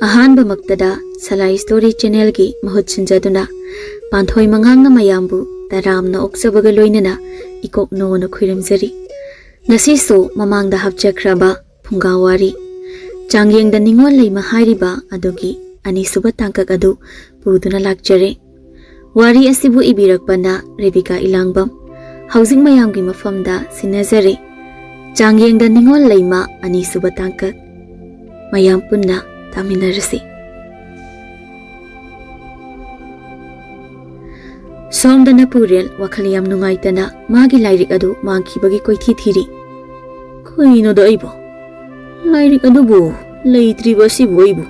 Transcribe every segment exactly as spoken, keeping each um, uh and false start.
ꯑꯍꯥꯟꯕꯃꯛꯇꯗ ꯁꯂꯥꯏ story ꯆꯦꯅꯦꯜꯒꯤ ꯃꯍꯨꯠ ꯁꯤꯟꯖꯗꯨꯅ ꯄꯥꯟꯊꯣꯏ ꯃꯉꯥꯡꯅ ꯃꯌꯥꯝꯕꯨ ꯇꯔꯥꯝꯅ ꯑꯣꯛꯆꯕꯒ ꯂꯣꯏꯅꯅ ꯏꯀꯣꯛ ꯅꯣꯅ ꯈꯨꯔꯨꯝꯖꯔꯤ꯫ ꯉꯁꯤꯁꯨ ꯃꯃꯥꯡꯗ ꯍꯥꯞꯆꯈ꯭ꯔꯕ ꯐꯨꯡꯒꯥ ꯋꯥꯔꯤ ꯆꯥꯡꯌꯦꯡꯗ ꯅꯤꯡꯉꯣꯜ ꯂꯩꯃ ꯍꯥꯏꯔꯤꯕ ꯑꯗꯨꯒꯤ ꯑꯅꯤꯁꯨꯕ ꯇꯥꯡꯀꯛ ꯑꯗꯨ ꯄꯨꯗꯨꯅ ꯂꯥꯛꯆꯔꯦ꯫ ꯋꯥꯔꯤ ꯑꯁꯤꯕꯨ ꯏꯕꯤꯔꯛꯄꯅ ꯔꯦꯕꯤꯀꯥ ꯏꯂꯥꯡꯕꯝ꯫ ꯍꯧꯖꯤꯛ ꯃꯌꯥꯝꯒꯤ ꯃꯐꯝꯗ ꯁꯤꯟꯅꯖꯔꯦ꯫ ꯆꯥꯡꯌꯦꯡꯗ ꯅꯤꯡꯉꯣꯜ ꯂꯩꯃ ꯑꯅꯤꯁꯨꯕ ꯇꯥꯡꯀꯛ꯫ ꯃꯌꯥꯝ ꯄꯨꯟꯅ ꯇꯥꯃꯤꯟꯅꯔꯁꯤ꯫ ꯁꯣꯝꯗꯅ ꯄꯨꯔꯦꯜ ꯋꯥꯈꯜ ꯌꯥꯝ ꯅꯨꯡꯉꯥꯏꯇꯅ ꯃꯥꯒꯤ ꯂꯥꯏꯔꯤꯛ ꯑꯗꯨ ꯃꯥꯡꯈꯤꯕꯒꯤ ꯀꯣꯏꯊꯤ ꯊꯤꯔꯤ꯫ "ꯀꯩꯅꯣꯗ ꯑꯩꯕꯣ? ꯂꯥꯏꯔꯤꯛ ꯑꯗꯨꯕꯨ ꯂꯩꯇ꯭ꯔꯤꯕ ꯑꯁꯤꯕꯨ ꯑꯩꯕꯨ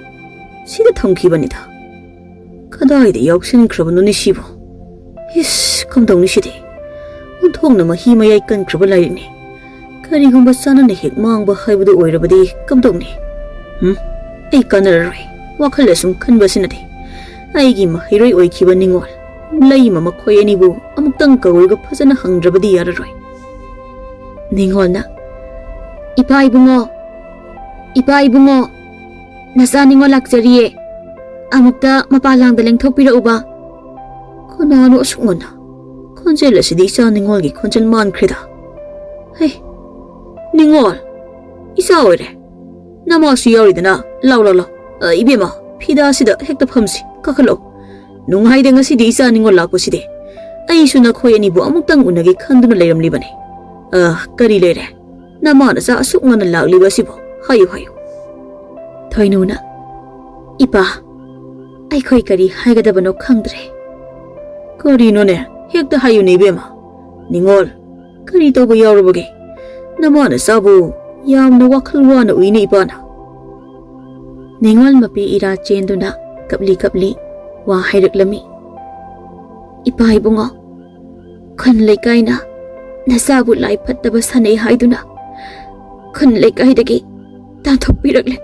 ꯁꯤꯗ ꯊꯝꯈꯤꯕꯅꯤꯗ꯫ ꯀꯗꯥꯏꯗ ꯌꯥꯎꯁꯤꯟꯈ꯭ꯔꯕꯅꯣꯅꯦ ꯁꯤꯕꯣ? ꯏꯁ, ꯀꯝꯗꯧꯅꯤ ꯁꯤꯗꯤ? ꯑꯣꯟꯊꯣꯛꯅ ꯃꯍꯤ ꯃꯌꯥꯏ ꯀꯟꯈ꯭ꯔꯕ ꯂꯥꯏꯔꯤꯛꯅꯤ꯫ ꯀꯔꯤꯒꯨꯝꯕ ꯆꯥꯅꯅ ꯍꯦꯛ ꯃꯥꯡꯕ ꯍꯥꯏꯕꯗꯨ ꯑꯣꯏꯔꯕꯗꯤ ꯀꯝꯗꯧꯅꯤ? ꯎꯝ? ꯑꯩ ꯀꯥꯟꯅꯔꯔꯣꯏ꯫ ꯋꯥꯈꯜ ꯑꯁꯨꯝ ꯈꯟꯕꯁꯤꯅꯗꯤ꯫ ꯑꯩꯒꯤ ꯃꯍꯩꯔꯣꯏ ꯑꯣꯏꯈꯤꯕ ꯅꯤꯡꯉꯣꯜ ꯂꯩꯃ ꯃꯈꯣꯏ ꯑꯅꯤꯕꯨ ꯑꯃꯨꯛꯇꯪ ꯀꯧꯔꯒ ꯐꯖꯅ ꯍꯪꯗ꯭ꯔꯕꯗꯤ ꯌꯥꯔꯔꯣꯏ꯫" ꯅꯤꯡꯉꯣꯜꯅ, "ꯏꯄꯥ ꯏꯕꯨꯡꯉꯣ, ꯏꯄꯥ ꯏꯕꯨꯡꯉꯣ, ꯅꯆꯥ ꯅꯤꯡꯉꯣꯜ ꯂꯥꯛꯆꯔꯤꯌꯦ꯫ ꯑꯃꯨꯛꯇ ꯃꯄꯥꯟ ꯂꯥꯡꯗ ꯂꯦꯡꯊꯣꯛꯄꯤꯔꯛꯎꯕ꯫" ꯀꯅꯥꯅꯣ ꯑꯁꯨꯛ ꯉꯟꯅ? ꯈꯣꯟꯖꯦꯜ ꯑꯁꯤꯗꯤ ꯏꯆꯥ ꯅꯤꯡꯉꯣꯜꯒꯤ ꯈꯣꯟꯖꯦꯜ ꯃꯥꯟꯈ꯭ꯔꯦꯗ꯫ "ꯍꯩ, ꯅꯤꯡꯉꯣꯜ, ꯏꯆꯥ ꯑꯣꯏꯔꯦ꯫ ꯅꯃꯥꯁꯨ ꯌꯥꯎꯔꯤꯗꯅ꯫ ꯂꯥꯎ, ꯂꯥꯎ, ꯂꯥꯎ꯫ ꯑ, ꯏꯕꯦꯝꯃ, ꯐꯤꯗꯥꯁꯤꯗ ꯍꯦꯛꯇ ꯐꯝꯁꯤ꯫ ꯀꯥꯈꯠꯂꯛꯎ꯫ ꯅꯨꯡꯉꯥꯏꯗꯦ ꯉꯁꯤꯗꯤ ꯏꯆꯥ ꯅꯤꯡꯉꯣꯜ ꯂꯥꯛꯄꯁꯤꯗꯤ꯫ ꯑꯩꯁꯨ ꯅꯈꯣꯏ ꯑꯅꯤꯕꯨ ꯑꯃꯨꯛꯇꯪ ꯎꯅꯒꯦ ꯈꯟꯗꯨꯅ ꯂꯩꯔꯝꯂꯤꯕꯅꯤ꯫ ꯑ, ꯀꯔꯤ ꯂꯩꯔꯦ? ꯅꯃꯥ ꯅꯆꯥ ꯑꯁꯨꯛ ꯉꯟꯅ ꯂꯥꯛꯂꯤꯕ ꯑꯁꯤꯕꯨ? ꯍꯥꯏꯌꯨ, ꯍꯥꯏꯌꯨ꯫" ꯊꯣꯏꯅꯨꯅ, "ꯏꯄꯥ, ꯑꯩꯈꯣꯏ ꯀꯔꯤ ꯍꯥꯏꯒꯗꯕꯅꯣ ꯈꯪꯗ꯭ꯔꯦ꯫" "ꯀꯔꯤꯅꯣꯅꯦ? ꯍꯦꯛꯇ ꯍꯥꯏꯌꯨꯅꯦ ꯏꯕꯦꯝꯃ꯫ ꯅꯤꯡꯉꯣꯜ, ꯀꯔꯤ ꯇꯧꯕ ꯌꯥꯎꯔꯕꯒꯦ? ꯅꯃꯥ ꯅꯆꯥꯕꯨ ꯌꯥꯝꯅ ꯋꯥꯈꯜ ꯋꯥꯅ ꯎꯏꯅꯦ ꯏꯄꯥꯅ꯫" ꯅꯤꯡꯉꯣꯜ ꯃꯄꯤ ꯏꯔꯥ ꯆꯦꯟꯗꯨꯅ ꯀꯞꯂꯤ ꯀꯞꯂꯤ ꯋꯥ ꯍꯥꯏꯔꯛꯂꯝꯃꯤ꯫ "ꯏꯄꯥ ꯏꯕꯨꯡꯉꯣ, ꯈꯨꯟ ꯂꯩꯀꯥꯏꯅ ꯅꯆꯥꯕꯨ ꯂꯥꯏ ꯐꯠꯇꯕ ꯁꯥꯟꯅꯩ ꯍꯥꯏꯗꯨꯅ ꯈꯨꯟ ꯂꯩꯀꯥꯏꯗꯒꯤ ꯇꯥꯟꯊꯣꯛꯄꯤꯔꯛꯂꯦ꯫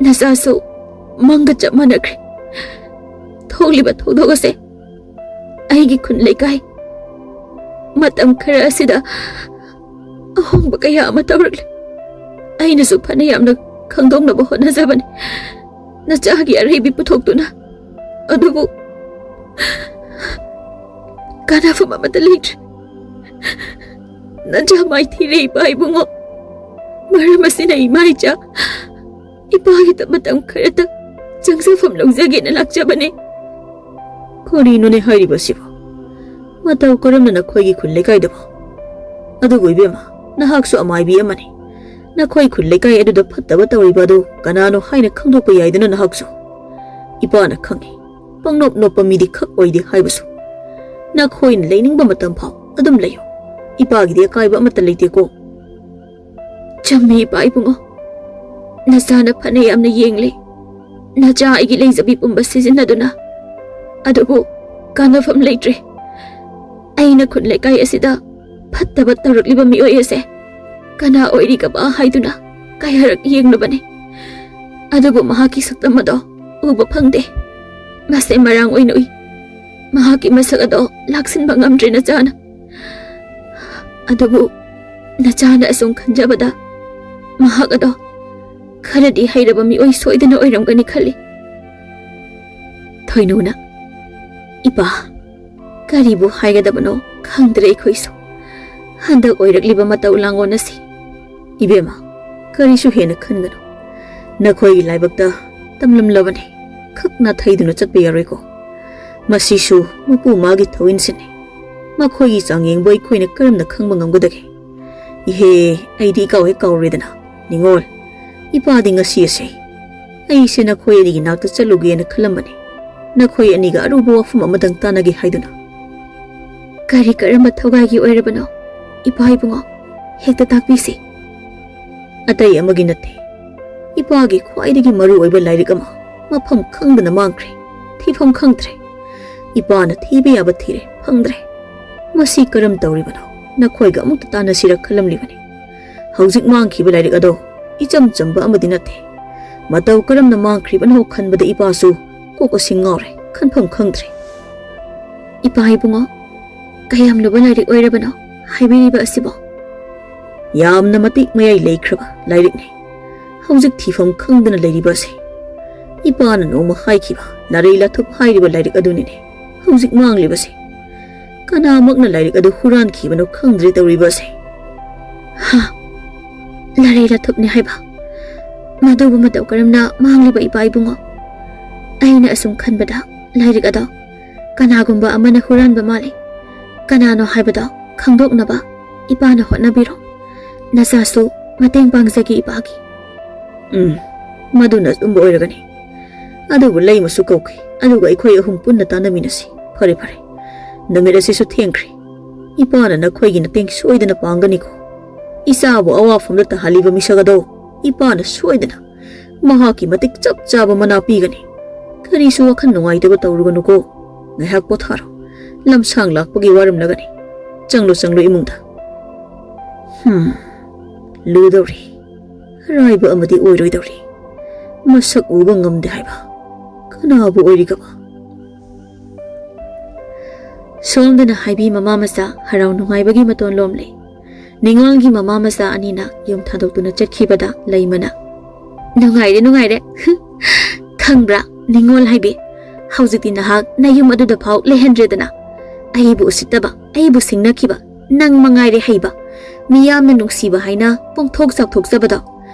ꯅꯆꯥꯁꯨ ꯃꯪꯒ ꯆꯞ ꯃꯥꯟꯅꯈ꯭ꯔꯦ꯫ ꯊꯣꯛꯂꯤꯕ ꯊꯧꯗꯣꯛ ꯑꯁꯦ ꯑꯩꯒꯤ ꯈꯨꯟ ꯂꯩꯀꯥꯏ ꯃꯇꯝ ꯈꯔ ꯑꯁꯤꯗ ꯑꯍꯣꯡꯕ ꯀꯌꯥ ꯑꯃ ꯇꯧꯔꯛꯂꯦ꯫ ꯑꯩꯅꯁꯨ ꯐꯅ ꯌꯥꯝꯅ ꯈꯪꯗꯣꯛꯅꯕ ꯍꯣꯠꯅꯖꯕꯅꯤ꯫ ꯅꯆꯥꯒꯤ ꯑꯔꯩꯕꯤ ꯄꯨꯊꯣꯛꯇꯨꯅ꯫ ꯑꯗꯨꯕꯨ ꯀꯥꯟꯅꯐꯝ ꯑꯃꯠꯇ ꯂꯩꯇ꯭ꯔꯦ꯫ ꯅꯆꯥ ꯃꯥꯏꯊꯤꯔꯦ, ꯏꯄꯥ ꯏꯕꯨꯡꯉꯣ꯫ ꯃꯔꯝ ꯑꯁꯤꯅ ꯏꯃꯥ ꯏꯆꯥ, ꯏꯄꯥꯒꯤꯗ ꯃꯇꯝ ꯈꯔꯇ ꯆꯪꯖꯐꯝ ꯂꯧꯖꯒꯦꯅ ꯂꯥꯛꯆꯕꯅꯦ꯫ ꯀꯔꯤꯅꯣꯅꯦ ꯍꯥꯏꯔꯤꯕꯁꯤꯕꯣ? ꯃꯇꯧ ꯀꯔꯝꯅ ꯅꯈꯣꯏꯒꯤ ꯈꯨꯜ ꯂꯩꯀꯥꯏꯗꯕꯣ? ꯑꯗꯨꯕꯨ ꯏꯕꯦꯝꯃ, ꯅꯍꯥꯛꯁꯨ ꯑꯃꯥꯏꯕꯤ ꯑꯃꯅꯤ꯫ ꯅꯈꯣꯏ ꯈꯨꯜ ꯂꯩꯀꯥꯏ ꯑꯗꯨꯗ ꯐꯠꯇꯕ ꯇꯧꯔꯤꯕ ꯑꯗꯨ ꯀꯅꯥꯅꯣ ꯍꯥꯏꯅ ꯈꯪꯗꯣꯛꯄ ꯌꯥꯏꯗꯅ ꯅꯍꯥꯛꯁꯨ꯫ ꯏꯄꯥꯅ ꯈꯪꯏ, ꯄꯪꯅꯣꯞ ꯅꯣꯞꯄ ꯃꯤꯗꯤ ꯈꯛ ꯑꯣꯏꯗꯦ ꯍꯥꯏꯕꯁꯨ꯫ ꯅꯈꯣꯏꯅ ꯂꯩꯅꯤꯡꯕ ꯃꯇꯝ ꯐꯥꯎ ꯑꯗꯨꯝ ꯂꯩꯌꯨ꯫ ꯏꯄꯥꯒꯤꯗꯤ ꯑꯀꯥꯏꯕ ꯑꯃꯠꯇ ꯂꯩꯇꯦꯀꯣ꯫ ꯆꯨꯝꯃꯤ, ꯏꯄꯥ ꯏꯕꯨꯡꯉꯣ꯫ ꯅꯆꯥꯅ ꯐꯅ ꯌꯥꯝꯅ ꯌꯦꯡꯂꯦ꯫ ꯅꯆꯥ ꯑꯩꯒꯤ ꯂꯩꯖꯕꯤ ꯄꯨꯝꯕ ꯁꯤꯖꯤꯟꯅꯗꯨꯅ꯫ ꯑꯗꯨꯕꯨ ꯀꯥꯟꯅꯐꯝ ꯂꯩꯇ꯭ꯔꯦ꯫ ꯑꯩꯅ ꯈꯨꯟ ꯂꯩꯀꯥꯏ ꯑꯁꯤꯗ ꯐꯠꯇꯕ ꯇꯧꯔꯛꯂꯤꯕ ꯃꯤꯑꯣꯏ ꯑꯁꯦ ꯀꯅꯥ ꯑꯣꯏꯔꯤꯒꯕ ꯍꯥꯏꯗꯨꯅ ꯀꯌꯥꯔꯛ ꯌꯦꯡꯂꯨꯕꯅꯤ꯫ ꯑꯗꯨꯕꯨ ꯃꯍꯥꯛꯀꯤ ꯁꯛꯇꯝ ꯑꯗꯣ ꯎꯕ ꯐꯪꯗꯦ꯫ ꯃꯁꯦ ꯃꯔꯥꯡ ꯑꯣꯏꯅ ꯎꯏ꯫ ꯃꯍꯥꯛꯀꯤ ꯃꯁꯛ ꯑꯗꯣ ꯂꯥꯛꯁꯤꯟꯕ ꯉꯝꯗ꯭ꯔꯦ, ꯅꯆꯥꯅ꯫ ꯑꯗꯨꯕꯨ ꯅꯆꯥꯅ ꯑꯁꯨꯝ ꯈꯟꯖꯕꯗ ꯃꯍꯥꯛ ꯑꯗꯣ ꯈꯔꯗꯤ ꯍꯩꯔꯕ ꯃꯤꯑꯣꯏ ꯁꯣꯏꯗꯅ ꯑꯣꯏꯔꯝꯒꯅꯤ ꯈꯜꯂꯤ꯫ ꯊꯣꯏꯅꯨꯅ, "ꯏꯄꯥ, ꯀꯔꯤꯕꯨ ꯍꯥꯏꯒꯗꯕꯅꯣ ꯈꯪꯗ꯭ꯔꯦ ꯑꯩꯈꯣꯏꯁꯨ꯫ ꯍꯟꯗꯛ ꯑꯣꯏꯔꯛꯂꯤꯕ ꯃꯇꯧ ꯂꯥꯡꯑꯣꯟ ꯑꯁꯤ꯫ ꯏꯕꯦꯝꯃ, ꯀꯔꯤꯁꯨ ꯍꯦꯟꯅ ꯈꯟꯒꯅꯨ꯫ ꯅꯈꯣꯏꯒꯤ ꯂꯥꯏꯕꯛꯇ ꯇꯝꯂꯝꯂꯕꯅꯤ꯫ ꯈꯛ ꯅꯥꯊꯩꯗꯨꯅ ꯆꯠꯄ ꯌꯥꯔꯣꯏꯀꯣ꯫ ꯃꯁꯤꯁꯨ ꯃꯄꯨ ꯃꯥꯒꯤ ꯊꯧꯏꯟꯁꯤꯅꯤ꯫ ꯃꯈꯣꯏꯒꯤ ꯆꯥꯡꯌꯦꯡꯕꯨ ꯑꯩꯈꯣꯏꯅ ꯀꯔꯝꯅ ꯈꯪꯕ ꯉꯝꯒꯗꯒꯦ? ꯏꯍꯦ, ꯑꯩꯗꯤ ꯏꯀꯥꯎ ꯍꯦꯛ ꯀꯥꯎꯔꯦꯗꯅ꯫ ꯅꯤꯉꯣꯜ, ꯏꯄꯥꯗꯤ ꯉꯁꯤ ꯑꯁꯦ ꯑꯩꯁꯦ ꯅꯈꯣꯏ ꯑꯅꯤꯒꯤ ꯅꯥꯛꯇ ꯆꯠꯂꯨꯒꯦꯅ ꯈꯜꯂꯝꯕꯅꯤ꯫ ꯅꯈꯣꯏ ꯑꯅꯤꯒ ꯑꯔꯨꯕ ꯋꯥꯐꯝ ꯑꯃꯗꯪ ꯇꯥꯟꯅꯒꯦ ꯍꯥꯏꯗꯨꯅ꯫ ꯀꯔꯤ ꯀꯔꯝꯕ ꯊꯧꯒꯥꯏꯒꯤ ꯑꯣꯏꯔꯕꯅꯣ, ꯏꯄꯥ ꯏꯕꯨꯡꯉꯣ? ꯍꯦꯛꯇ ꯇꯥꯛꯄꯤꯁꯤ꯫ ꯑꯇꯩ ꯑꯃꯒꯤ ꯅꯠꯇꯦ꯫ ꯏꯄꯥꯒꯤ ꯈ꯭ꯋꯥꯏꯗꯒꯤ ꯃꯔꯨ ꯑꯣꯏꯕ ꯂꯥꯏꯔꯤꯛ ꯑꯃ ꯃꯐꯝ ꯈꯪꯗꯅ ꯃꯥꯡꯈ꯭ꯔꯦ꯫ ꯊꯤꯐꯝ ꯈꯪꯗ꯭ꯔꯦ꯫ ꯏꯄꯥꯅ ꯊꯤꯕ ꯌꯥꯕ ꯊꯤꯔꯦ, ꯐꯪꯗ꯭ꯔꯦ꯫ ꯃꯁꯤ ꯀꯔꯝ ꯇꯧꯔꯤꯕꯅꯣ? ꯅꯈꯣꯏꯒ ꯑꯃꯨꯛꯇ ꯇꯥꯟꯅꯁꯤꯔ ꯈꯜꯂꯝꯂꯤꯕꯅꯤ꯫ ꯍꯧꯖꯤꯛ ꯃꯥꯡꯈꯤꯕ ꯂꯥꯏꯔꯤꯛ ꯑꯗꯣ ꯏꯆꯝ ꯆꯝꯕ ꯑꯃꯗꯤ ꯅꯠꯇꯦ꯫ ꯃꯇꯧ ꯀꯔꯝꯅ ꯃꯥꯡꯈ꯭ꯔꯤꯕꯅꯣ ꯈꯟꯕꯗ ꯏꯄꯥꯁꯨ ꯀꯣꯛ ꯑꯁꯤ ꯉꯥꯎꯔꯦ, ꯈꯟꯐꯝ ꯈꯪꯗ꯭ꯔꯦ꯫ ꯏꯄꯥ ꯏꯕꯨꯡꯉꯣ, ꯀꯌꯥꯝ ꯂꯨꯕ ꯂꯥꯏꯔꯤꯛ ꯑꯣꯏꯔꯕꯅꯣ ꯍꯥꯏꯕꯤꯔꯤꯕ ꯑꯁꯤꯕꯣ? ꯌꯥꯝꯅ ꯃꯇꯤꯛ ꯃꯌꯥꯏ ꯂꯩꯈ꯭ꯔꯕ ꯂꯥꯏꯔꯤꯛꯅꯤ꯫ ꯍꯧꯖꯤꯛ ꯊꯤꯐꯝ ꯈꯪꯗꯅ ꯂꯩꯔꯤꯕ ꯑꯁꯤ꯫ ꯏꯄꯥꯅ ꯅꯣꯡꯃ ꯍꯥꯏꯈꯤꯕ ꯂꯥꯔꯩ ꯂꯥꯊꯨꯞ ꯍꯥꯏꯔꯤꯕ ꯂꯥꯏꯔꯤꯛ ꯑꯗꯨꯅꯤꯅꯦ ꯍꯧꯖꯤꯛ ꯃꯥꯡꯂꯤꯕꯁꯦ꯫ ꯀꯅꯥꯃꯛꯅ ꯂꯥꯏꯔꯤꯛ ꯑꯗꯨ ꯍꯨꯔꯥꯟꯈꯤꯕꯅꯣ ꯈꯪꯗ꯭ꯔꯦ ꯇꯧꯔꯤꯕꯁꯦ꯫ ꯍꯥ? ꯂꯥꯔꯩ ꯂꯥꯊꯨꯞꯅꯤ ꯍꯥꯏꯕ? ꯃꯗꯨꯕꯨ ꯃꯇꯧ ꯀꯔꯝꯅ ꯃꯥꯡꯂꯤꯕ ꯏꯄꯥ ꯏꯕꯨꯡꯉꯣ? ꯑꯩꯅ ꯑꯁꯨꯝ ꯈꯟꯕꯗ ꯂꯥꯏꯔꯤꯛ ꯑꯗꯣ ꯀꯅꯥꯒꯨꯝꯕ ꯑꯃꯅ ꯍꯨꯔꯥꯟꯕ ꯃꯥꯜꯂꯤ꯫ ꯀꯅꯥꯅꯣ ꯍꯥꯏꯕꯗꯣ ꯈꯪꯗꯣꯛꯅꯕ ꯏꯄꯥꯅ ꯍꯣꯠꯅꯕꯤꯔꯣ꯫ ꯅꯆꯥꯁꯨ ꯃꯇꯦꯡ ꯄꯥꯡꯖꯒꯦ ꯏꯄꯥꯒꯤ꯫ ꯎꯝ, ꯃꯗꯨꯅ ꯑꯆꯨꯝꯕ ꯑꯣꯏꯔꯒꯅꯤ꯫ ꯑꯗꯨꯕꯨ ꯂꯩꯃꯁꯨ ꯀꯧꯈꯤ, ꯑꯗꯨꯒ ꯑꯩꯈꯣꯏ ꯑꯍꯨꯝ ꯄꯨꯟꯅ ꯇꯥꯟꯅꯃꯤꯟꯅꯁꯤ꯫ ꯐꯔꯦ, ꯐꯔꯦ, ꯅꯨꯃꯤꯠ ꯑꯁꯤꯁꯨ ꯊꯦꯡꯈ꯭ꯔꯦ꯫ ꯏꯄꯥꯅ ꯅꯈꯣꯏꯒꯤ ꯃꯇꯦꯡ ꯁꯣꯏꯗꯅ ꯄꯥꯡꯒꯅꯤꯀꯣ꯫ ꯏꯆꯥꯕꯨ ꯑꯋꯥꯐꯝꯗ ꯇꯥꯍꯜꯂꯤꯕ ꯃꯤꯁꯛ ꯑꯗꯣ ꯏꯄꯥꯅ ꯁꯣꯏꯗꯅ ꯃꯍꯥꯛꯀꯤ ꯃꯇꯤꯛ ꯆꯞ ꯆꯥꯕ ꯃꯅꯥ ꯄꯤꯒꯅꯤ꯫ ꯀꯔꯤꯁꯨ ꯋꯥꯈꯜ ꯅꯨꯡꯉꯥꯏꯇꯕ ꯇꯧꯔꯨꯒꯅꯨꯀꯣ꯫ ꯉꯥꯏꯍꯥꯛ ꯄꯣꯊꯥꯔꯣ꯫ ꯂꯝꯁꯥꯡ ꯂꯥꯛꯄꯒꯤ ꯋꯥꯔꯝꯂꯒꯅꯤ꯫ ꯆꯪꯂꯣ, ꯆꯪꯂꯣ ꯏꯃꯨꯡꯗ꯫ ꯍꯝ, ꯂꯨꯗꯧꯔꯤ꯫ ꯑꯔꯥꯏꯕ ꯑꯃꯗꯤ ꯑꯣꯏꯔꯣꯏꯗꯧꯔꯤ꯫ ꯃꯁꯛ ꯎꯕ ꯉꯝꯗꯦ ꯍꯥꯏꯕ꯫ ꯀꯅꯥꯕꯨ ꯑꯣꯏꯔꯤꯒꯕ? ꯁꯣꯝꯗꯅ ꯍꯥꯏꯕꯤ ꯃꯃꯥ ꯃꯆꯥ ꯍꯔꯥꯎ ꯅꯨꯡꯉꯥꯏꯕꯒꯤ ꯃꯇꯣꯟ ꯂꯣꯝꯂꯦ꯫ ꯅꯤꯉꯣꯜꯒꯤ ꯃꯃꯥ ꯃꯆꯥ ꯑꯅꯤꯅ ꯌꯨꯝ ꯊꯥꯗꯣꯛꯇꯨꯅ ꯆꯠꯈꯤꯕꯗ ꯂꯩꯃꯅ, "ꯅꯨꯡꯉꯥꯏꯔꯦ, ꯅꯨꯡꯉꯥꯏꯔꯦ꯫ ꯈꯪꯕ꯭ꯔꯥ, ꯅꯤꯉꯣꯜ ꯍꯥꯏꯕꯤ, ꯍꯧꯖꯤꯛꯇꯤ ꯅꯍꯥꯛ ꯅꯌꯨꯝ ꯑꯗꯨꯗ ꯐꯥꯎ ꯂꯩꯍꯟꯗ꯭ꯔꯦꯗꯅ꯫ ꯑꯩꯕꯨ ꯎꯁꯤꯠꯇꯕ, ꯑꯩꯕꯨ ꯁꯤꯡꯅꯈꯤꯕ, ꯅꯪ ꯃꯉꯥꯏꯔꯦ ꯍꯩꯕ, ꯃꯤꯌꯥꯝꯅ ꯅꯨꯡꯁꯤꯕ ꯍꯥꯏꯅ ꯄꯣꯡꯊꯣꯛ ꯆꯥꯎꯊꯣꯛꯆꯕꯗꯣ꯫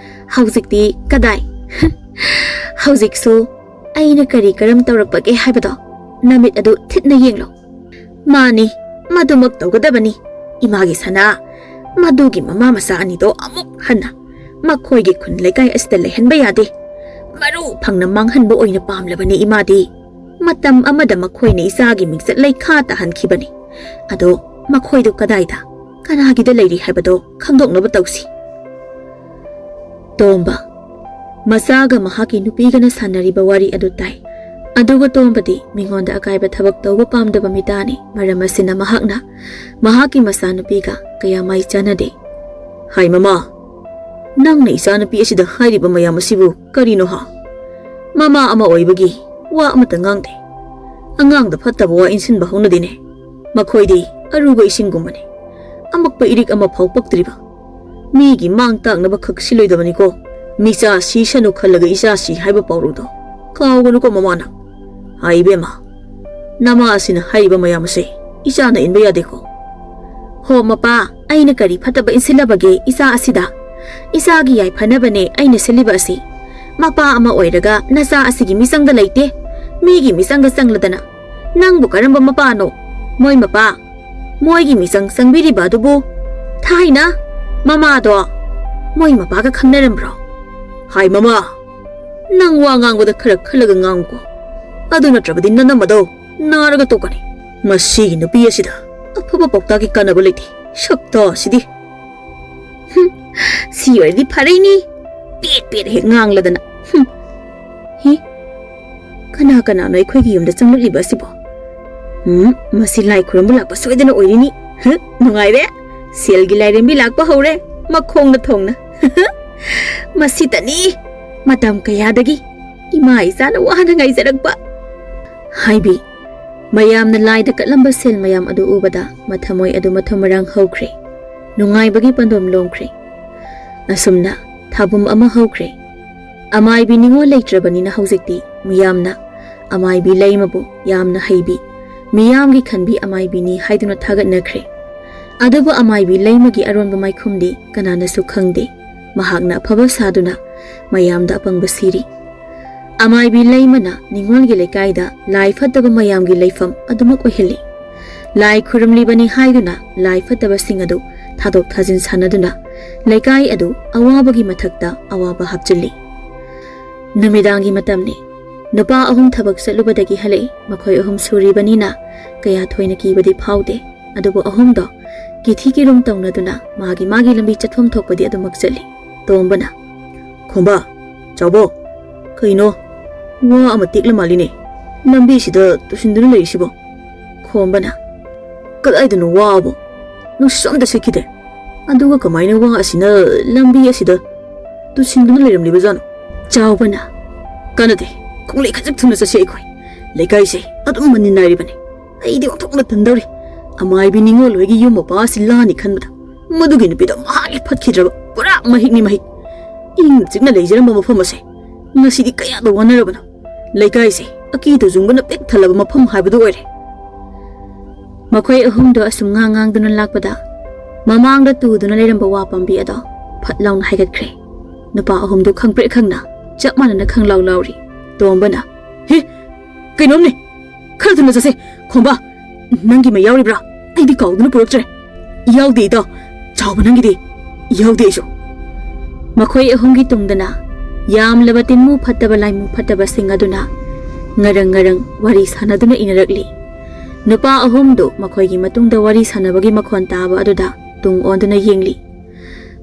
ꯍꯧꯖꯤꯛꯇꯤ ꯀꯗꯥꯏ? ꯍꯧꯖꯤꯛꯁꯨ ꯑꯩꯅ ꯀꯔꯤ ꯀꯔꯝ ꯇꯧꯔꯛꯄꯒꯦ ꯍꯥꯏꯕꯗꯣ ꯅꯃꯤꯠ ꯑꯗꯨ ꯊꯤꯠꯅ ꯌꯦꯡꯂꯣ꯫" "ꯃꯥꯅꯤ, ꯃꯗꯨꯃꯛ ꯇꯧꯒꯗꯕꯅꯤ꯫ ꯏꯃꯥꯒꯤ ꯁꯅꯥ, ꯃꯗꯨꯒꯤ ꯃꯃꯥ ꯃꯆꯥ ꯑꯅꯤꯗꯣ ꯑꯃꯨꯛ ꯍꯟꯅ ꯃꯈꯣꯏꯒꯤ ꯈꯨꯟ ꯂꯩꯀꯥꯏ ꯑꯁꯤꯗ ꯂꯩꯍꯟꯕ ꯌꯥꯗꯦ꯫ ꯃꯔꯨ ꯐꯪꯅ ꯃꯥꯡꯍꯟꯕ ꯑꯣꯏꯅ ꯄꯥꯝꯂꯕꯅꯤ ꯏꯃꯥꯗꯤ꯫ ꯃꯇꯝ ꯑꯃꯗ ꯃꯈꯣꯏꯅ ꯏꯆꯥꯒꯤ ꯃꯤꯡꯆꯠ ꯂꯩꯈꯥ ꯇꯥꯍꯟꯈꯤꯕꯅꯤ꯫ ꯑꯗꯣ ꯃꯈꯣꯏꯗꯨ ꯀꯗꯥꯏꯗ, ꯀꯅꯥꯒꯤꯗ ꯂꯩꯔꯤ ꯍꯥꯏꯕꯗꯣ ꯈꯪꯗꯣꯛꯅꯕ ꯇꯧꯁꯤ꯫" ꯇꯣꯝꯕ꯫ ꯃꯆꯥꯒ ꯃꯍꯥꯛꯀꯤ ꯅꯨꯄꯤꯒꯅ ꯁꯥꯟꯅꯔꯤꯕ ꯋꯥꯔꯤ ꯑꯗꯨ ꯇꯥꯏ꯫ ꯑꯗꯨꯒ ꯇꯣꯝꯕꯗꯤ ꯃꯤꯉꯣꯟꯗ ꯑꯀꯥꯏꯕ ꯊꯕꯛ ꯇꯧꯕ ꯄꯥꯝꯗꯕ ꯃꯤꯇꯥꯅꯤ꯫ ꯃꯔꯝ ꯑꯁꯤꯅ ꯃꯍꯥꯛꯅ ꯃꯍꯥꯛꯀꯤ ꯃꯆꯥꯅꯨꯄꯤꯒ ꯀꯌꯥ ꯃꯥꯏ ꯆꯥꯟꯅꯗꯦ꯫ "ꯍꯥꯏ ꯃꯃꯥ, ꯅꯪꯅ ꯏꯆꯥꯅꯨꯄꯤ ꯑꯁꯤꯗ ꯍꯥꯏꯔꯤꯕ ꯃꯌꯥꯝ ꯑꯁꯤꯕꯨ ꯀꯔꯤꯅꯣ ꯍꯥ? ꯃꯃꯥ ꯑꯃ ꯑꯣꯏꯕꯒꯤ ꯋꯥ ꯑꯃꯠꯇ ꯉꯥꯡꯗꯦ꯫ ꯑꯉꯥꯡꯗ ꯐꯠꯇꯕ ꯋꯥ ꯏꯟꯁꯤꯟꯕ ꯍꯧꯅꯗꯦꯅꯦ꯫ ꯃꯈꯣꯏꯗꯤ ꯑꯔꯨꯕ ꯏꯁꯤꯡꯒꯨꯝꯕꯅꯤ꯫ ꯑꯃꯛꯄ ꯏꯔꯤꯛ ꯑꯃ ꯐꯥꯎ ꯄꯛꯇ꯭ꯔꯤꯕ꯫ ꯃꯤꯒꯤ ꯃꯥꯡ ꯇꯥꯛꯅꯕ ꯈꯛ ꯁꯤꯜꯂꯣꯏꯗꯕꯅꯤꯀꯣ꯫ ꯃꯤꯆꯥ ꯁꯤꯁꯅꯨ ꯈꯜꯂꯒ ꯏꯆꯥ ꯁꯤ ꯍꯥꯏꯕ ꯄꯥꯎꯔꯧꯗꯣ ꯀꯥꯎꯒꯅꯨꯀꯣ ꯃꯃꯥꯅ꯫ ꯍꯥꯏ ꯏꯕꯦꯝꯃ, ꯅꯃꯥ ꯑꯁꯤꯅ ꯍꯥꯏꯔꯤꯕ ꯃꯌꯥꯝ ꯑꯁꯦ ꯏꯆꯥꯅ ꯏꯟꯕ ꯌꯥꯗꯦꯀꯣ꯫ ꯍꯣ ꯃꯄꯥ, ꯑꯩꯅ ꯀꯔꯤ ꯐꯠꯇꯕ ꯏꯟꯁꯤꯜꯂꯕꯒꯦ ꯏꯆꯥ ꯑꯁꯤꯗ? ꯏꯆꯥꯒꯤ ꯌꯥꯏꯐꯅꯕꯅꯦ ꯑꯩꯅ ꯁꯤꯜꯂꯤꯕ ꯑꯁꯤ꯫ ꯃꯄꯥ ꯑꯃ ꯑꯣꯏꯔꯒ ꯅꯆꯥ ꯑꯁꯤꯒꯤ ꯃꯤꯆꯪꯗ ꯂꯩꯇꯦ, ꯃꯤꯒꯤ ꯃꯤꯆꯪꯗ ꯆꯪꯂꯗꯅ꯫ ꯅꯪꯕꯨ ꯀꯔꯝꯕ ꯃꯄꯥꯅꯣ? ꯃꯣꯏ ꯃꯄꯥ, ꯃꯣꯏꯒꯤ ꯃꯤꯆꯪ ꯆꯪꯕꯤꯔꯤꯕ ꯑꯗꯨꯕꯨ ꯊꯥꯏꯅ ꯃꯃꯥꯗꯣ ꯃꯣꯏ ꯃꯄꯥꯒ ꯈꯪꯅꯔꯝꯕ꯭ꯔꯣ? ꯍꯥꯏ ꯃꯃꯥ, ꯅꯪ ꯋꯥ ꯉꯥꯡꯕꯗ ꯈꯔ ꯈꯜꯂꯒ ꯉꯥꯡꯉꯨꯀꯣ꯫ ꯑꯗꯨ ꯅꯠꯇ꯭ꯔꯕꯗꯤ ꯅꯅꯝ ꯑꯗꯣ ꯅꯥꯔꯒ ꯇꯣꯛꯀꯅꯤ꯫ ꯃꯁꯤꯒꯤ ꯅꯨꯄꯤ ꯑꯁꯤꯗ ꯑꯐꯕ ꯄꯥꯎꯇꯥꯛꯀꯤ ꯀꯥꯟꯅꯕ ꯂꯩꯇꯦ꯫ ꯁꯛꯇ ꯑꯁꯤꯗꯤ꯫ ꯍꯨꯝ, ꯁꯤ ꯑꯣꯏꯔꯗꯤ ꯐꯔꯦꯅꯤ꯫ ꯄꯦꯠ ꯄꯦꯠ ꯍꯦꯛ ꯉꯥꯡꯂꯗꯅ꯫ ꯍꯨꯝ꯫ ꯍꯤ? ꯀꯅꯥ ꯀꯅꯥꯅꯣ ꯑꯩꯈꯣꯏꯒꯤ ꯌꯨꯝꯗ ꯆꯪꯂꯛꯂꯤꯕ ꯑꯁꯤꯕꯣ? ꯎꯝ, ꯃꯁꯤ ꯂꯥꯏ ꯈꯨꯔꯨꯝꯕ ꯂꯥꯛꯄ ꯁꯣꯏꯗꯅ ꯑꯣꯏꯔꯤꯅꯤ꯫ ꯍꯨꯝ, ꯅꯨꯡꯉꯥꯏꯔꯦ꯫ ꯁꯦꯜꯒꯤ ꯂꯥꯏꯔꯦꯝꯕꯤ ꯂꯥꯛꯄ ꯍꯧꯔꯦ꯫ ꯃꯈꯣꯡꯅ ꯊꯣꯡꯅ꯫ ꯃꯁꯤꯇꯅꯤ꯫ ꯃꯇꯝ ꯀꯌꯥꯗꯒꯤ ꯏꯃꯥ ꯏꯆꯥꯅ ꯋꯥꯅ ꯉꯥꯏꯖꯔꯛꯄ꯫ ꯍꯥꯏꯕꯤ, ꯃꯌꯥꯝꯅ ꯂꯥꯏꯗ ꯀꯠꯂꯝꯕ ꯁꯦꯜ ꯃꯌꯥꯝ ꯑꯗꯨ ꯎꯕꯗ ꯃꯊꯃꯣꯏ ꯑꯗꯨ ꯃꯊꯨꯝ ꯃꯔꯥꯡ ꯍꯧꯈ꯭ꯔꯦ꯫ ꯅꯨꯡꯉꯥꯏꯕꯒꯤ ꯄꯟꯗꯣꯝ ꯂꯣꯝꯈ꯭ꯔꯦ꯫ ꯑꯁꯨꯝꯅ ꯊꯥꯕꯨꯝ ꯑꯃ ꯍꯧꯈ꯭ꯔꯦ꯫ ꯑꯃꯥꯏꯕꯤ ꯅꯤꯉꯣꯜ ꯂꯩꯇ꯭ꯔꯕꯅꯤꯅ ꯍꯧꯖꯤꯛꯇꯤ ꯃꯤꯌꯥꯝꯅ ꯑꯃꯥꯏꯕꯤ ꯂꯩꯃꯕꯨ ꯌꯥꯝꯅ ꯍꯩꯕꯤ, ꯃꯤꯌꯥꯝꯒꯤ ꯈꯟꯕꯤ ꯑꯃꯥꯏꯕꯤꯅꯤ ꯍꯥꯏꯗꯨꯅ ꯊꯥꯒꯠꯅꯈ꯭ꯔꯦ꯫ ꯑꯗꯨꯕꯨ ꯑꯃꯥꯏꯕꯤ ꯂꯩꯃꯒꯤ ꯑꯔꯣꯟꯕ ꯃꯥꯏꯈꯨꯝꯗꯤ ꯀꯅꯥꯅꯁꯨ ꯈꯪꯗꯦ꯫ ꯃꯍꯥꯛꯅ ꯑꯐꯕ ꯁꯥꯗꯨꯅ ꯃꯌꯥꯝꯗ ꯑꯄꯪꯕ ꯁꯤꯔꯤ꯫ ꯑꯃꯥꯏꯕꯤ ꯂꯩꯃꯅ ꯅꯤꯉꯣꯜꯒꯤ ꯂꯩꯀꯥꯏꯗ ꯂꯥꯏ ꯐꯠꯇꯕ ꯃꯌꯥꯝꯒꯤ ꯂꯩꯐꯝ ꯑꯗꯨꯃꯛ ꯑꯣꯏꯍꯜꯂꯤ꯫ ꯂꯥꯏ ꯈꯨꯔꯨꯝꯂꯤꯕꯅꯤ ꯍꯥꯏꯗꯨꯅ ꯂꯥꯏ ꯐꯠꯇꯕꯁꯤꯡ ꯑꯗꯨ ꯊꯥꯗꯣꯛ ꯊꯥꯖꯤꯟ ꯁꯥꯟꯅꯗꯨꯅ ꯂꯩꯀꯥꯏ ꯑꯗꯨ ꯑꯋꯥꯕꯒꯤ ꯃꯊꯛꯇ ꯑꯋꯥꯕ ꯍꯥꯞꯆꯤꯜꯂꯤ꯫ ꯅꯨꯃꯤꯗꯥꯡꯒꯤ ꯃꯇꯝꯅꯤ꯫ ꯅꯨꯄꯥ ꯑꯍꯨꯝ ꯊꯕꯛ ꯆꯠꯂꯨꯕꯗꯒꯤ ꯍꯜꯂꯛꯏ꯫ ꯃꯈꯣꯏ ꯑꯍꯨꯝ ꯁꯨꯔꯤꯕꯅꯤꯅ ꯀꯌꯥ ꯊꯣꯏꯅ ꯀꯤꯕꯗꯤ ꯐꯥꯎꯗꯦ꯫ ꯑꯗꯨꯕꯨ ꯑꯍꯨꯝꯗꯣ ꯀꯤꯊꯤ ꯀꯤꯔꯨꯝ ꯇꯧꯅꯗꯨꯅ ꯃꯥꯒꯤ ꯃꯥꯒꯤ ꯂꯝꯕꯤ ꯆꯠꯐꯝ ꯊꯣꯛꯄꯗꯤ ꯑꯗꯨꯃꯛ ꯆꯠꯂꯤ꯫ ꯇꯣꯝꯕꯅ, "ꯈꯣꯝꯕ, ꯆꯥꯎꯕꯣ, ꯀꯩꯅꯣ? ꯋꯥ ꯑꯃ ꯇꯦꯛꯂ ꯃꯥꯜꯂꯤꯅꯦ꯫ ꯂꯝꯕꯤꯁꯤꯗ ꯇꯨꯁꯤꯟꯗꯨꯅ ꯂꯩꯔꯤꯁꯤꯕꯣ?" ꯈꯣꯝꯕꯅ, "ꯀꯗꯥꯏꯗꯅꯣ ꯋꯥꯕꯣ? ꯅꯨꯡꯁꯤꯠꯁꯨ ꯑꯝꯇ ꯁꯤꯠꯈꯤꯗꯦ꯫ ꯑꯗꯨꯒ ꯀꯃꯥꯏꯅ ꯋꯥ ꯑꯁꯤꯅ ꯂꯝꯕꯤ ꯑꯁꯤꯗ ꯇꯨꯁꯤꯟꯗꯨꯅ ꯂꯩꯔꯝꯂꯤꯕꯖꯥꯠꯅꯣ?" ꯆꯥꯎꯕꯅ, "ꯀꯥꯟꯅꯗꯦ, ꯈꯣꯡꯂꯩ ꯈꯖꯤꯛ ꯊꯨꯅ ꯆꯠꯁꯤ ꯑꯩꯈꯣꯏ꯫ ꯂꯩꯀꯥꯏꯁꯦ ꯑꯗꯨꯝ ꯃꯅꯤꯟ ꯅꯥꯏꯔꯤꯕꯅꯤ꯫ ꯑꯩꯗꯤ ꯑꯣꯟꯊꯣꯛꯅ ꯇꯟꯗꯧꯔꯦ꯫ ꯑꯃꯥꯏꯕꯤ ꯅꯤꯉꯣꯜ ꯍꯣꯏꯒꯤ ꯌꯨꯝ ꯃꯄꯥ ꯑꯁꯤ ꯂꯥꯅꯤ ꯈꯟꯕꯗ꯫ ꯃꯗꯨꯒꯤ ꯅꯨꯄꯤꯗꯣ ꯃꯍꯥꯛꯀꯤ ꯐꯠꯈꯤꯗ꯭ꯔꯕ ꯄꯨꯔꯥ ꯃꯍꯤꯛꯅꯤ ꯃꯍꯤꯛ꯫ ꯏꯪꯅ ꯆꯤꯛꯅ ꯂꯩꯖꯔꯝꯕ ꯃꯐꯝ ꯑꯁꯦ ꯉꯁꯤꯗꯤ ꯀꯌꯥꯗ ꯋꯥꯅꯔꯕꯅꯣ꯫ ꯂꯩꯀꯥꯏꯁꯦ ꯑꯀꯤ ꯇꯨꯖꯨꯡꯕꯅ ꯄꯤꯛ ꯊꯜꯂꯕ ꯃꯐꯝ ꯍꯥꯏꯕꯗꯨ ꯑꯣꯏꯔꯦ꯫ ꯃꯈꯣꯏ ꯑꯍꯨꯝꯗꯣ ꯑꯁꯨꯝ ꯉꯥꯡ ꯉꯥꯡꯗꯨꯅ ꯂꯥꯛꯄꯗ, ꯃꯃꯥꯡꯗ ꯇꯨꯗꯨꯅ ꯂꯩꯔꯝꯕ ꯋꯥ ꯄꯥꯝꯕꯤ ꯑꯗꯣ ꯐꯠ ꯂꯥꯎꯅ ꯍꯥꯏꯒꯠꯈ꯭ꯔꯦ꯫ ꯅꯨꯄꯥ ꯑꯍꯨꯝꯗꯨ ꯈꯪꯄ꯭ꯔꯦꯛ ꯈꯪꯅ ꯆꯞ ꯃꯥꯟꯅꯅ ꯈꯪꯂꯥꯎ ꯂꯥꯎꯔꯤ꯫ ꯇꯣꯝꯕꯅ, "ꯍꯦ, ꯀꯩꯅꯣꯝꯅꯦ! ꯈꯔ ꯊꯨꯅ ꯆꯠꯁꯦ! ꯈꯣꯝꯕ, ꯅꯪꯒꯤ ꯃꯩ ꯌꯥꯎꯔꯤꯕ꯭ꯔꯥ? ꯑꯩꯗꯤ ꯀꯥꯎꯗꯨꯅ ꯄꯨꯔꯛꯇ꯭ꯔꯦ꯫" "ꯌꯥꯎꯗꯦ ꯏꯇꯥꯎ꯫ ꯆꯥꯎꯕ, ꯅꯪꯒꯤꯗꯤ?" "ꯌꯥꯎꯗꯦ ꯑꯩꯁꯨ꯫" ꯃꯈꯣꯏ ꯑꯍꯨꯝꯒꯤ ꯇꯨꯡꯗꯅ ꯌꯥꯝꯂꯕ ꯇꯤꯟꯃꯨ ꯐꯠꯇꯕ ꯂꯥꯏꯃꯨ ꯐꯠꯇꯕꯁꯤꯡ ꯑꯗꯨꯅ ꯉꯔꯪ ꯉꯔꯪ ꯋꯥꯔꯤ ꯁꯥꯟꯅꯗꯨꯅ ꯏꯟꯅꯔꯛꯂꯤ꯫ ꯅꯨꯄꯥ ꯑꯍꯨꯝꯗꯨ ꯃꯈꯣꯏꯒꯤ ꯃꯇꯨꯡꯗ ꯋꯥꯔꯤ ꯁꯥꯟꯅꯕꯒꯤ ꯃꯈꯣꯟ ꯇꯥꯕ ꯑꯗꯨꯗ ꯇꯨꯡ ꯑꯣꯟꯗꯨꯅ ꯌꯦꯡꯂꯤ꯫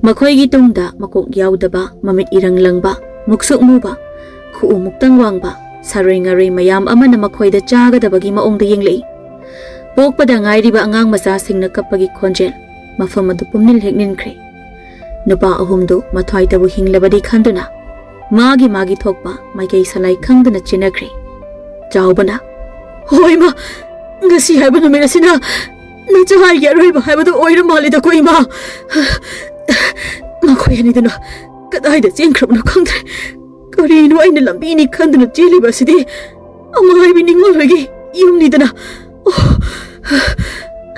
ꯃꯈꯣꯏꯒꯤ ꯇꯨꯡꯗ ꯃꯀꯣꯛ ꯌꯥꯎꯗꯕ, ꯃꯃꯤꯠ ꯏꯔꯪ ꯂꯪꯕ, ꯃꯨꯛꯁꯨꯛ ꯃꯨꯕ, ꯈꯨꯎ ꯃꯨꯛꯇꯪ ꯋꯥꯡꯕ ꯁꯥꯔꯣꯏ ꯉꯥꯔꯣꯏ ꯃꯌꯥꯝ ꯑꯃꯅ ꯃꯈꯣꯏꯗ ꯆꯥꯒꯗꯕꯒꯤ ꯃꯑꯣꯡꯗ ꯌꯦꯡꯂꯛꯏ꯫ ꯄꯣꯛꯄꯗ ꯉꯥꯏꯔꯤꯕ ꯑꯉꯥꯡ ꯃꯆꯥꯁꯤꯡꯅ ꯀꯞꯄꯒꯤ ꯈꯣꯟꯖꯦꯜ ꯃꯐꯝ ꯑꯗꯨ ꯄꯨꯝꯅꯤꯜ ꯍꯦꯛ ꯅꯤꯟꯈ꯭ꯔꯦ꯫ ꯅꯨꯄꯥ ꯑꯍꯨꯝꯗꯨ ꯃꯊ꯭ꯋꯥꯏꯇꯕꯨ ꯍꯤꯡꯂꯕꯗꯤ ꯈꯟꯗꯨꯅ ꯃꯥꯒꯤ ꯃꯥꯒꯤ ꯊꯣꯛꯄ ꯃꯥꯏꯀꯩ ꯁꯂꯥꯏ ꯈꯪꯗꯅ ꯆꯦꯟꯅꯈ꯭ꯔꯦ꯫ ꯆꯥꯎꯕꯅ, "ꯍꯣꯏ ꯏꯃꯥ, ꯉꯁꯤ ꯍꯥꯏꯕ ꯅꯨꯃꯤꯠ ꯑꯁꯤꯅ ꯅꯆꯥ ꯑꯩꯒꯤ ꯑꯔꯣꯏꯕ ꯍꯥꯏꯕꯗꯨ ꯑꯣꯏꯔ ꯃꯥꯜꯂꯤꯗꯀꯣ ꯏꯃꯥ꯫ ꯃꯈꯣꯏ ꯑꯅꯤꯗꯨꯅ ꯀꯗꯥꯏꯗ ꯆꯦꯟꯈ꯭ꯔꯕꯅꯣ ꯈꯪꯗ꯭ꯔꯦ꯫ ꯀꯔꯤꯅꯣ ꯑꯩꯅ ꯂꯝꯕꯤꯅꯤ ꯈꯟꯗꯨꯅ ꯆꯦꯜꯂꯤꯕ ꯑꯁꯤꯗꯤ? ꯑꯃꯥꯏꯕꯤ ꯅꯤꯡꯉꯣꯜ ꯍꯣꯏꯒꯤ ꯌꯨꯝꯅꯤꯗꯅ꯫ ꯑꯣ,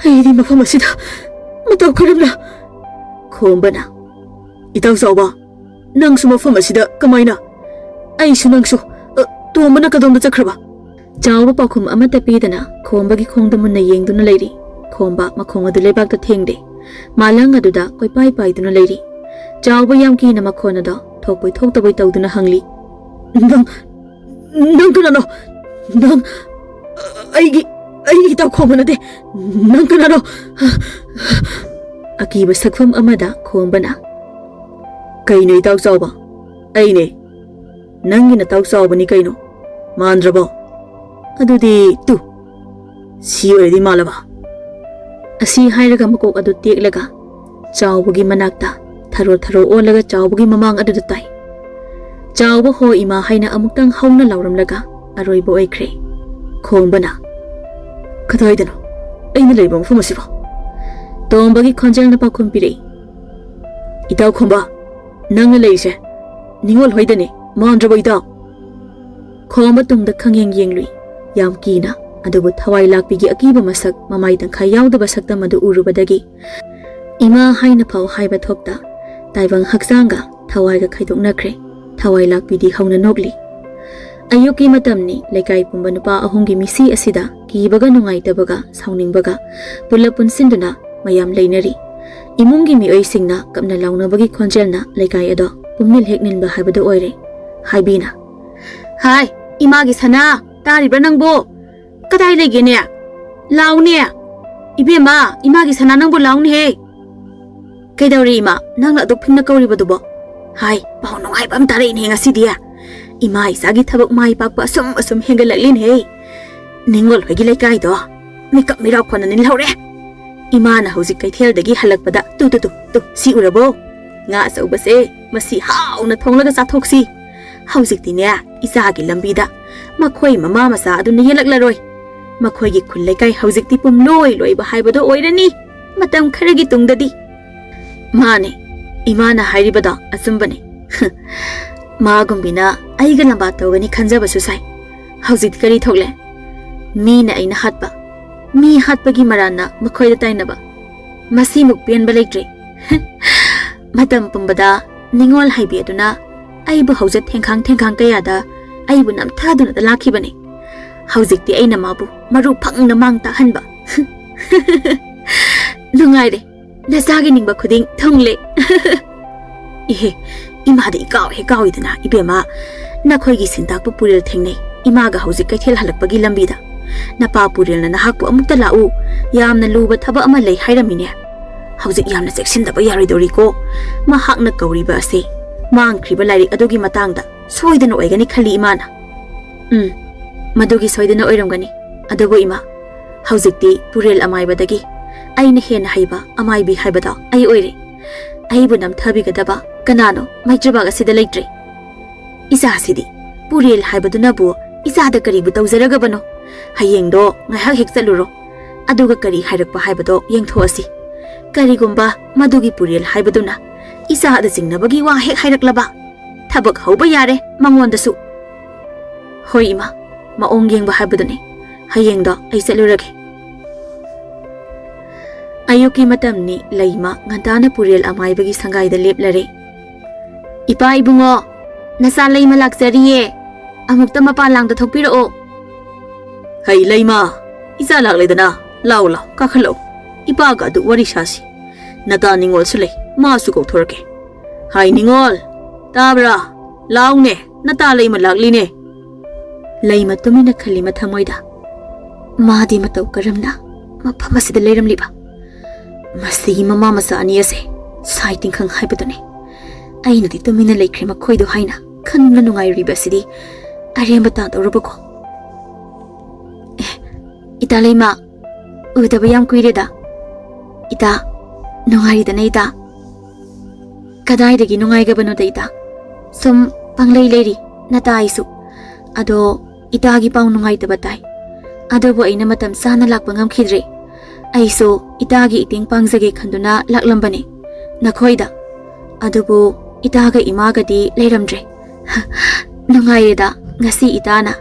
ꯑꯩꯗꯤ ꯃꯐꯝ ꯑꯁꯤꯗ ꯃꯇꯧ ꯀꯔꯝꯅ?" ꯈꯣꯝꯕꯅ, "ꯏꯇꯥꯎ ꯆꯥꯎꯕ, ꯅꯪꯁꯨ ꯃꯐꯝ ꯑꯁꯤꯗ ꯀꯃꯥꯏꯅ? ꯑꯩꯁꯨ, ꯅꯪꯁꯨ꯫ ꯑ, ꯇꯣꯝꯕꯅ ꯀꯗꯣꯝꯗ ꯆꯠꯈ꯭ꯔꯕ?" ꯆꯥꯎꯕ ꯄꯥꯎꯈꯨꯝ ꯑꯃꯠꯇ ꯄꯤꯗꯅ ꯈꯣꯝꯕꯒꯤ ꯈꯣꯡꯗ ꯃꯨꯟꯅ ꯌꯦꯡꯗꯨꯅ ꯂꯩꯔꯤ꯫ ꯈꯣꯝꯕ ꯃꯈꯣꯡ ꯑꯗꯨ ꯂꯩꯕꯥꯛꯇ ꯊꯦꯡꯗꯦ꯫ ꯃꯥꯂꯪ ꯑꯗꯨꯗ ꯀꯣꯏꯄꯥꯏ ꯄꯥꯏꯗꯨꯅ ꯂꯩꯔꯤ꯫ ꯆꯥꯎꯕ ꯌꯥꯝ ꯀꯤꯅ ꯃꯈꯣꯟ ꯑꯗꯣ ꯊꯣꯛꯄꯣꯏ ꯊꯣꯛꯇꯕꯣꯏ ꯇꯧꯗꯨꯅ ꯍꯪꯂꯤ, "ꯅꯪ, ꯅꯪ ꯀꯅꯥꯅꯣ? ꯅꯪ ꯑꯩꯒꯤ, ꯑꯩꯒꯤ ꯏꯇꯥꯎ ꯈꯣꯝꯕ ꯅꯠꯇꯦ꯫ ꯅꯪ ꯀꯅꯥꯅꯣ?" ꯑꯀꯤꯕ ꯁꯛꯐꯝ ꯑꯃꯗ ꯈꯣꯝꯕꯅ, "ꯀꯩꯅꯣ ꯏꯇꯥꯎ ꯆꯥꯎꯕ? ꯑꯩꯅꯦ꯫ ꯅꯪꯒꯤ ꯅꯇꯥꯎ ꯆꯥꯎꯕꯅꯤ ꯀꯩꯅꯣ꯫ ꯃꯥꯟꯗ꯭ꯔꯕꯣ? ꯑꯗꯨꯗꯤ ꯇꯨ, ꯁꯤ ꯑꯣꯏꯔꯗꯤ ꯃꯥꯜꯂꯕ?" ꯑꯁꯤ ꯍꯥꯏꯔꯒ ꯃꯀꯣꯛ ꯑꯗꯨ ꯇꯦꯛꯂꯒ ꯆꯥꯎꯕꯒꯤ ꯃꯅꯥꯛꯇ ꯊꯔꯣ ꯊꯔꯣ ꯑꯣꯜꯂꯒ ꯆꯥꯎꯕꯒꯤ ꯃꯃꯥꯡ ꯑꯗꯨꯗ ꯇꯥꯏ꯫ ꯆꯥꯎꯕ "ꯍꯣ ꯏꯃꯥ" ꯍꯥꯏꯅ ꯑꯃꯨꯛꯇꯪ ꯍꯧꯅ ꯂꯥꯎꯔꯝꯂꯒ ꯑꯔꯣꯏꯕ ꯑꯣꯏꯈ꯭ꯔꯦ꯫ ꯈꯣꯝꯕꯅ, "ꯀꯗꯥꯏꯗꯅꯣ ꯑꯩꯅ ꯂꯩꯕ ꯃꯐꯝ ꯑꯁꯤꯕꯣ?" ꯇꯣꯝꯕꯒꯤ ꯈꯣꯟꯖꯦꯜꯅ ꯄꯥꯎꯈꯨꯝ ꯄꯤꯔꯛꯏ, "ꯏꯇꯥꯎ ꯈꯣꯝꯕ, ꯅꯪꯅ ꯂꯩꯔꯤꯁꯦ ꯅꯤꯉꯣꯜ ꯍꯣꯏꯗꯅꯤ, ꯃꯥꯟꯗ꯭ꯔꯕꯣ ꯏꯇꯥꯎ?" ꯈꯣꯝꯕ ꯇꯨꯡꯗ ꯈꯪꯌꯦꯡ ꯌꯦꯡꯂꯨꯏ꯫ ꯌꯥꯝ ꯀꯤꯅ, ꯑꯗꯨꯕꯨ ꯊꯋꯥꯏ ꯂꯥꯛꯄꯤꯒꯤ ꯑꯀꯤꯕ ꯃꯁꯛ ꯃꯃꯥꯏ ꯇꯪꯈꯥꯏ ꯌꯥꯎꯗꯕ ꯁꯛꯇꯝ ꯑꯗꯨ ꯎꯔꯨꯕꯗꯒꯤ ꯏꯃꯥ ꯍꯥꯏꯅ ꯐꯥꯎ ꯍꯥꯏꯕ ꯊꯣꯛꯇ ꯇꯥꯏꯕꯪ ꯍꯛꯆꯥꯡꯒ ꯊꯋꯥꯏꯒ ꯈꯥꯏꯗꯣꯛꯅꯈ꯭ꯔꯦ꯫ ꯊꯋꯥꯏ ꯂꯥꯛꯄꯤꯗꯤ ꯍꯧꯅ ꯅꯣꯛꯂꯤ꯫ ꯑꯌꯨꯛꯀꯤ ꯃꯇꯝꯅꯤ꯫ ꯂꯩꯀꯥꯏ ꯄꯨꯝꯕ ꯅꯨꯄꯥ ꯑꯍꯨꯝꯒꯤ ꯃꯤꯁꯤ ꯑꯁꯤꯗ ꯀꯤꯕꯒ ꯅꯨꯡꯉꯥꯏꯇꯕꯒ ꯁꯥꯎꯅꯤꯡꯕꯒ ꯄꯨꯂꯞ ꯄꯨꯟꯁꯤꯟꯗꯨꯅ ꯃꯌꯥꯝ ꯂꯩꯅꯔꯤ꯫ ꯏꯃꯨꯡꯒꯤ ꯃꯤꯑꯣꯏꯁꯤꯡꯅ ꯀꯞꯅ ꯂꯥꯎꯅꯕꯒꯤ ꯈꯣꯟꯖꯦꯜꯅ ꯂꯩꯀꯥꯏ ꯑꯗꯣ ꯄꯨꯝꯅꯤꯜ ꯍꯦꯛ ꯅꯤꯟꯕ ꯍꯥꯏꯕꯗꯨ ꯑꯣꯏꯔꯦ꯫ ꯍꯥꯏꯕꯤꯅ, "ꯍꯥꯏ, ꯏꯃꯥꯒꯤ ꯁꯅꯥ, ꯇꯥꯔꯤꯕ꯭ꯔꯥ ꯅꯪꯕꯣ? ꯀꯗꯥꯏ ꯂꯩꯒꯦꯅꯦ? ꯂꯥꯎꯅꯦ! ꯏꯕꯦꯝꯃ, ꯏꯃꯥꯒꯤ ꯁꯅꯥ ꯅꯪꯕꯨ ꯂꯥꯎꯅꯦꯍꯦ!" "ꯀꯩꯗꯧꯔꯦ ꯏꯃꯥ? ꯅꯪꯅ ꯑꯗꯨꯛ ꯐꯤꯡꯅ ꯀꯧꯔꯤꯕꯗꯨꯕꯣ?" "ꯍꯥꯏ, ꯄꯥꯎ ꯅꯨꯡꯉꯥꯏꯕ ꯑꯃ ꯇꯥꯔꯛꯏꯅꯦ ꯉꯁꯤꯗꯤ꯫ ꯏꯃꯥ ꯏꯆꯥꯒꯤ ꯊꯕꯛ ꯃꯥꯏ ꯄꯥꯛꯄ ꯑꯁꯨꯝ ꯑꯁꯨꯝ ꯍꯦꯟꯒꯠꯂꯛꯂꯤꯅꯦꯍꯦ꯫ ꯅꯤꯡꯉꯣꯜ ꯍꯣꯏꯒꯤ ꯂꯩꯀꯥꯏꯗꯣ ꯃꯤꯀꯞ ꯃꯤꯔꯥꯎ ꯈꯣꯟꯅ ꯅꯤꯜꯍꯧꯔꯦ꯫ ꯏꯃꯥꯅ ꯍꯧꯖꯤꯛ ꯀꯩꯊꯦꯜꯗꯒꯤ ꯍꯜꯂꯛꯄꯗ, ꯇꯨ, ꯇꯨ, ꯇꯨ, ꯇꯨ, ꯁꯤ ꯎꯔꯕꯣ? ꯉꯥ ꯑꯆꯧꯕꯁꯦ ꯃꯁꯤ ꯍꯥꯎꯅ ꯊꯣꯡꯂꯒ ꯆꯥꯊꯣꯛꯁꯤ꯫ ꯍꯧꯖꯤꯛꯇꯤꯅꯦ, ꯏꯆꯥꯒꯤ ꯂꯝꯕꯤꯗ ꯃꯈꯣꯏ ꯃꯃꯥ ꯃꯆꯥ ꯑꯗꯨꯅ ꯌꯦꯜꯂꯛꯂꯔꯣꯏ꯫ ꯃꯈꯣꯏꯒꯤ ꯈꯨꯜ ꯂꯩꯀꯥꯏ ꯍꯧꯖꯤꯛꯇꯤ ꯄꯨꯝꯂꯣꯏ ꯂꯣꯏꯕ ꯍꯥꯏꯕꯗꯣ ꯑꯣꯏꯔꯅꯤ ꯃꯇꯝ ꯈꯔꯒꯤ ꯇꯨꯡꯗꯗꯤ꯫" "ꯃꯥꯅꯦ, ꯏꯃꯥꯅ ꯍꯥꯏꯔꯤꯕꯗꯣ ꯑꯆꯨꯝꯕꯅꯦ꯫" ꯃꯥꯒꯨꯝꯕꯤꯅ ꯑꯩꯒ ꯂꯝꯕꯥ ꯇꯧꯒꯅꯤ ꯈꯟꯖꯕꯁꯨ ꯁꯥꯏ꯫ ꯍꯧꯖꯤꯛꯇꯤ ꯀꯔꯤ ꯊꯣꯛꯂꯦ? ꯃꯤꯅ ꯑꯩꯅ ꯍꯥꯠꯄ, ꯃꯤ ꯍꯥꯠꯄꯒꯤ ꯃꯔꯥꯟꯅ ꯃꯈꯣꯏꯗ ꯇꯥꯏꯅꯕ꯫ ꯃꯁꯤꯃꯨꯛ ꯄꯦꯟꯕ ꯂꯩꯇ꯭ꯔꯦ꯫ ꯃꯇꯝ ꯄꯨꯝꯕꯗ ꯅꯤꯡꯉꯣꯜ ꯍꯥꯏꯕꯤ ꯑꯗꯨꯅ ꯑꯩꯕꯨ ꯍꯧꯖ ꯊꯦꯡꯈꯥꯡ ꯊꯦꯡꯈꯥꯡ ꯀꯌꯥꯗ ꯑꯩꯕꯨ ꯅꯝꯊꯗꯨꯅꯇ ꯂꯥꯛꯈꯤꯕꯅꯤ꯫ ꯍꯧꯖꯤꯛꯇꯤ ꯑꯩꯅ ꯃꯥꯕꯨ ꯃꯔꯨ ꯐꯪꯅ ꯃꯥꯡ ꯇꯥꯛꯍꯟꯕ꯫ ꯅꯨꯡꯉꯥꯏꯔꯦ, ꯅꯆꯥꯒꯤ ꯅꯤꯡꯕ ꯈꯨꯗꯤꯡ ꯊꯨꯡꯂꯦ꯫ ꯏꯍꯦ, ꯏꯃꯥꯗ ꯏꯀꯥꯎ ꯍꯦꯛ ꯀꯥꯎꯏꯗꯅ, ꯏꯕꯦꯝꯃ, ꯅꯈꯣꯏꯒꯤ ꯁꯤꯟꯇꯥꯛꯄ ꯄꯨꯔꯦꯜ ꯊꯦꯡꯅꯩ꯫ ꯏꯃꯥꯒ ꯍꯧꯖꯤꯛ ꯀꯩꯊꯦꯜ ꯍꯜꯂꯛꯄꯒꯤ ꯂꯝꯕꯤꯗ꯫ ꯅꯄꯥ ꯄꯨꯔꯦꯜꯅ ꯅꯍꯥꯛꯄꯨ ꯑꯃꯨꯛꯇ ꯂꯥꯛꯎ, ꯌꯥꯝꯅ ꯂꯨꯕ ꯊꯕꯛ ꯑꯃ ꯂꯩ ꯍꯥꯏꯔꯝꯃꯤꯅꯦ꯫ ꯍꯧꯖꯤꯛ ꯌꯥꯝꯅ ꯆꯦꯛꯁꯤꯟꯗꯕ ꯌꯥꯔꯣꯏꯗꯧꯔꯤꯀꯣ꯫ ꯃꯍꯥꯛꯅ ꯀꯧꯔꯤꯕ ꯑꯁꯦ ꯃꯥꯡꯈ꯭ꯔꯤꯕ ꯂꯥꯏꯔꯤꯛ ꯑꯗꯨꯒꯤ ꯃꯇꯥꯡꯗ ꯁꯣꯏꯗꯅ ꯑꯣꯏꯒꯅꯤ ꯈꯜꯂꯤ ꯏꯃꯥꯅ꯫ ꯎꯝ, ꯃꯗꯨꯒꯤ ꯁꯣꯏꯗꯅ ꯑꯣꯏꯔꯝꯒꯅꯤ꯫ ꯑꯗꯨꯕꯨ ꯏꯃꯥ, ꯍꯧꯖꯤꯛꯇꯤ ꯄꯨꯔꯦꯜ ꯑꯃꯥꯏꯕꯗꯒꯤ ꯑꯩꯅ ꯍꯦꯟꯅ ꯍꯩꯕ ꯑꯃꯥꯏꯕꯤ ꯍꯥꯏꯕꯗꯣ ꯑꯩ ꯑꯣꯏꯔꯦ꯫ ꯑꯩꯕꯨ ꯅꯝꯊꯕꯤꯒꯗꯕ ꯀꯅꯥꯅꯣ ꯃꯩꯇ꯭ꯔꯕꯥꯛ ꯑꯁꯤꯗ ꯂꯩꯇ꯭ꯔꯦ꯫ ꯏꯆꯥꯁꯤꯗꯤ, ꯄꯨꯔꯦꯜ ꯍꯥꯏꯕꯗꯨꯅꯕꯨ ꯏꯆꯥꯗ ꯀꯔꯤꯕꯨ ꯇꯧꯖꯔꯒꯕꯅꯣ? ꯍꯌꯦꯡꯗꯣ ꯉꯥꯏꯍꯥꯛ ꯍꯦꯛ ꯆꯠꯂꯨꯔꯣ꯫ ꯑꯗꯨꯒ ꯀꯔꯤ ꯍꯥꯏꯔꯛꯄ ꯍꯥꯏꯕꯗꯣ ꯌꯦꯡꯊꯣꯛꯑꯁꯤ꯫ ꯀꯔꯤꯒꯨꯝꯕ ꯃꯗꯨꯒꯤ ꯄꯨꯔꯦꯜ ꯍꯥꯏꯕꯗꯨꯅ ꯏꯆꯥꯗ ꯆꯤꯡꯅꯕꯒꯤ ꯋꯥ ꯍꯦꯛ ꯍꯥꯏꯔꯛꯂꯕ, ꯊꯕꯛ ꯍꯧꯕ ꯌꯥꯔꯦ ꯃꯉꯣꯟꯗꯁꯨ꯫ "ꯍꯣꯏ ꯏꯃꯥ, ꯃꯑꯣꯡ ꯌꯦꯡꯕ ꯍꯥꯏꯕꯗꯨꯅꯤ꯫ ꯍꯌꯦꯡꯗꯣ ꯑꯩ ꯆꯠꯂꯨꯔꯒꯦ꯫" ꯑꯌꯨꯛꯀꯤ ꯃꯇꯝꯅꯤ꯫ ꯂꯩꯃ ꯉꯟꯇꯥꯅ ꯄꯨꯔꯦꯜ ꯑꯃꯥꯏꯕꯒꯤ ꯁꯪꯒꯥꯏꯗ ꯂꯦꯞꯂꯔꯦ꯫ "ꯏꯄꯥ ꯏꯕꯨꯡꯉꯣ, ꯅꯆꯥ ꯂꯩꯃ ꯂꯥꯛꯆꯔꯤꯌꯦ꯫ ꯑꯃꯨꯛꯇ ꯃꯄꯥꯟ ꯂꯥꯡꯗ ꯊꯣꯛꯄꯤꯔꯛꯑꯣ꯫" "ꯍꯩ ꯂꯩꯃ, ꯏꯆꯥ ꯂꯥꯛꯂꯦꯗꯅ꯫ ꯂꯥꯎ ꯂꯥꯎ, ꯀꯥꯈꯠꯂꯛꯎ꯫ ꯏꯄꯥꯒ ꯑꯗꯨ ꯋꯥꯔꯤ ꯁꯥꯁꯤ꯫ ꯅꯇꯥ ꯅꯤꯉꯣꯜꯁꯨ ꯂꯩ, ꯃꯥꯁꯨ ꯀꯧꯊꯣꯔꯛꯀꯦ꯫ ꯍꯥꯏ ꯅꯤꯉꯣꯜ, ꯇꯥꯕ꯭ꯔꯥ? ꯂꯥꯎꯅꯦ, ꯅꯇꯥ ꯂꯩꯃ ꯂꯥꯛꯂꯤꯅꯦ꯫" ꯂꯩꯃ ꯇꯨꯃꯤꯟꯅ ꯈꯜꯂꯤ ꯃꯊꯃꯣꯏꯗ, "ꯃꯥꯗꯤ ꯃꯇꯧ ꯀꯔꯝꯅ ꯃꯐꯝ ꯑꯁꯤꯗ ꯂꯩꯔꯝꯂꯤꯕ? ꯃꯁꯤꯒꯤ ꯃꯃꯥ ꯃꯆꯥ ꯑꯅꯤ ꯑꯁꯦ ꯁꯥꯏ ꯇꯤꯡꯈꯪ ꯍꯥꯏꯕꯗꯨꯅꯤ꯫ ꯑꯩꯅꯗꯤ ꯇꯨꯃꯤꯟꯅ ꯂꯩꯈ꯭ꯔꯦ ꯃꯈꯣꯏꯗꯣ ꯍꯥꯏꯅ ꯈꯟꯕ ꯅꯨꯡꯉꯥꯏꯔꯤꯕ ꯑꯁꯤꯗꯤ ꯑꯔꯦꯝꯕ ꯇꯥꯗꯧꯔꯕꯀꯣ?" "ꯑꯦ, ꯏꯇꯥ ꯂꯩꯃ, ꯎꯗꯕ ꯌꯥꯝ ꯀꯨꯏꯔꯦꯗ꯫ ꯏꯇꯥ, ꯅꯨꯡꯉꯥꯏꯔꯤꯗꯅ ꯏꯇꯥ?" "ꯀꯗꯥꯏꯗꯒꯤ ꯅꯨꯡꯉꯥꯏꯒꯕꯅꯣꯗ ꯏꯇꯥ? ꯁꯨꯝ ꯄꯪꯂꯩ ꯂꯩꯔꯤ ꯅꯇꯥ ꯑꯩꯁꯨ꯫ ꯑꯗꯣ ꯏꯇꯥꯒꯤ ꯄꯥꯎ ꯅꯨꯡꯉꯥꯏꯇꯕ ꯇꯥꯏ꯫ ꯑꯗꯨꯕꯨ ꯑꯩꯅ ꯃꯇꯝ ꯆꯥꯅ ꯂꯥꯛꯄ ꯉꯝꯈꯤꯗ꯭ꯔꯦ꯫ ꯑꯩꯁꯨ ꯏꯇꯥꯒꯤ ꯏꯇꯦꯡ ꯄꯥꯡꯖꯒꯦ ꯈꯟꯗꯨꯅ ꯂꯥꯛꯂꯝꯕꯅꯦ ꯅꯈꯣꯏꯗ꯫ ꯑꯗꯨꯕꯨ ꯏꯇꯥꯒ ꯏꯃꯥꯒꯗꯤ ꯂꯩꯔꯝꯗ꯭ꯔꯦ꯫ ꯅꯨꯡꯉꯥꯏꯔꯦꯗ ꯉꯁꯤ ꯏꯇꯥꯅ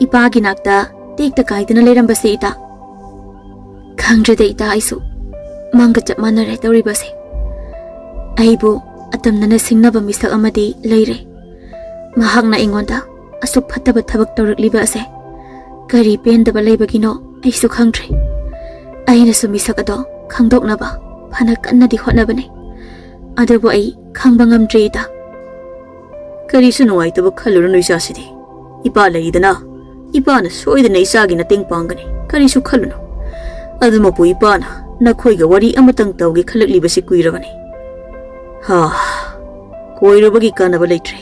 ꯏꯄꯥꯒꯤ ꯅꯥꯛꯇ ꯇꯦꯛꯇ ꯀꯥꯏꯗꯅ ꯂꯩꯔꯝꯕꯁꯦ ꯏꯇꯥ꯫ ꯈꯪꯗ꯭ꯔꯦꯗ ꯏꯇꯥ, ꯑꯩꯁꯨ ꯃꯪꯒ ꯆꯞ ꯃꯥꯟꯅꯔꯦ ꯇꯧꯔꯤꯕꯁꯦ꯫ ꯑꯩꯕꯨ ꯑꯇꯝꯅꯅ ꯁꯤꯡꯅꯕ ꯃꯤꯁꯛ ꯑꯃꯗꯤ ꯂꯩꯔꯦ꯫ ꯃꯍꯥꯛꯅ ꯑꯩꯉꯣꯟꯗ ꯑꯁꯨꯛ ꯐꯠꯇꯕ ꯊꯕꯛ ꯇꯧꯔꯛꯂꯤꯕ ꯑꯁꯦ ꯀꯔꯤ ꯄꯦꯟꯗꯕ ꯂꯩꯕꯒꯤꯅꯣ ꯑꯩꯁꯨ ꯈꯪꯗ꯭ꯔꯦ꯫ ꯑꯩꯅꯁꯨ ꯃꯤꯁꯛ ꯑꯗꯣ ꯈꯪꯗꯣꯛꯅꯕ ꯐꯅ ꯀꯟꯅꯗꯤ ꯍꯣꯠꯅꯕꯅꯦ, ꯑꯗꯨꯕꯨ ꯑꯩ ꯈꯪꯕ ꯉꯝꯗ꯭ꯔꯦ ꯏꯇꯥ꯫" "ꯀꯔꯤꯁꯨ ꯅꯨꯡꯉꯥꯏꯇꯕ ꯈꯜꯂꯨꯔꯅꯨ ꯏꯆꯥꯁꯤꯗꯤ꯫ ꯏꯄꯥ ꯂꯩꯔꯤꯗꯅ, ꯏꯄꯥꯅ ꯁꯣꯏꯗꯅ ꯏꯆꯥꯒꯤ ꯃꯇꯦꯡ ꯄꯥꯡꯒꯅꯤ, ꯀꯔꯤꯁꯨ ꯈꯜꯂꯨꯅꯨ꯫ ꯑꯗꯨꯃꯛꯄꯨ ꯏꯄꯥꯅ ꯅꯈꯣꯏꯒ ꯋꯥꯔꯤ ꯑꯃꯇꯪ ꯇꯧꯒꯦ ꯈꯜꯂꯛꯂꯤꯕꯁꯤ ꯀꯨꯏꯔꯕꯅꯤ꯫ ꯍꯥ, ꯀꯣꯏꯔꯨꯕꯒꯤ ꯀꯥꯟꯅꯕ ꯂꯩꯇ꯭ꯔꯦ꯫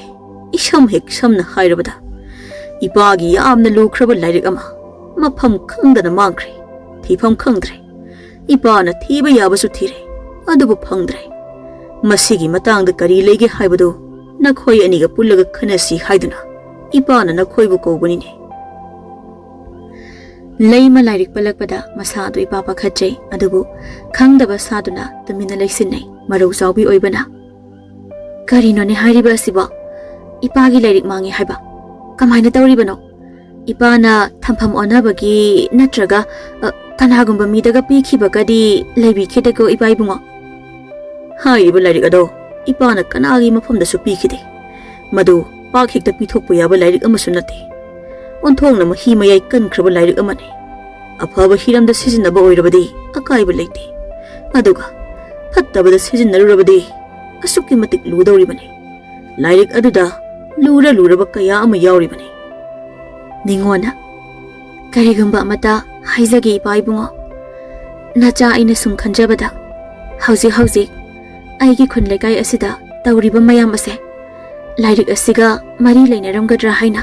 ꯏꯁꯝ ꯍꯦꯛ ꯁꯝꯅ ꯍꯥꯏꯔꯕꯗ, ꯏꯄꯥꯒꯤ ꯌꯥꯝꯅ ꯂꯨꯈ꯭ꯔꯕ ꯂꯥꯏꯔꯤꯛ ꯑꯃ ꯃꯐꯝ ꯈꯪꯗꯅ ꯃꯥꯡꯈ꯭ꯔꯦ, ꯊꯤꯐꯝ ꯈꯪꯗ꯭ꯔꯦ꯫ ꯏꯄꯥꯅ ꯊꯤꯕ ꯌꯥꯕꯁꯨ ꯊꯤꯔꯦ, ꯑꯗꯨꯕꯨ ꯐꯪꯗ꯭ꯔꯦ꯫ ꯃꯁꯤꯒꯤ ꯃꯇꯥꯡꯗ ꯀꯔꯤ ꯂꯩꯒꯦ ꯍꯥꯏꯕꯗꯨ ꯅꯈꯣꯏ ꯑꯅꯤꯒ ꯄꯨꯜꯂꯒ ꯈꯟꯅꯁꯤ ꯍꯥꯏꯗꯨꯅ ꯏꯄꯥꯅ ꯅꯈꯣꯏꯕꯨ ꯀꯧꯕꯅꯤꯅꯦ꯫" ꯂꯩꯃ ꯂꯥꯏꯔꯤꯛ ꯄꯜꯂꯛꯄꯗ ꯃꯁꯥ ꯑꯗꯨ ꯏꯄꯥ ꯄꯥꯈꯠꯆꯩ, ꯑꯗꯨꯕꯨ ꯈꯪꯗꯕ ꯁꯥꯗꯨꯅ ꯇꯨꯃꯤꯟꯅ ꯂꯩꯁꯤꯟꯅꯩ ꯃꯔꯧ ꯆꯥꯎꯕꯤ ꯑꯣꯏꯕꯅ꯫ "ꯀꯔꯤꯅꯣꯅꯦ ꯍꯥꯏꯔꯤꯕ ꯑꯁꯤꯕꯣ? ꯏꯄꯥꯒꯤ ꯂꯥꯏꯔꯤꯛ ꯃꯥꯡꯉꯦ ꯍꯥꯏꯕ? ꯀꯃꯥꯏꯅ ꯇꯧꯔꯤꯕꯅꯣ? ꯏꯄꯥꯅ ꯊꯝꯐꯝ ꯑꯣꯟꯅꯕꯒꯤ ꯅꯠꯇ꯭ꯔꯒ, ꯑ, ꯀꯅꯥꯒꯨꯝꯕ ꯃꯤꯗꯒ ꯄꯤꯈꯤꯕꯒꯗꯤ ꯂꯩꯕꯤꯈꯤꯗꯦꯀꯣ, ꯏꯄꯥ ꯏꯕꯨꯡꯉꯣ? ꯍꯥꯏꯔꯤꯕ ꯂꯥꯏꯔꯤꯛ ꯑꯗꯣ ꯏꯄꯥꯅ ꯀꯅꯥꯒꯤ ꯃꯐꯝꯗꯁꯨ ꯄꯤꯈꯤꯗꯦ꯫ ꯃꯗꯨ ꯄꯥꯛ ꯍꯦꯛꯇ ꯄꯤꯊꯣꯛꯄ ꯌꯥꯕ ꯂꯥꯏꯔꯤꯛ ꯑꯃꯁꯨ ꯅꯠꯇꯦ꯫ ꯑꯣꯟꯊꯣꯛꯅ ꯃꯍꯤ ꯃꯌꯥꯏ ꯀꯟꯈ꯭ꯔꯕ ꯂꯥꯏꯔꯤꯛ ꯑꯃꯅꯤ꯫ ꯑꯐꯕ ꯍꯤꯔꯝꯗ ꯁꯤꯖꯤꯟꯅꯕ ꯑꯣꯏꯔꯕꯗꯤ ꯑꯀꯥꯏꯕ ꯂꯩꯇꯦ, ꯑꯗꯨꯒ ꯐꯠꯇꯕꯗ ꯁꯤꯖꯤꯟꯅꯔꯨꯔꯕꯗꯤ ꯑꯁꯨꯛꯀꯤ ꯃꯇꯤꯛ ꯂꯨꯗꯧꯔꯤꯕꯅꯤ꯫ ꯂꯥꯏꯔꯤꯛ ꯑꯗꯨꯗ ꯂꯨꯔ ꯂꯨꯔꯕ ꯀꯌꯥ ꯑꯃ ꯌꯥꯎꯔꯤꯕꯅꯤ꯫ ꯅꯤꯉꯣꯜꯅ, ꯀꯔꯤꯒꯨꯝꯕ ꯑꯃꯇ ꯍꯥꯏꯖꯒꯦ, ꯏꯄꯥ ꯏꯕꯨꯡꯉꯣ꯫ ꯅꯆꯥ, ꯑꯩꯅ ꯁꯨꯝ ꯈꯟꯖꯕꯗ, ꯍꯧꯖꯤꯛ ꯍꯧꯖꯤꯛ ꯑꯩꯒꯤ ꯈꯨꯟ ꯂꯩꯀꯥꯏ ꯑꯁꯤꯗ ꯇꯧꯔꯤꯕ ꯃꯌꯥꯝ ꯑꯁꯦ ꯂꯥꯏꯔꯤꯛ ꯑꯁꯤꯒ ꯃꯔꯤ ꯂꯩꯅꯔꯝꯒꯗ꯭ꯔꯥ ꯍꯥꯏꯅ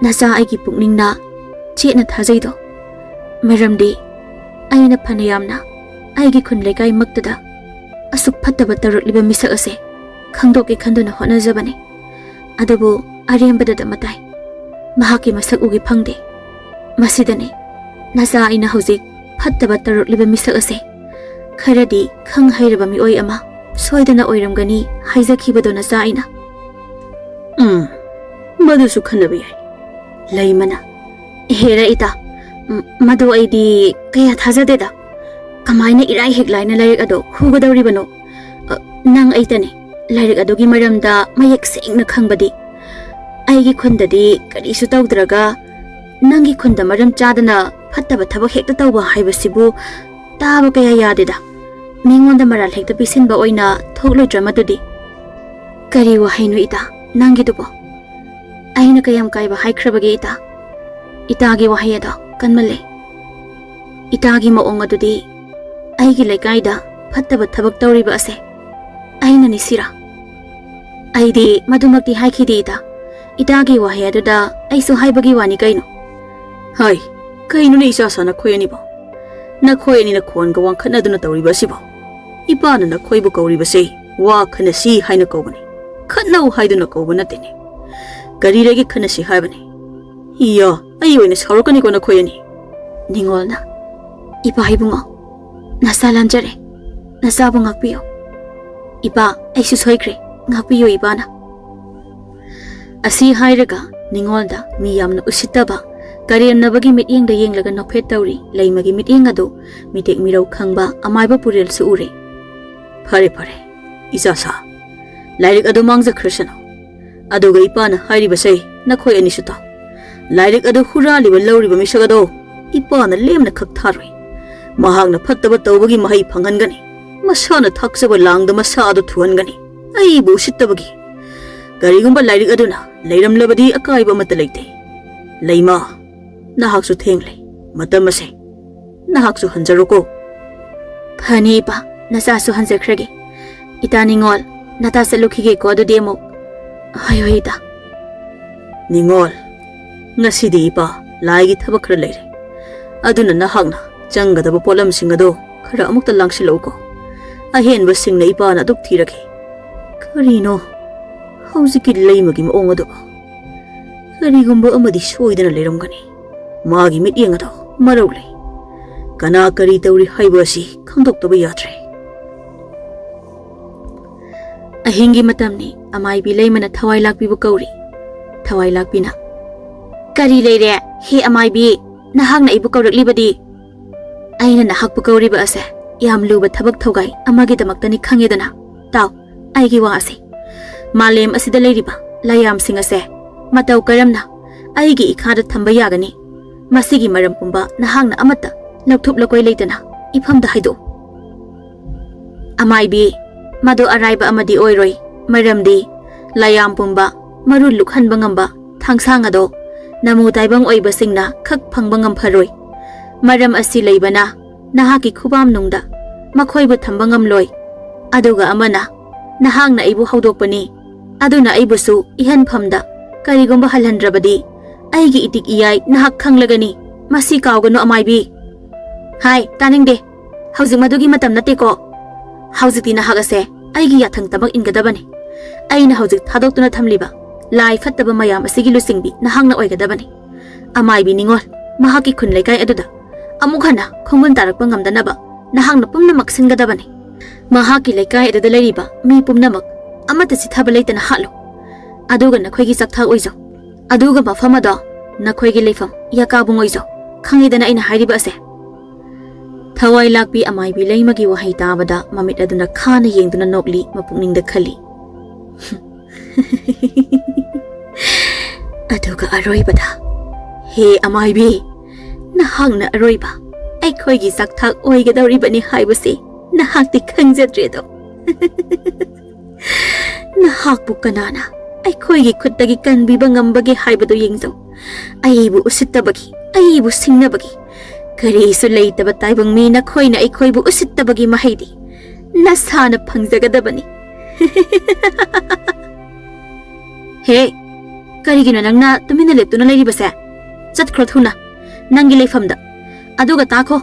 ꯅꯆꯥ ꯑꯩꯒꯤ ꯄꯨꯛꯅꯤꯡꯅ ꯆꯦꯠꯅ ꯊꯥꯖꯩꯗꯣ꯫ ꯃꯔꯝꯗꯤ ꯑꯩꯅ ꯐꯅ ꯌꯥꯝꯅ ꯑꯩꯒꯤ ꯈꯨꯟ ꯂꯩꯀꯥꯏꯃꯛꯇꯗ ꯑꯁꯨꯛ ꯐꯠꯇꯕ ꯇꯧꯔꯛꯂꯤꯕ ꯃꯤꯁꯛ ꯑꯁꯦ ꯈꯪꯗꯣꯛꯀꯦ ꯈꯟꯗꯨꯅ ꯍꯣꯠꯅꯖꯕꯅꯤ꯫ ꯑꯗꯨꯕꯨ ꯑꯔꯦꯝꯕꯗꯇ ꯃꯇꯥꯏ꯫ ꯃꯍꯥꯛꯀꯤ ꯃꯁꯛ ꯎꯒꯦ ꯐꯪꯗꯦ꯫ ꯃꯁꯤꯗꯅꯤ ꯅꯆꯥ ꯑꯩꯅ ꯍꯧꯖꯤꯛ ꯐꯠꯇꯕ ꯇꯧꯔꯛꯂꯤꯕ ꯃꯤꯁꯛ ꯑꯁꯦ꯫ ꯈꯔꯗꯤ ꯈꯪ ꯍꯩꯔꯕ ꯃꯤꯑꯣꯏ ꯑꯃ ꯁꯣꯏꯗꯅ ꯑꯣꯏꯔꯝꯒꯅꯤ ꯍꯥꯏꯖꯈꯤꯕꯗꯣ ꯅꯆꯥ ꯑꯩꯅ꯫ ꯎꯝ, ꯃꯗꯨꯁꯨ ꯈꯟꯅꯕ ꯌꯥꯏ꯫ ꯂꯩꯃꯅ, ꯍꯦꯔ ꯏꯇꯥ, ꯎꯝ, ꯃꯗꯨ ꯑꯩꯗꯤ ꯀꯌꯥ ꯊꯥꯖꯗꯦꯗ꯫ ꯀꯃꯥꯏꯅ ꯏꯔꯥꯏ ꯍꯦꯛ ꯂꯥꯏꯅ ꯂꯥꯏꯔꯤꯛ ꯑꯗꯣ ꯍꯨꯒꯗꯧꯔꯤꯕꯅꯣ? ꯑ, ꯅꯪ ꯑꯩꯇꯅꯤ ꯂꯥꯏꯔꯤꯛ ꯑꯗꯨꯒꯤ ꯃꯔꯝꯗ ꯃꯌꯦꯛ ꯁꯦꯡꯅ ꯈꯪꯕꯗꯤ꯫ ꯑꯩꯒꯤ ꯈꯨꯟꯗꯗꯤ ꯀꯔꯤꯁꯨ ꯇꯧꯗ꯭ꯔꯒ ꯅꯪꯒꯤ ꯈꯨꯟꯗ ꯃꯔꯝ ꯆꯥꯗꯅ ꯐꯠꯇꯕ ꯊꯕꯛ ꯍꯦꯛꯇ ꯇꯧꯕ ꯍꯥꯏꯕꯁꯤꯕꯨ ꯇꯥꯕ ꯀꯌꯥ ꯌꯥꯗꯦꯗ꯫ ꯃꯤꯉꯣꯟꯗ ꯃꯔꯥꯜ ꯍꯦꯛꯇ ꯄꯤꯁꯤꯟꯕ ꯑꯣꯏꯅ ꯊꯣꯛꯂꯣꯏꯗ꯭ꯔꯥ ꯃꯗꯨꯗꯤ? ꯀꯔꯤ ꯋꯥꯍꯩꯅꯣ ꯏꯇꯥ ꯅꯪꯒꯤꯗꯨꯕꯣ? ꯑꯩꯅ ꯀꯌꯥꯝ ꯀꯥꯏꯕ ꯍꯥꯏꯈ꯭ꯔꯕꯒꯦ ꯏꯇꯥ? ꯏꯇꯥꯒꯤ ꯋꯥꯍꯩ ꯑꯗꯣ ꯀꯟꯃꯜꯂꯦ꯫ ꯏꯇꯥꯒꯤ ꯃꯑꯣꯡ ꯑꯗꯨꯗꯤ ꯑꯩꯒꯤ ꯂꯩꯀꯥꯏꯗ ꯐꯠꯇꯕ ꯊꯕꯛ ꯇꯧꯔꯤꯕ ꯑꯁꯦ ꯑꯩꯅꯅꯤ ꯁꯤꯔꯥ? ꯑꯩꯗꯤ ꯃꯗꯨꯃꯛꯇꯤ ꯍꯥꯏꯈꯤꯗꯦ ꯏꯇꯥ꯫ ꯏꯇꯥꯒꯤ ꯋꯥꯍꯩ ꯑꯗꯨꯗ ꯑꯩꯁꯨ ꯍꯥꯏꯕꯒꯤ ꯋꯥꯅꯤ ꯀꯩꯅꯣ꯫ ꯍꯥꯏ, ꯀꯩꯅꯣꯅꯦ ꯏꯆꯥ ꯁꯥ ꯅꯈꯣꯏ ꯑꯅꯤꯕꯣ? ꯅꯈꯣꯏ ꯑꯅꯤꯅ ꯈꯣꯟꯒ ꯋꯥꯡꯈꯠꯅꯗꯨꯅ ꯇꯧꯔꯤꯕ ꯑꯁꯤꯕꯣ? ꯏꯄꯥꯅ ꯅꯈꯣꯏꯕꯨ ꯀꯧꯔꯤꯕꯁꯦ ꯋꯥ ꯈꯟꯅꯁꯤ ꯍꯥꯏꯅ ꯀꯧꯕꯅꯤ, ꯈꯠꯅꯧ ꯍꯥꯏꯗꯨꯅ ꯀꯧꯕ ꯅꯠꯇꯦꯅꯦ꯫ ꯀꯔꯤ ꯂꯩꯒꯦ ꯈꯟꯅꯁꯤ ꯍꯥꯏꯕꯅꯤ? ꯏꯌꯥ, ꯑꯩ ꯑꯣꯏꯅ ꯁꯥꯎꯔꯛꯀꯅꯤꯀꯣ ꯅꯈꯣꯏ ꯑꯅꯤ꯫ ꯅꯤꯡꯉꯣꯜꯅ, ꯏꯄꯥ ꯏꯕꯨꯡꯉꯣ, ꯅꯆꯥ ꯂꯥꯟꯖꯔꯦ, ꯅꯆꯥꯕꯨ ꯉꯥꯛꯄꯤꯌꯨ꯫ ꯏꯄꯥ, ꯑꯩꯁꯨ ꯁꯣꯏꯈ꯭ꯔꯦ, ꯉꯥꯛꯄꯤꯌꯨ ꯏꯄꯥꯅ꯫ ꯑꯁꯤ ꯍꯥꯏꯔꯒ ꯅꯤꯉꯣꯜꯗ ꯃꯤ ꯌꯥꯝꯅ ꯎꯁꯤꯠꯇꯕ, ꯀꯔꯦꯝꯅꯕꯒꯤ ꯃꯤꯠꯌꯦꯡꯗ ꯌꯦꯡꯂꯒ ꯅꯣꯛꯐꯦꯠ ꯇꯧꯔꯤ ꯂꯩꯃꯒꯤ ꯃꯤꯠꯌꯦꯡ ꯑꯗꯨ ꯃꯤꯇꯦꯛ ꯃꯤꯔꯧ ꯈꯪꯕ ꯑꯃꯥꯏꯕ ꯄꯨꯔꯦꯜꯁꯨ ꯎꯔꯦ꯫ "ꯐꯔꯦ, ꯐꯔꯦ, ꯏꯆꯥ ꯁꯥ, ꯂꯥꯏꯔꯤꯛ ꯑꯗꯨ ꯃꯥꯡꯖꯈ꯭ꯔꯁꯅꯨ꯫ ꯑꯗꯨꯒ ꯏꯄꯥꯅ ꯍꯥꯏꯔꯤꯕꯁꯦ ꯅꯈꯣꯏ ꯑꯅꯤꯁꯨ ꯇꯥꯎ꯫ ꯂꯥꯏꯔꯤꯛ ꯑꯗꯨ ꯍꯨꯔꯥꯜꯂꯤꯕ ꯂꯧꯔꯤꯕ ꯃꯤꯁꯛ ꯑꯗꯣ ꯏꯄꯥꯅ ꯂꯦꯝꯅ ꯈꯛ ꯊꯥꯔꯣꯏ꯫ ꯃꯍꯥꯛꯅ ꯐꯠꯇꯕ ꯇꯧꯕꯒꯤ ꯃꯍꯩ ꯐꯪꯍꯟꯒꯅꯤ꯫ ꯃꯁꯥꯅ ꯊꯥꯛꯆꯕ ꯂꯥꯡꯗ ꯃꯁꯥ ꯑꯗꯨ ꯊꯨꯍꯟꯒꯅꯤ꯫ ꯑꯩꯕꯨ ꯎꯁꯤꯠꯇꯕꯒꯤ꯫ ꯀꯔꯤꯒꯨꯝꯕ ꯂꯥꯏꯔꯤꯛ ꯑꯗꯨꯅ ꯂꯩꯔꯝꯂꯕꯗꯤ ꯑꯀꯥꯏꯕ ꯑꯃꯠꯇ ꯂꯩꯇꯦ꯫ ꯂꯩꯃ, ꯅꯍꯥꯛꯁꯨ ꯊꯦꯡꯂꯦ꯫ ꯃꯇꯝ ꯑꯁꯦ ꯅꯍꯥꯛꯁꯨ ꯍꯟꯖꯔꯣꯀꯣ꯫" "ꯐꯅꯤ ꯏꯄꯥ, ꯅꯆꯥꯁꯨ ꯍꯟꯖꯈ꯭ꯔꯒꯦ꯫ ꯏꯇꯥ ꯅꯤꯉꯣꯜ, ꯅꯇꯥ ꯆꯠꯂꯨꯈꯤꯒꯦꯀꯣ ꯑꯗꯨꯗꯤ ꯑꯃꯨꯛ꯫" "ꯍꯣꯏ, ꯍꯣꯏ ꯏꯇꯥ꯫" "ꯅꯤꯉꯣꯜ, ꯉꯁꯤꯗꯤ ꯏꯄꯥ ꯂꯥꯏꯒꯤ ꯊꯕꯛ ꯈꯔ ꯂꯩꯔꯦ꯫ ꯑꯗꯨꯅ ꯅꯍꯥꯛꯅ ꯆꯪꯒꯗꯕ ꯄꯣꯠꯂꯝꯁꯤꯡ ꯑꯗꯣ ꯈꯔ ꯑꯃꯨꯛꯇ ꯂꯥꯡꯁꯤꯜꯂꯛꯎꯀꯣ꯫ ꯑꯍꯦꯟꯕꯁꯤꯡꯅ ꯏꯄꯥꯅ ꯑꯗꯨꯝ ꯊꯤꯔꯒꯦ꯫" ꯀꯔꯤꯅꯣ ꯍꯧꯖꯤꯛꯀꯤ ꯂꯩꯃꯒꯤ ꯃꯑꯣꯡ ꯑꯗꯨꯕꯨ? ꯀꯔꯤꯒꯨꯝꯕ ꯑꯃꯗꯤ ꯁꯣꯏꯗꯅ ꯂꯩꯔꯝꯒꯅꯤ꯫ ꯃꯥꯒꯤ ꯃꯤꯠꯌꯦꯡ ꯑꯗꯣ ꯃꯔꯧ ꯂꯩ꯫ ꯀꯅꯥ ꯀꯔꯤ ꯇꯧꯔꯤ ꯍꯥꯏꯕ ꯑꯁꯤ ꯈꯪꯗꯣꯛꯇꯕ ꯌꯥꯗ꯭ꯔꯦ꯫ ꯑꯍꯤꯡꯒꯤ ꯃꯇꯝꯅꯤ꯫ ꯑꯃꯥꯏꯕꯤ ꯂꯩꯃꯅ ꯊꯋꯥꯏ ꯂꯥꯛꯄꯤꯕꯨ ꯀꯧꯔꯤ꯫ ꯊꯋꯥꯏ ꯂꯥꯛꯄꯤꯅ, "ꯀꯔꯤ ꯂꯩꯔꯦ? ꯍꯦ ꯑꯃꯥꯏꯕꯤ, ꯅꯍꯥꯛꯅ ꯑꯩꯕꯨ ꯀꯧꯔꯛꯂꯤꯕꯗꯤ?" "ꯑꯩꯅ ꯅꯍꯥꯛꯄꯨ ꯀꯧꯔꯤꯕ ꯑꯁꯦ ꯌꯥꯝ ꯂꯨꯕ ꯊꯕꯛ ꯊꯧꯒꯥꯏ ꯑꯃꯒꯤꯗꯃꯛꯇꯅꯤ ꯈꯪꯉꯦꯗꯅ꯫ ꯇꯥꯎ, ꯑꯩꯒꯤ ꯋꯥ ꯑꯁꯤ꯫ ꯃꯥꯂꯦꯝ ꯑꯁꯤꯗ ꯂꯩꯔꯤꯕ ꯂꯥꯏꯌꯥꯝꯁꯤꯡ ꯑꯁꯦ ꯃꯇꯧ ꯀꯔꯝꯅ ꯑꯩꯒꯤ ꯏꯈꯥꯗ ꯊꯝꯕ ꯌꯥꯒꯅꯤ? ꯃꯁꯤꯒꯤ ꯃꯔꯝ ꯄꯨꯝꯕ ꯅꯍꯥꯛꯅ ꯑꯃꯠꯇ ꯂꯧꯊꯨꯞ ꯂꯧꯀꯣꯏ ꯂꯩꯇꯅ ꯏꯐꯝꯗ ꯍꯥꯏꯗꯣꯛꯎ꯫" "ꯑꯃꯥꯏꯕꯤ, ꯃꯗꯨ ꯑꯔꯥꯏꯕ ꯑꯃꯗꯤ ꯑꯣꯏꯔꯣꯏ, ꯃꯔꯝꯗꯤ ꯂꯥꯏꯌꯥꯝ ꯄꯨꯝꯕ ꯃꯔꯨ ꯂꯨꯛꯍꯟꯕ ꯉꯝꯕ ꯊꯥꯡꯁꯥꯡ ꯑꯗꯣ ꯅꯃꯨ ꯇꯥꯏꯕꯪ ꯑꯣꯏꯕꯁꯤꯡꯅ ꯈꯛ ꯐꯪꯕ ꯉꯝꯐꯔꯣꯏ꯫ ꯃꯔꯝ ꯑꯁꯤ ꯂꯩꯕꯅ ꯅꯍꯥꯛꯀꯤ ꯈꯨꯕꯥꯝꯅꯨꯡꯗ ꯃꯈꯣꯏꯕꯨ ꯊꯝꯕ ꯉꯝꯂꯣꯏ꯫ ꯑꯗꯨꯒ ꯑꯃꯅ, ꯅꯍꯥꯛꯅ ꯑꯩꯕꯨ ꯍꯧꯗꯣꯛꯄꯅꯤ, ꯑꯗꯨꯅ ꯑꯩꯕꯨꯁꯨ ꯏꯍꯟꯐꯝꯗ ꯀꯔꯤꯒꯨꯝꯕ ꯍꯜꯍꯟꯗ꯭ꯔꯕꯗꯤ ꯑꯩꯒꯤ ꯏꯇꯤꯛ ꯏꯌꯥꯏ ꯅꯍꯥꯛ ꯈꯪꯂꯒꯅꯤ꯫ ꯃꯁꯤ ꯀꯥꯎꯒꯅꯨ ꯑꯃꯥꯏꯕꯤ꯫" "ꯍꯥꯏ, ꯇꯥꯅꯤꯡꯗꯦ꯫ ꯍꯧꯖꯤꯛ ꯃꯗꯨꯒꯤ ꯃꯇꯝ ꯅꯠꯇꯦꯀꯣ꯫ ꯍꯧꯖꯤꯛꯇꯤ ꯅꯍꯥꯛ ꯑꯁꯦ ꯑꯩꯒꯤ ꯌꯥꯊꯪ ꯇꯃꯛ ꯏꯟꯒꯗꯕꯅꯤ꯫ ꯑꯩꯅ ꯍꯧꯖꯤꯛ ꯊꯥꯗꯣꯛꯇꯨꯅ ꯊꯝꯂꯤꯕ ꯂꯥꯏ ꯐꯠꯇꯕ ꯃꯌꯥꯝ ꯑꯁꯤꯒꯤ ꯂꯨꯆꯤꯡꯕꯤ ꯅꯍꯥꯛꯅ ꯑꯣꯏꯒꯗꯕꯅꯤ꯫" ꯑꯃꯥꯏꯕꯤ ꯅꯤꯉꯣꯜ, ꯃꯍꯥꯛꯀꯤ ꯈꯨꯟ ꯂꯩꯀꯥꯏ ꯑꯗꯨꯗ ꯑꯃꯨꯛ ꯍꯟꯅ ꯈꯣꯡꯒꯨꯟ ꯇꯥꯔꯛꯄ ꯉꯝꯗꯅꯕ ꯅꯍꯥꯛꯅ ꯄꯨꯝꯅꯃꯛ ꯁꯤꯟꯒꯗꯕꯅꯤ꯫ ꯃꯍꯥꯛꯀꯤ ꯂꯩꯀꯥꯏ ꯑꯗꯨꯗ ꯂꯩꯔꯤꯕ ꯃꯤ ꯄꯨꯝꯅꯃꯛ ꯑꯃꯠꯇ ꯆꯤꯠꯊꯕ ꯂꯩꯇꯅ ꯍꯥꯠꯂꯨ꯫ ꯑꯗꯨꯒ ꯅꯈꯣꯏꯒꯤ ꯆꯥꯛꯊꯥꯛ ꯑꯣꯏꯖꯧ꯫ ꯑꯗꯨꯒ ꯃꯐꯝ ꯑꯗꯣ ꯅꯈꯣꯏꯒꯤ ꯂꯩꯐꯝ, ꯌꯥꯀꯥꯕꯨꯡ ꯑꯣꯏꯖꯧ꯫ ꯈꯪꯉꯤꯗꯅ ꯑꯩꯅ ꯍꯥꯏꯔꯤꯕ ꯑꯁꯦ꯫ ꯊꯋꯥꯏ ꯂꯥꯛꯄꯤ ꯑꯃꯥꯏꯕꯤ ꯂꯩꯃꯒꯤ ꯋꯥꯍꯩ ꯇꯥꯕꯗ ꯃꯃꯤꯠ ꯑꯗꯨꯅ ꯈꯥꯅ ꯌꯦꯡꯗꯨꯅ ꯅꯣꯛꯂꯤ, ꯃꯄꯨꯛꯅꯤꯡꯗ ꯈꯜꯂꯤ꯫ ꯑꯗꯨꯒ ꯑꯔꯣꯏꯕꯗ, "ꯍꯦ ꯑꯃꯥꯏꯕꯤ, ꯅꯍꯥꯛꯅ ꯑꯔꯣꯏꯕ ꯑꯩꯈꯣꯏꯒꯤ ꯆꯥꯛꯊꯥꯛ ꯑꯣꯏꯒꯗꯧꯔꯤꯕꯅꯤ ꯍꯥꯏꯕꯁꯤ ꯅꯍꯥꯛꯇꯤ ꯈꯪꯖꯗ꯭ꯔꯦꯗꯣ?" "ꯅꯍꯥꯛꯄꯨ ꯀꯅꯥꯅ ꯑꯩꯈꯣꯏꯒꯤ ꯈꯨꯠꯇꯒꯤ ꯀꯟꯕꯤꯕ ꯉꯝꯕꯒꯦ ꯍꯥꯏꯕꯗꯨ ꯌꯦꯡꯖꯧ꯫ ꯑꯩꯕꯨ ꯎꯁꯤꯠꯇꯕꯒꯤ, ꯑꯩꯕꯨ ꯁꯤꯡꯅꯕꯒꯤ, ꯀꯔꯤꯁꯨ ꯂꯩꯇꯕ ꯇꯥꯏꯕꯪ ꯃꯤ ꯅꯈꯣꯏꯅ ꯑꯩꯈꯣꯏꯕꯨ ꯎꯁꯤꯠꯇꯕꯒꯤ ꯃꯍꯩꯗꯤ ꯅꯁꯥꯅ ꯐꯪꯖꯒꯗꯕꯅꯤ꯫" "ꯍꯦ, ꯀꯔꯤꯒꯤꯅꯣ ꯅꯪꯅ ꯇꯨꯃꯤꯟꯅ ꯂꯦꯞꯇꯨꯅ ꯂꯩꯔꯤꯕꯁꯦ? ꯆꯠꯈ꯭ꯔꯣ ꯊꯨꯅ ꯅꯪꯒꯤ ꯂꯩꯐꯝꯗ꯫ ꯑꯗꯨꯒ ꯇꯥꯈꯣ,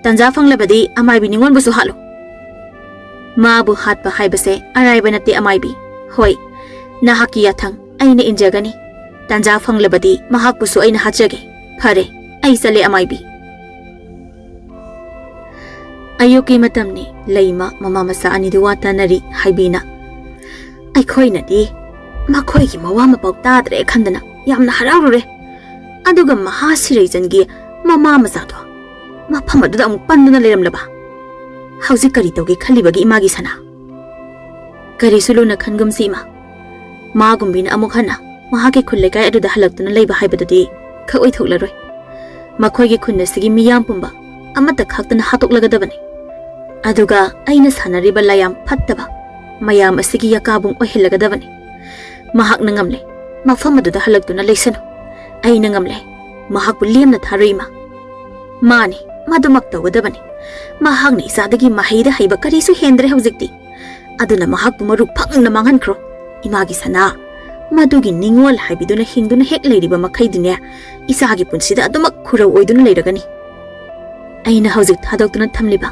ꯇꯟꯖꯥ ꯐꯪꯂꯕꯗꯤ ꯑꯃꯥꯏꯕꯤ ꯅꯤꯉꯣꯟꯕꯨꯁꯨ ꯍꯥꯠꯂꯨ꯫" "ꯃꯥꯕꯨ ꯍꯥꯠꯄ ꯍꯥꯏꯕꯁꯦ ꯑꯔꯥꯏꯕ ꯅꯠꯇꯦ ꯑꯃꯥꯏꯕꯤ꯫ ꯍꯣꯏ, ꯅꯍꯥꯛꯀꯤ ꯌꯥꯊꯪ ꯑꯩꯅ ꯏꯟꯖꯒꯅꯤ꯫ ꯇꯟꯖꯥ ꯐꯪꯂꯕꯗꯤ ꯃꯍꯥꯛꯄꯨꯁꯨ ꯑꯩꯅ ꯍꯥꯠꯆꯒꯦ꯫ ꯐꯔꯦ, ꯑꯩ ꯆꯠꯂꯦ ꯑꯃꯥꯏꯕꯤ꯫" ꯑꯌꯨꯛꯀꯤ ꯃꯇꯝꯅꯤ꯫ ꯂꯩꯃ ꯃꯃꯥ ꯃꯆꯥ ꯑꯅꯤꯗꯨ ꯋꯥ ꯇꯥꯅꯔꯤ꯫ ꯍꯥꯏꯕꯤꯅ, "ꯑꯩꯈꯣꯏꯅꯗꯤ ꯃꯈꯣꯏꯒꯤ ꯃꯋꯥ ꯃꯄꯥꯎ ꯇꯥꯗ꯭ꯔꯦ ꯈꯟꯗꯅ ꯌꯥꯝꯅ ꯍꯔꯥꯎꯔꯨꯔꯦ꯫ ꯑꯗꯨꯒ ꯃꯍꯥ ꯁꯤꯔꯩꯆꯟꯒꯤ ꯃꯃꯥ ꯃꯆꯥꯗꯣ ꯃꯐꯝ ꯑꯗꯨꯗ ꯑꯃꯨꯛ ꯄꯟꯗꯨꯅ ꯂꯩꯔꯝꯂꯕ? ꯍꯧꯖꯤꯛ ꯀꯔꯤ ꯇꯧꯒꯦ ꯈꯜꯂꯤꯕꯒꯦ ꯏꯃꯥꯒꯤ ꯁꯅꯥ?" "ꯀꯔꯤꯁꯨ ꯂꯨꯅ ꯈꯟꯒꯨꯝꯁꯤ ꯏꯃꯥ꯫ ꯃꯥꯒꯨꯝꯕꯤꯅ ꯑꯃꯨꯛ ꯍꯟꯅ ꯃꯍꯥꯛꯀꯤ ꯈꯨꯜ ꯂꯩꯀꯥꯏ ꯑꯗꯨꯗ ꯍꯜꯂꯛꯇꯨꯅ ꯂꯩꯕ ꯍꯥꯏꯕꯗꯨꯗꯤ ꯈꯛ ꯑꯣꯏꯊꯣꯛꯂꯔꯣꯏ꯫ ꯃꯈꯣꯏꯒꯤ ꯈꯨꯟ ꯑꯁꯤꯒꯤ ꯃꯤꯌꯥꯝ ꯄꯨꯝꯕ ꯑꯃꯠꯇ ꯈꯥꯛꯇꯅ ꯍꯥꯠꯇꯣꯛꯂꯒꯗꯕꯅꯤ꯫ ꯑꯗꯨꯒ ꯑꯩꯅ ꯁꯥꯟꯅꯔꯤꯕ ꯂꯥꯏꯌꯥꯝ ꯐꯠꯇꯕ ꯃꯌꯥꯝ ꯑꯁꯤꯒꯤ ꯌꯥꯀꯥꯕꯨꯡ ꯑꯣꯏꯍꯜꯂꯒꯗꯕꯅꯤ꯫ ꯃꯍꯥꯛꯅ ꯉꯝꯂꯦ, ꯃꯐꯝ ꯑꯗꯨꯗ ꯍꯜꯂꯛꯇꯨꯅ ꯂꯩꯁꯅꯨ꯫ ꯑꯩꯅ ꯉꯝꯂꯦ, ꯃꯍꯥꯛꯄꯨ ꯂꯦꯝꯅ ꯊꯥꯔꯨꯏ ꯏꯃꯥ꯫ ꯃꯥꯅꯤ, ꯃꯗꯨꯃꯛ ꯇꯧꯒꯗꯕꯅꯤ꯫ ꯃꯍꯥꯛꯅ ꯏꯆꯥꯗꯒꯤ ꯃꯍꯩꯗ ꯍꯩꯕ ꯀꯔꯤꯁꯨ ꯍꯦꯟꯗ꯭ꯔꯦ ꯍꯧꯖꯤꯛꯇꯤ꯫ ꯑꯗꯨꯅ ꯃꯍꯥꯛꯄꯨ ꯃꯔꯨ ꯐꯪꯅ ꯃꯥꯡꯍꯟꯈ꯭ꯔꯣ꯫ ꯏꯃꯥꯒꯤ ꯁꯅꯥ, ꯃꯗꯨꯒꯤ ꯅꯤꯡꯉꯣꯜ ꯍꯥꯏꯕꯤꯗꯨꯅ ꯍꯤꯡꯗꯨꯅ ꯍꯦꯛ ꯂꯩꯔꯤꯕ ꯃꯈꯩꯗꯤꯅꯦ, ꯏꯆꯥꯒꯤ ꯄꯨꯟꯁꯤꯗ ꯑꯗꯨꯃꯛ ꯈꯨꯔꯧ ꯑꯣꯏꯗꯨꯅ ꯂꯩꯔꯒꯅꯤ꯫ ꯑꯩꯅ ꯍꯧꯖꯤꯛ ꯊꯥꯗꯣꯛꯇꯨꯅ ꯊꯝꯂꯤꯕ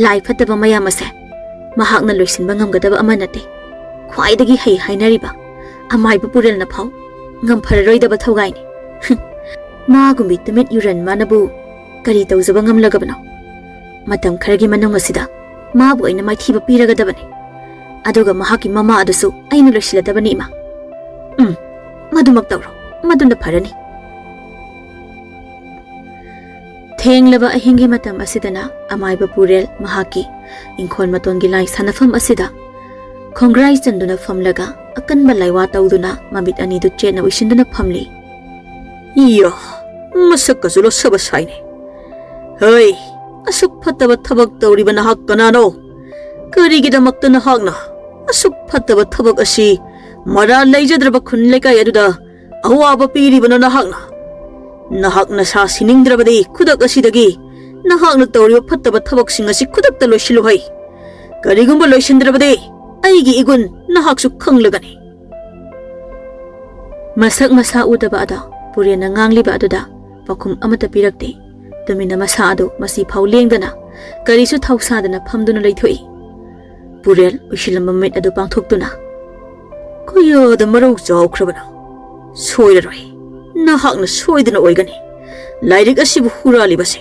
ꯂꯥꯏ ꯐꯠꯇꯕ ꯃꯌꯥꯝ ꯑꯁꯦ ꯃꯍꯥꯛꯅ ꯂꯣꯏꯁꯤꯟꯕ ꯉꯝꯒꯗꯕ ꯑꯃ ꯅꯠꯇꯦ꯫ ꯈ꯭ꯋꯥꯏꯗꯒꯤ ꯍꯩ ꯍꯥꯏꯅꯔꯤꯕ ꯑꯃꯥꯏꯕ ꯄꯨꯔꯦꯜꯅ ꯐꯥꯎ ꯉꯝꯐꯔꯔꯣꯏꯗꯕ ꯊꯧꯒꯥꯏꯅꯤ꯫ ꯃꯥꯒꯨꯝꯕꯤ ꯇꯨꯃꯤꯠ ꯌꯨꯔꯟ ꯃꯥꯅꯕꯨ ꯀꯔꯤ ꯇꯧꯖꯕ ꯉꯝꯂꯒꯕꯅꯣ? ꯃꯇꯝ ꯈꯔꯒꯤ ꯃꯅꯨꯡ ꯑꯁꯤꯗ ꯃꯥꯕꯨ ꯑꯩꯅ ꯃꯥꯏꯊꯤꯕ ꯄꯤꯔꯒꯗꯕꯅꯤ꯫ ꯑꯗꯨꯒ ꯃꯍꯥꯛꯀꯤ ꯃꯃꯥ ꯑꯗꯨꯁꯨ ꯑꯩꯅ ꯂꯣꯏꯁꯤꯜꯂꯗꯕꯅꯤ, ꯏꯃꯥ꯫ ꯎꯝ, ꯑꯗꯨꯃꯛ ꯇꯧꯔꯣ, ꯃꯗꯨꯅ ꯐꯔꯅꯤ꯫ ꯊꯦꯡꯂꯕ ꯑꯍꯤꯡꯒꯤ ꯃꯇꯝ ꯑꯁꯤꯗꯅ ꯑꯃꯥꯏꯕ ꯄꯨꯔꯦꯜ ꯃꯍꯥꯛꯀꯤ ꯏꯪꯈꯣꯜ ꯃꯇꯣꯟꯒꯤ ꯂꯥꯏ ꯁꯥꯟꯅꯐꯝ ꯑꯁꯤꯗ ꯈꯣꯡꯒ꯭ꯔꯥꯏ ꯆꯟꯗꯨꯅ ꯐꯝꯂꯒ ꯑꯀꯟꯕ ꯂꯥꯏꯋꯥ ꯇꯧꯗꯨꯅ ꯃꯃꯤꯠ ꯑꯅꯤꯗꯨ ꯆꯦꯠꯅ ꯎꯏꯁꯤꯟꯗꯨꯅ ꯐꯝꯂꯤ꯫ ꯏꯌꯥ, ꯃꯁꯛꯀꯁꯨ ꯂꯣꯠꯁꯕ ꯁꯥꯏꯅꯦ꯫ ꯍꯩ, ꯑꯁꯨꯛ ꯐꯠꯇꯕ ꯊꯕꯛ ꯇꯧꯔꯤꯕ ꯅꯍꯥꯛ ꯀꯅꯥꯅꯣ? ꯀꯔꯤꯒꯤꯗꯃꯛꯇ ꯅꯍꯥꯛꯅ ꯑꯁꯨꯛ ꯐꯠꯇꯕ ꯊꯕꯛ ꯑꯁꯤ ꯃꯔꯥꯜ ꯂꯩꯖꯗ꯭ꯔꯕ ꯈꯨꯟ ꯂꯩꯀꯥꯏ ꯑꯗꯨꯗ ꯑꯋꯥꯕ ꯄꯤꯔꯤꯕꯅꯣ ꯅꯍꯥꯛꯅ? ꯅꯍꯥꯛ ꯅꯁꯥ ꯁꯤꯅꯤꯡꯗ꯭ꯔꯕꯗꯤ ꯈꯨꯗꯛ ꯑꯁꯤꯗꯒꯤ ꯅꯍꯥꯛꯅ ꯇꯧꯔꯤꯕ ꯐꯠꯇꯕ ꯊꯕꯛꯁꯤꯡ ꯑꯁꯤ ꯈꯨꯗꯛꯇ ꯂꯣꯏꯁꯤꯜꯂꯨ ꯍꯩ꯫ ꯀꯔꯤꯒꯨꯝꯕ ꯂꯣꯏꯁꯤꯟꯗ꯭ꯔꯕꯗꯤ ꯑꯩꯒꯤ ꯏꯒꯨꯟ ꯅꯍꯥꯛꯁꯨ ꯈꯪꯂꯒꯅꯤ꯫ ꯃꯁꯛ ꯃꯁꯥ ꯎꯗꯕ ꯑꯗꯣ ꯄꯨꯔꯦꯟꯅ ꯉꯥꯡꯂꯤꯕ ꯑꯗꯨꯗ ꯄꯥꯎꯈꯨꯝ ꯑꯃꯠꯇ ꯄꯤꯔꯛꯇꯦ꯫ ꯇꯨꯃꯤꯟꯅ ꯃꯁꯥ ꯑꯗꯨ ꯃꯁꯤꯐꯥꯎ ꯂꯦꯡꯗꯅ ꯀꯔꯤꯁꯨ ꯊꯧꯁꯥꯗꯅ ꯐꯝꯗꯨꯅ ꯂꯩꯊꯣꯛꯏ꯫ ꯄꯨꯔꯦꯜ ꯎꯏꯁꯤꯜꯂꯝꯕ ꯃꯃꯤꯠ ꯑꯗꯨ ꯄꯥꯡꯊꯣꯛꯇꯨꯅ, "ꯀꯌꯥꯗ ꯃꯔꯧ ꯆꯥꯎꯈ꯭ꯔꯕꯅꯣ? ꯁꯣꯏꯔꯔꯣꯏ, ꯅꯍꯥꯛꯅ ꯁꯣꯏꯗꯅ ꯑꯣꯏꯒꯅꯤ꯫ ꯂꯥꯏꯔꯤꯛ ꯑꯁꯤꯕꯨ ꯍꯨꯔꯥꯜꯂꯤꯕꯁꯦ꯫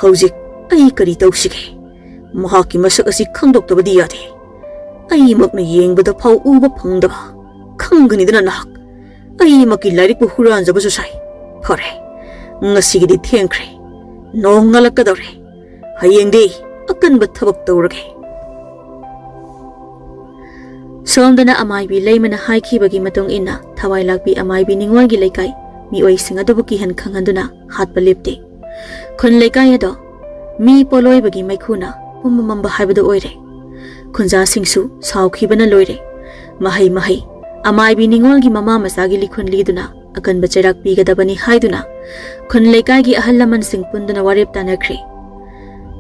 ꯍꯧꯖꯤꯛ ꯑꯩ ꯀꯔꯤ ꯇꯧꯁꯤꯒꯦ? ꯃꯍꯥꯛꯀꯤ ꯃꯁꯛ ꯑꯁꯤ ꯈꯪꯗꯣꯛꯇꯕꯗꯤ ꯌꯥꯗꯦ꯫ ꯑꯩꯃꯛꯅ ꯌꯦꯡꯕꯗ ꯐꯥꯎ ꯎꯕ ꯐꯪꯗꯕ꯫ ꯈꯪꯒꯅꯤꯗꯅ ꯅꯍꯥꯛ꯫ ꯑꯩꯃꯛꯀꯤ ꯂꯥꯏꯔꯤꯛꯄꯨ ꯍꯨꯔꯥꯟꯖꯕꯁꯨ ꯁꯥꯏ꯫ ꯐꯔꯦ, ꯉꯁꯤꯒꯤꯗꯤ ꯊꯦꯡꯈ꯭ꯔꯦ꯫ ꯅꯣꯡ ꯉꯥꯜꯂꯛꯀꯗꯧꯔꯦ꯫ ꯍꯌꯦꯡꯗꯤ ꯑꯀꯟꯕ ꯊꯕꯛ ꯇꯧꯔꯒꯦ꯫" ꯁꯣꯝꯗꯅ ꯑꯃꯥꯏꯕꯤ ꯂꯩꯃꯅ ꯍꯥꯏꯈꯤꯕꯒꯤ ꯃꯇꯨꯡ ꯏꯟꯅ ꯊꯋꯥꯏ ꯂꯥꯛꯄꯤ ꯑꯃꯥꯏꯕꯤ ꯅꯤꯉꯣꯜꯒꯤ ꯂꯩꯀꯥꯏ ꯃꯤꯑꯣꯏꯁꯤꯡ ꯑꯗꯨꯕꯨ ꯀꯤꯍꯟ ꯈꯪꯍꯟꯗꯨꯅ ꯍꯥꯠꯄ ꯂꯦꯞꯇꯦ꯫ ꯈꯨꯟ ꯂꯩꯀꯥꯏ ꯑꯗꯣ ꯃꯤ ꯄꯣꯂꯣꯏꯕꯒꯤ ꯃꯩꯈꯨꯅ ꯄꯨꯝꯕ ꯃꯝꯕ ꯍꯥꯏꯕꯗꯨ ꯑꯣꯏꯔꯦ꯫ ꯈꯨꯟꯖꯥꯁꯤꯡꯁꯨ ꯁꯥꯎꯈꯤꯕꯅ ꯂꯣꯏꯔꯦ꯫ ꯃꯍꯩ ꯃꯍꯩ ꯑꯃꯥꯏꯕꯤ ꯅꯤꯉꯣꯜꯒꯤ ꯃꯃꯥ ꯃꯆꯥꯒꯤ ꯂꯤꯈꯨꯟ ꯂꯤꯗꯨꯅ ꯑꯀꯟꯕ ꯆꯩꯔꯥꯛ ꯄꯤꯒꯗꯕꯅꯤ ꯍꯥꯏꯗꯨꯅ ꯈꯨꯟ ꯂꯩꯀꯥꯏꯒꯤ ꯑꯍꯜ ꯂꯃꯟꯁꯤꯡ ꯄꯨꯟꯗꯨꯅ ꯋꯥꯔꯦꯞ ꯇꯥꯅꯈ꯭ꯔꯦ꯫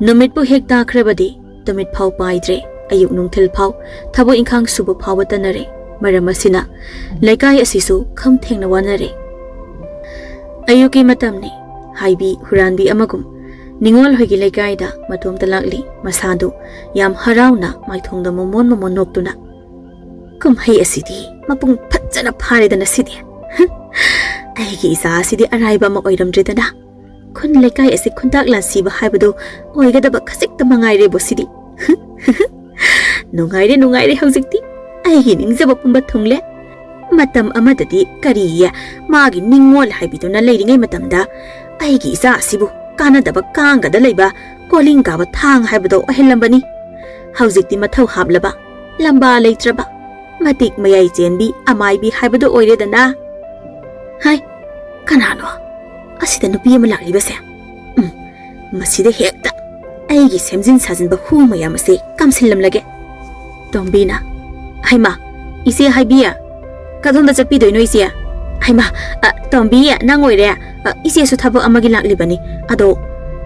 ꯅꯨꯃꯤꯠꯄꯨ ꯍꯦꯛ ꯇꯥꯈ꯭ꯔꯕꯗꯤ ꯇꯨꯃꯤꯠ ꯐꯥꯎ ꯄꯥꯏꯗ꯭ꯔꯦ꯫ ꯑꯌꯨꯛ ꯅꯨꯡꯊꯤꯜ ꯐꯥꯎ ꯊꯕꯛ ꯏꯪꯈꯥꯡ ꯁꯨꯕ ꯐꯥꯎꯕ ꯇꯟꯅꯔꯦ꯫ ꯃꯔꯝ ꯑꯁꯤꯅ ꯂꯩꯀꯥꯏ ꯑꯁꯤꯁꯨ ꯈꯝ ꯊꯦꯡꯅ ꯋꯥꯅꯔꯦ꯫ ꯑꯌꯨꯛꯀꯤ ꯃꯇꯝꯅꯤ꯫ ꯍꯥꯏꯕꯤ ꯍꯨꯔꯥꯟꯕꯤ ꯑꯃꯒꯨꯝ ꯅꯤꯉꯣꯜ ꯍꯣꯏꯒꯤ ꯂꯩꯀꯥꯏꯗ ꯃꯇꯣꯝꯇ ꯂꯥꯛꯂꯤ꯫ ꯃꯁꯥꯗꯨ ꯌꯥꯝ ꯍꯔꯥꯎꯅ ꯃꯥꯏꯊꯣꯡꯗ ꯃꯣꯃꯣꯟ ꯃꯣꯃꯣꯟ ꯅꯣꯛꯇꯨꯅ, "ꯀꯨꯝꯍꯩ ꯑꯁꯤꯗꯤ ꯃꯄꯨꯡ ꯐꯖꯅ ꯐꯥꯔꯦꯗꯅ ꯁꯤꯗꯤ꯫ ꯑꯩꯒꯤ ꯏꯆꯥ ꯑꯁꯤꯗꯤ ꯑꯔꯥꯏꯕ ꯑꯃ ꯑꯣꯏꯔꯝꯗ꯭ꯔꯦꯗꯅ꯫ ꯈꯨꯟ ꯂꯩꯀꯥꯏ ꯑꯁꯤ ꯈꯨꯟꯇꯥꯛ ꯂꯥꯟꯁꯤꯕ ꯍꯥꯏꯕꯗꯨ ꯑꯣꯏꯒꯗꯕ ꯈꯖꯤꯛꯇ ꯃꯉꯥꯏꯔꯦꯕꯣ ꯁꯤꯗꯤ꯫ ꯅꯨꯡꯉꯥꯏꯔꯦ, ꯅꯨꯡꯉꯥꯏꯔꯦ ꯍꯧꯖꯤꯛꯇꯤ꯫ ꯑꯩꯒꯤ ꯅꯤꯡꯖꯕ ꯄꯨꯝꯕ ꯊꯨꯡꯂꯦ꯫ ꯃꯇꯝ ꯑꯃꯗꯗꯤ ꯀꯔꯤꯌꯦ, ꯃꯥꯒꯤ ꯅꯤꯡꯉꯣꯜ ꯍꯥꯏꯕꯤꯗꯨꯅ ꯂꯩꯔꯤꯉꯩ ꯃꯇꯝꯗ ꯑꯩꯒꯤ ꯏꯆꯥ ꯑꯁꯤꯕꯨ ꯀꯥꯟꯅꯗꯕ ꯀꯥꯡꯒꯗ ꯂꯩꯕ ꯀꯣꯂꯤꯡ ꯀꯥꯕ ꯊꯥꯡ ꯍꯥꯏꯕꯗꯣ ꯑꯣꯏꯍꯜꯂꯝꯕꯅꯤ꯫ ꯍꯧꯖꯤꯛꯇꯤ ꯃꯊꯧ ꯍꯥꯞꯂꯕ, ꯂꯝꯕꯥ ꯂꯩꯇ꯭ꯔꯕ, ꯃꯇꯤꯛ ꯃꯌꯥꯏ ꯆꯦꯟꯕꯤ ꯑꯃꯥꯏꯕꯤ ꯍꯥꯏꯕꯗꯣ ꯑꯣꯏꯔꯦꯗꯅ꯫ ꯍꯥꯏ, ꯀꯅꯥꯅꯣ? ꯑꯁꯤꯗ ꯅꯨꯄꯤ ꯑꯃ ꯂꯥꯛꯂꯤꯕꯁꯦ꯫ ꯎꯝ, ꯃꯁꯤꯗ ꯍꯦꯛꯇ ꯑꯩꯒꯤ ꯁꯦꯝꯖꯤꯟ ꯁꯥꯖꯤꯟꯕ ꯍꯨ ꯃꯌꯥꯝ ꯑꯁꯦ ꯀꯥꯝꯁꯤꯜꯂꯝꯂꯒꯦ꯫ ꯇꯣꯝꯕꯤꯅ, "ꯍꯩꯃꯥ, ꯏꯆꯦ ꯍꯥꯏꯕꯤ, ꯀꯗꯣꯝꯗ ꯆꯠꯄꯤꯗꯣꯏꯅꯣ ꯏꯆꯦ?" "ꯍꯩꯃꯥ, ꯑ, ꯇꯣꯝꯕꯤ, ꯅꯪ ꯑꯣꯏꯔꯦ? ꯑ, ꯏꯆꯦꯁꯨ ꯊꯕꯛ ꯑꯃꯒꯤ ꯂꯥꯛꯂꯤꯕꯅꯤ꯫ ꯑꯗꯣ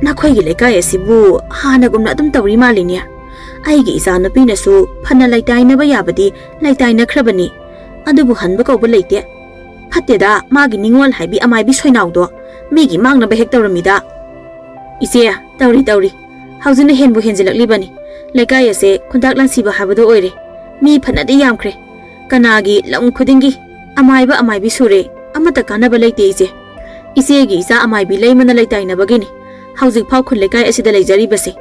ꯅꯈꯣꯏꯒꯤ ꯂꯩꯀꯥꯏ ꯑꯁꯤꯕꯨ ꯍꯥꯟꯅꯒꯨꯝꯅ ꯑꯗꯨꯝ ꯇꯧꯔꯤ ꯃꯥꯜꯂꯤꯅꯦ꯫ ꯑꯩꯒꯤ ꯏꯆꯥꯅꯨꯄꯤꯅꯁꯨ ꯐꯅ ꯂꯩꯇꯥꯏꯅꯕ ꯌꯥꯕꯗꯤ ꯂꯩꯇꯥꯏꯅꯈ꯭ꯔꯕꯅꯤ, ꯑꯗꯨꯕꯨ ꯍꯟꯕ ꯀꯧꯕ ꯂꯩꯇꯦ꯫ ꯐꯠꯇꯦꯗ, ꯃꯥꯒꯤ ꯅꯤꯡꯉꯣꯜ ꯍꯥꯏꯕꯤ ꯑꯃꯥꯏꯕꯤ ꯁꯣꯏꯅꯥꯎꯗꯣ ꯃꯤꯒꯤ ꯃꯥꯡꯅꯕ ꯍꯦꯛ ꯇꯧꯔꯝꯃꯤꯗ꯫" "ꯏꯆꯦ, ꯇꯧꯔꯤ, ꯇꯧꯔꯤ꯫ ꯍꯧꯖꯤꯛꯅ ꯍꯦꯟꯕꯨ ꯍꯦꯟꯖꯤꯜꯂꯛꯂꯤꯕꯅꯤ꯫ ꯂꯩꯀꯥꯏ ꯑꯁꯦ ꯈꯨꯟꯗꯥꯛ ꯂꯥꯟꯁꯤꯕ ꯍꯥꯏꯕꯗꯣ ꯑꯣꯏꯔꯦ꯫ ꯃꯤ ꯐꯅꯗꯤ ꯌꯥꯝꯈ꯭ꯔꯦ꯫ ꯀꯅꯥꯒꯤ ꯂꯝ ꯈꯨꯗꯤꯡꯒꯤ ꯑꯃꯥꯏꯕ ꯑꯃꯥꯏꯕꯤ ꯁꯨꯔꯦ꯫ ꯑꯃꯠꯇ ꯀꯥꯟꯅꯕ ꯂꯩꯇꯦ ꯏꯆꯦ꯫ ꯏꯆꯦꯒꯤ ꯏꯆꯥ ꯑꯃꯥꯏꯕꯤ ꯂꯩꯃꯅ ꯂꯩꯇꯥꯏꯅꯕꯒꯤꯅꯤ ꯍꯧꯖꯤꯛꯐꯥꯎ ꯈꯨꯜ ꯂꯩꯀꯥꯏ ꯑꯁꯤꯗ ꯂꯩꯖꯔꯤꯕꯁꯦ꯫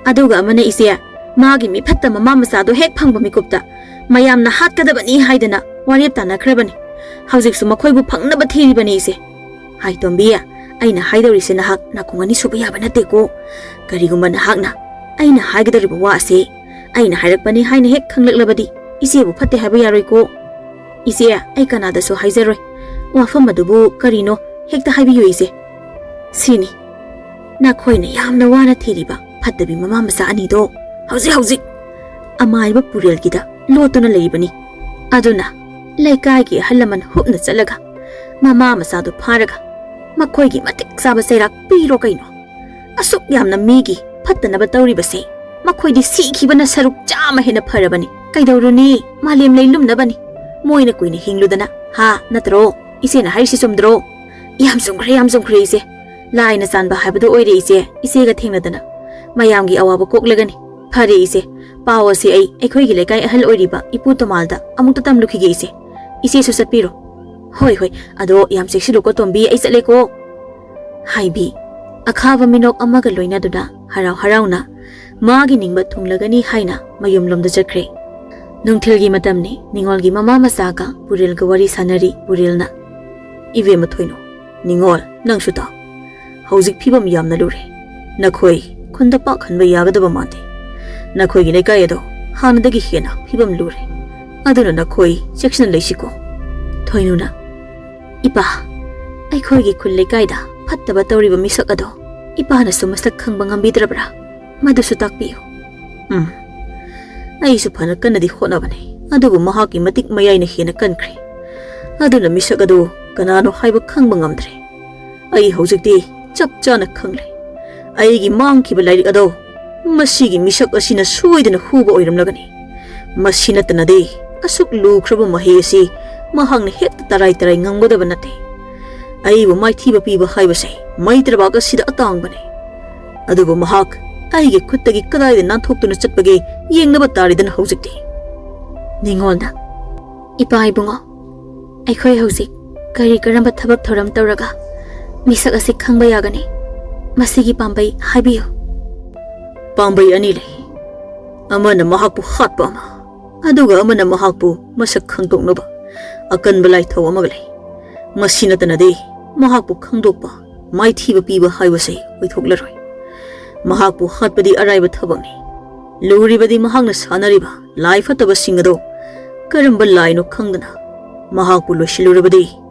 ꯑꯗꯨꯒ ꯑꯃꯅ ꯏꯆꯦ, ꯃꯥꯒꯤ ꯃꯤꯐꯠꯇ ꯃꯃꯥ ꯃꯆꯥꯗꯣ ꯍꯦꯛ ꯐꯪꯕ ꯃꯤꯀꯨꯞꯇ ꯃꯌꯥꯝꯅ ꯍꯥꯠꯀꯗꯕꯅꯤ ꯍꯥꯏꯗꯅ ꯋꯥꯔꯦꯞ ꯇꯥꯟꯅꯈ꯭ꯔꯕꯅꯤ꯫ ꯍꯧꯖꯤꯛꯁꯨ ꯃꯈꯣꯏꯕꯨ ꯐꯪꯅꯕ ꯊꯤꯔꯤꯕꯅꯤ ꯏꯆꯦ꯫" "ꯍꯥꯏ ꯇꯣꯝꯕꯤ, ꯑꯩꯅ ꯍꯥꯏꯗꯧꯔꯤꯁꯦ ꯅꯍꯥꯛ ꯅꯥꯀꯣꯡ ꯑꯅꯤ ꯁꯨꯕ ꯌꯥꯕ ꯅꯠꯇꯦꯀꯣ꯫ ꯀꯔꯤꯒꯨꯝꯕ ꯅꯍꯥꯛꯅ ꯑꯩꯅ ꯍꯥꯏꯒꯗꯧꯔꯤꯕ ꯋꯥ ꯑꯁꯤ ꯑꯩꯅ ꯍꯥꯏꯔꯛꯄꯅꯤ ꯍꯥꯏꯅ ꯍꯦꯛ ꯈꯪꯂꯛꯂꯕꯗꯤ ꯏꯆꯦꯕꯨ ꯐꯠꯇꯦ ꯍꯥꯏꯕ ꯌꯥꯔꯣꯏꯀꯣ꯫" "ꯏꯆꯦ, ꯑꯩ ꯀꯅꯥꯗꯁꯨ ꯍꯥꯏꯖꯔꯣꯏ꯫ ꯋꯥꯐꯝ ꯑꯗꯨꯕꯨ ꯀꯔꯤꯅꯣ ꯍꯦꯛꯇ ꯍꯥꯏꯕꯤꯌꯨ ꯏꯆꯦ꯫" "ꯁꯤꯅꯤ, ꯅꯈꯣꯏꯅ ꯌꯥꯝꯅ ꯋꯥꯅ ꯊꯤꯔꯤꯕ ꯐꯠꯇꯕꯤ ꯃꯃꯥ ꯃꯆꯥ ꯑꯅꯤꯗꯣ ꯍꯧꯖꯤꯛ ꯍꯧꯖꯤꯛ ꯑꯃꯥꯏꯕ ꯄꯨꯔꯦꯜꯒꯤꯗ ꯂꯣꯠꯇꯨꯅ ꯂꯩꯔꯤꯕꯅꯤ꯫ ꯑꯗꯨꯅ ꯂꯩꯀꯥꯏꯒꯤ ꯑꯍꯜ ꯂꯃꯟ ꯍꯨꯞꯅ ꯆꯠꯂꯒ ꯃꯃꯥ ꯃꯆꯥꯗꯨ ꯐꯥꯔꯒ ꯃꯈꯣꯏꯒꯤ ꯃꯇꯤꯛ ꯆꯥꯕ ꯆꯩꯔꯥꯛ ꯄꯤꯔꯣ ꯀꯩꯅꯣ꯫ ꯑꯁꯨꯛ ꯌꯥꯝꯅ ꯃꯤꯒꯤ ꯐꯠꯇꯅꯕ ꯇꯧꯔꯤꯕꯁꯦ ꯃꯈꯣꯏꯗꯤ ꯁꯤꯈꯤꯕꯅ ꯁꯔꯨꯛ ꯆꯥꯝꯃ ꯍꯦꯟꯅ ꯐꯔꯕꯅꯤ꯫ ꯀꯩꯗꯧꯔꯨꯅꯤ, ꯃꯥꯂꯦꯝ ꯂꯩ ꯂꯨꯝꯅꯕꯅꯤ꯫ ꯃꯣꯏꯅ ꯀꯨꯏꯅ ꯍꯤꯡꯂꯨꯗꯅ, ꯍꯥ, ꯅꯠꯇ꯭ꯔꯣ? ꯏꯆꯦꯅ ꯍꯥꯏꯔꯤꯁꯤ ꯆꯨꯝꯗ꯭ꯔꯣ?" "ꯌꯥꯝ ꯆꯨꯝꯈ꯭ꯔꯦ, ꯌꯥꯝ ꯆꯨꯝꯈ꯭ꯔꯦ ꯏꯆꯦ꯫ ꯂꯥꯏꯅ ꯆꯥꯟꯕ ꯍꯥꯏꯕꯗꯨ ꯑꯣꯏꯔꯦ ꯏꯆꯦ, ꯏꯆꯦꯒ ꯊꯦꯡꯅꯗꯅ꯫ ꯃꯌꯥꯝꯒꯤ ꯑꯋꯥꯕ ꯀꯣꯛꯂꯒꯅꯤ꯫ ꯐꯔꯦ ꯏꯆꯦ, ꯄꯥꯎ ꯑꯁꯤ ꯑꯩ ꯑꯩꯈꯣꯏꯒꯤ ꯂꯩꯀꯥꯏ ꯑꯍꯜ ꯑꯣꯏꯔꯤꯕ ꯏꯄꯨ ꯇꯣꯃꯥꯜꯗ ꯑꯃꯨꯛꯇ ꯇꯝꯂꯨꯈꯤꯒꯦ ꯏꯆꯦ꯫ ꯏꯆꯦꯁꯨ ꯆꯠꯄꯤꯔꯣ꯫" "ꯍꯣꯏ, ꯍꯣꯏ, ꯑꯗꯣ ꯌꯥꯝ ꯆꯦꯛꯁꯤꯜꯂꯨꯀꯣ ꯇꯣꯝꯕꯤ, ꯑꯩ ꯆꯠꯂꯦꯀꯣ꯫" ꯍꯥꯏꯕꯤ ꯑꯈꯥꯕ ꯃꯤꯅꯣꯛ ꯑꯃꯒ ꯂꯣꯏꯅꯗꯨꯅ ꯍꯔꯥꯎ ꯍꯔꯥꯎꯅ ꯃꯥꯒꯤ ꯅꯤꯡꯕ ꯊꯨꯡꯂꯒꯅꯤ ꯍꯥꯏꯅ ꯃꯌꯨꯝꯂꯣꯝꯗ ꯆꯠꯈ꯭ꯔꯦ꯫ ꯅꯨꯡꯊꯤꯜꯒꯤ ꯃꯇꯝꯅꯤ꯫ ꯅꯤꯉꯣꯜꯒꯤ ꯃꯃꯥ ꯃꯆꯥꯒ ꯄꯨꯔꯦꯜꯒ ꯋꯥꯔꯤ ꯁꯥꯟꯅꯔꯤ꯫ ꯄꯨꯔꯦꯜꯅ, "ꯏꯕꯦꯝꯃ ꯊꯣꯏꯅꯨ, ꯅꯤꯉꯣꯜ, ꯅꯪꯁꯨ ꯇꯥꯎ꯫ ꯍꯧꯖꯤꯛ ꯐꯤꯕꯝ ꯌꯥꯝꯅ ꯂꯨꯔꯦ꯫ ꯅꯈꯣꯏ ꯈꯨꯟꯗ ꯄꯥꯛ ꯍꯟꯕ ꯌꯥꯒꯗꯕ ꯃꯥꯟꯗꯦ꯫ ꯅꯈꯣꯏꯒꯤ ꯂꯩꯀꯥꯏ ꯑꯗꯣ ꯍꯥꯟꯅꯗꯒꯤ ꯍꯦꯟꯅ ꯐꯤꯕꯝ ꯂꯨꯔꯦ꯫ ꯑꯗꯨꯅ ꯅꯈꯣꯏ ꯆꯦꯛꯁꯤꯟꯅ ꯂꯩꯁꯤꯀꯣ꯫" ꯊꯣꯏꯅꯨꯅ, "ꯏꯄꯥ, ꯑꯩꯈꯣꯏꯒꯤ ꯈꯨꯜ ꯂꯩꯀꯥꯏꯗ ꯐꯠꯇꯕ ꯇꯧꯔꯤꯕ ꯃꯤꯁꯛ ꯑꯗꯣ ꯏꯄꯥꯅꯁꯨ ꯃꯁꯛ ꯈꯪꯕ ꯉꯝꯕꯤꯗ꯭ꯔꯕ꯭ꯔꯥ? ꯃꯗꯨꯁꯨ ꯇꯥꯛꯄꯤꯌꯨ꯫" "ꯎꯝ, ꯑꯩꯁꯨ ꯐꯅ ꯀꯟꯅꯗꯤ ꯍꯣꯠꯅꯕꯅꯤ, ꯑꯗꯨꯕꯨ ꯃꯍꯥꯛꯀꯤ ꯃꯇꯤꯛ ꯃꯌꯥꯏꯅ ꯍꯦꯟꯅ ꯀꯟꯈ꯭ꯔꯦ꯫ ꯑꯗꯨꯅ ꯃꯤꯁꯛ ꯑꯗꯨ ꯀꯅꯥꯅꯣ ꯍꯥꯏꯕ ꯈꯪꯕ ꯉꯝꯗ꯭ꯔꯦ꯫ ꯑꯩ ꯍꯧꯖꯤꯛꯇꯤ ꯆꯞ ꯆꯥꯅ ꯈꯪꯂꯦ꯫ ꯑꯩꯒꯤ ꯃꯥꯡꯈꯤꯕ ꯂꯥꯏꯔꯤꯛ ꯑꯗꯣ ꯃꯁꯤꯒꯤ ꯃꯤꯁꯛ ꯑꯁꯤꯅ ꯁꯣꯏꯗꯅ ꯍꯨꯕ ꯑꯣꯏꯔꯝꯂꯒꯅꯤ꯫ ꯃꯁꯤ ꯅꯠꯇꯅꯗꯤ ꯑꯁꯨꯛ ꯂꯨꯈ꯭ꯔꯕ ꯃꯍꯩ ꯑꯁꯤ ꯃꯍꯥꯛꯅ ꯍꯦꯛꯇ ꯇꯔꯥꯏ ꯇꯔꯥꯏ ꯉꯝꯒꯗꯕ ꯅꯠꯇꯦ꯫ ꯑꯩꯕꯨ ꯃꯥꯏꯊꯤꯕ ꯄꯤꯕ ꯍꯥꯏꯕꯁꯦ ꯃꯩꯇ꯭ꯔꯕꯥꯛ ꯑꯁꯤꯗ ꯑꯇꯥꯡꯕꯅꯤ꯫ ꯑꯗꯨꯕꯨ ꯃꯍꯥꯛ ꯑꯩꯒꯤ ꯈꯨꯠꯇꯒꯤ ꯀꯗꯥꯏꯗ ꯅꯥꯟꯊꯣꯛꯇꯨꯅ ꯆꯠꯄꯒꯦ ꯌꯦꯡꯅꯕ ꯇꯥꯔꯦꯗꯅ ꯍꯧꯖꯤꯛꯇꯤ꯫" ꯅꯤꯉꯣꯜꯅ, "ꯏꯄꯥ ꯏꯕꯨꯡꯉꯣ, ꯑꯩꯈꯣꯏ ꯍꯧꯖꯤꯛ ꯀꯔꯤ ꯀꯔꯝꯕ ꯊꯕꯛ ꯊꯧꯔꯝ ꯇꯧꯔꯒ ꯃꯤꯁꯛ ꯑꯁꯤ ꯈꯪꯕ ꯌꯥꯒꯅꯤ? ꯃꯁꯤꯒꯤ ꯄꯥꯝꯕꯩ ꯍꯥꯏꯕꯤꯌꯨ꯫" "ꯄꯥꯝꯕꯩ ꯑꯅꯤ ꯂꯩ꯫ ꯑꯃꯅ ꯃꯍꯥꯛꯄꯨ ꯍꯥꯠꯄ ꯑꯃ, ꯑꯗꯨꯒ ꯑꯃꯅ ꯃꯍꯥꯛꯄꯨ ꯃꯁꯛ ꯈꯪꯗꯣꯛꯅꯕ ꯑꯀꯟꯕ ꯂꯥꯏꯊꯧ ꯑꯃꯒ ꯂꯩ꯫ ꯃꯁꯤ ꯅꯠꯇꯅꯗꯤ ꯃꯍꯥꯛꯄꯨ ꯈꯪꯗꯣꯛꯄ, ꯃꯥꯏꯊꯤꯕ ꯄꯤꯕ ꯍꯥꯏꯕꯁꯤ ꯑꯣꯏꯊꯣꯛꯂꯔꯣꯏ꯫ ꯃꯍꯥꯛꯄꯨ ꯍꯥꯠꯄꯗꯤ ꯑꯔꯥꯏꯕ ꯊꯕꯛꯅꯤ꯫ ꯂꯨꯔꯤꯕꯗꯤ ꯃꯍꯥꯛꯅ ꯁꯥꯟꯅꯔꯤꯕ ꯂꯥꯏ ꯐꯠꯇꯕꯁꯤꯡ ꯑꯗꯣ ꯀꯔꯝꯕ ꯂꯥꯏꯅꯣ ꯈꯪꯗꯅ ꯃꯍꯥꯛꯄꯨ ꯂꯣꯏꯁꯤꯜꯂꯨꯔꯕꯗꯤ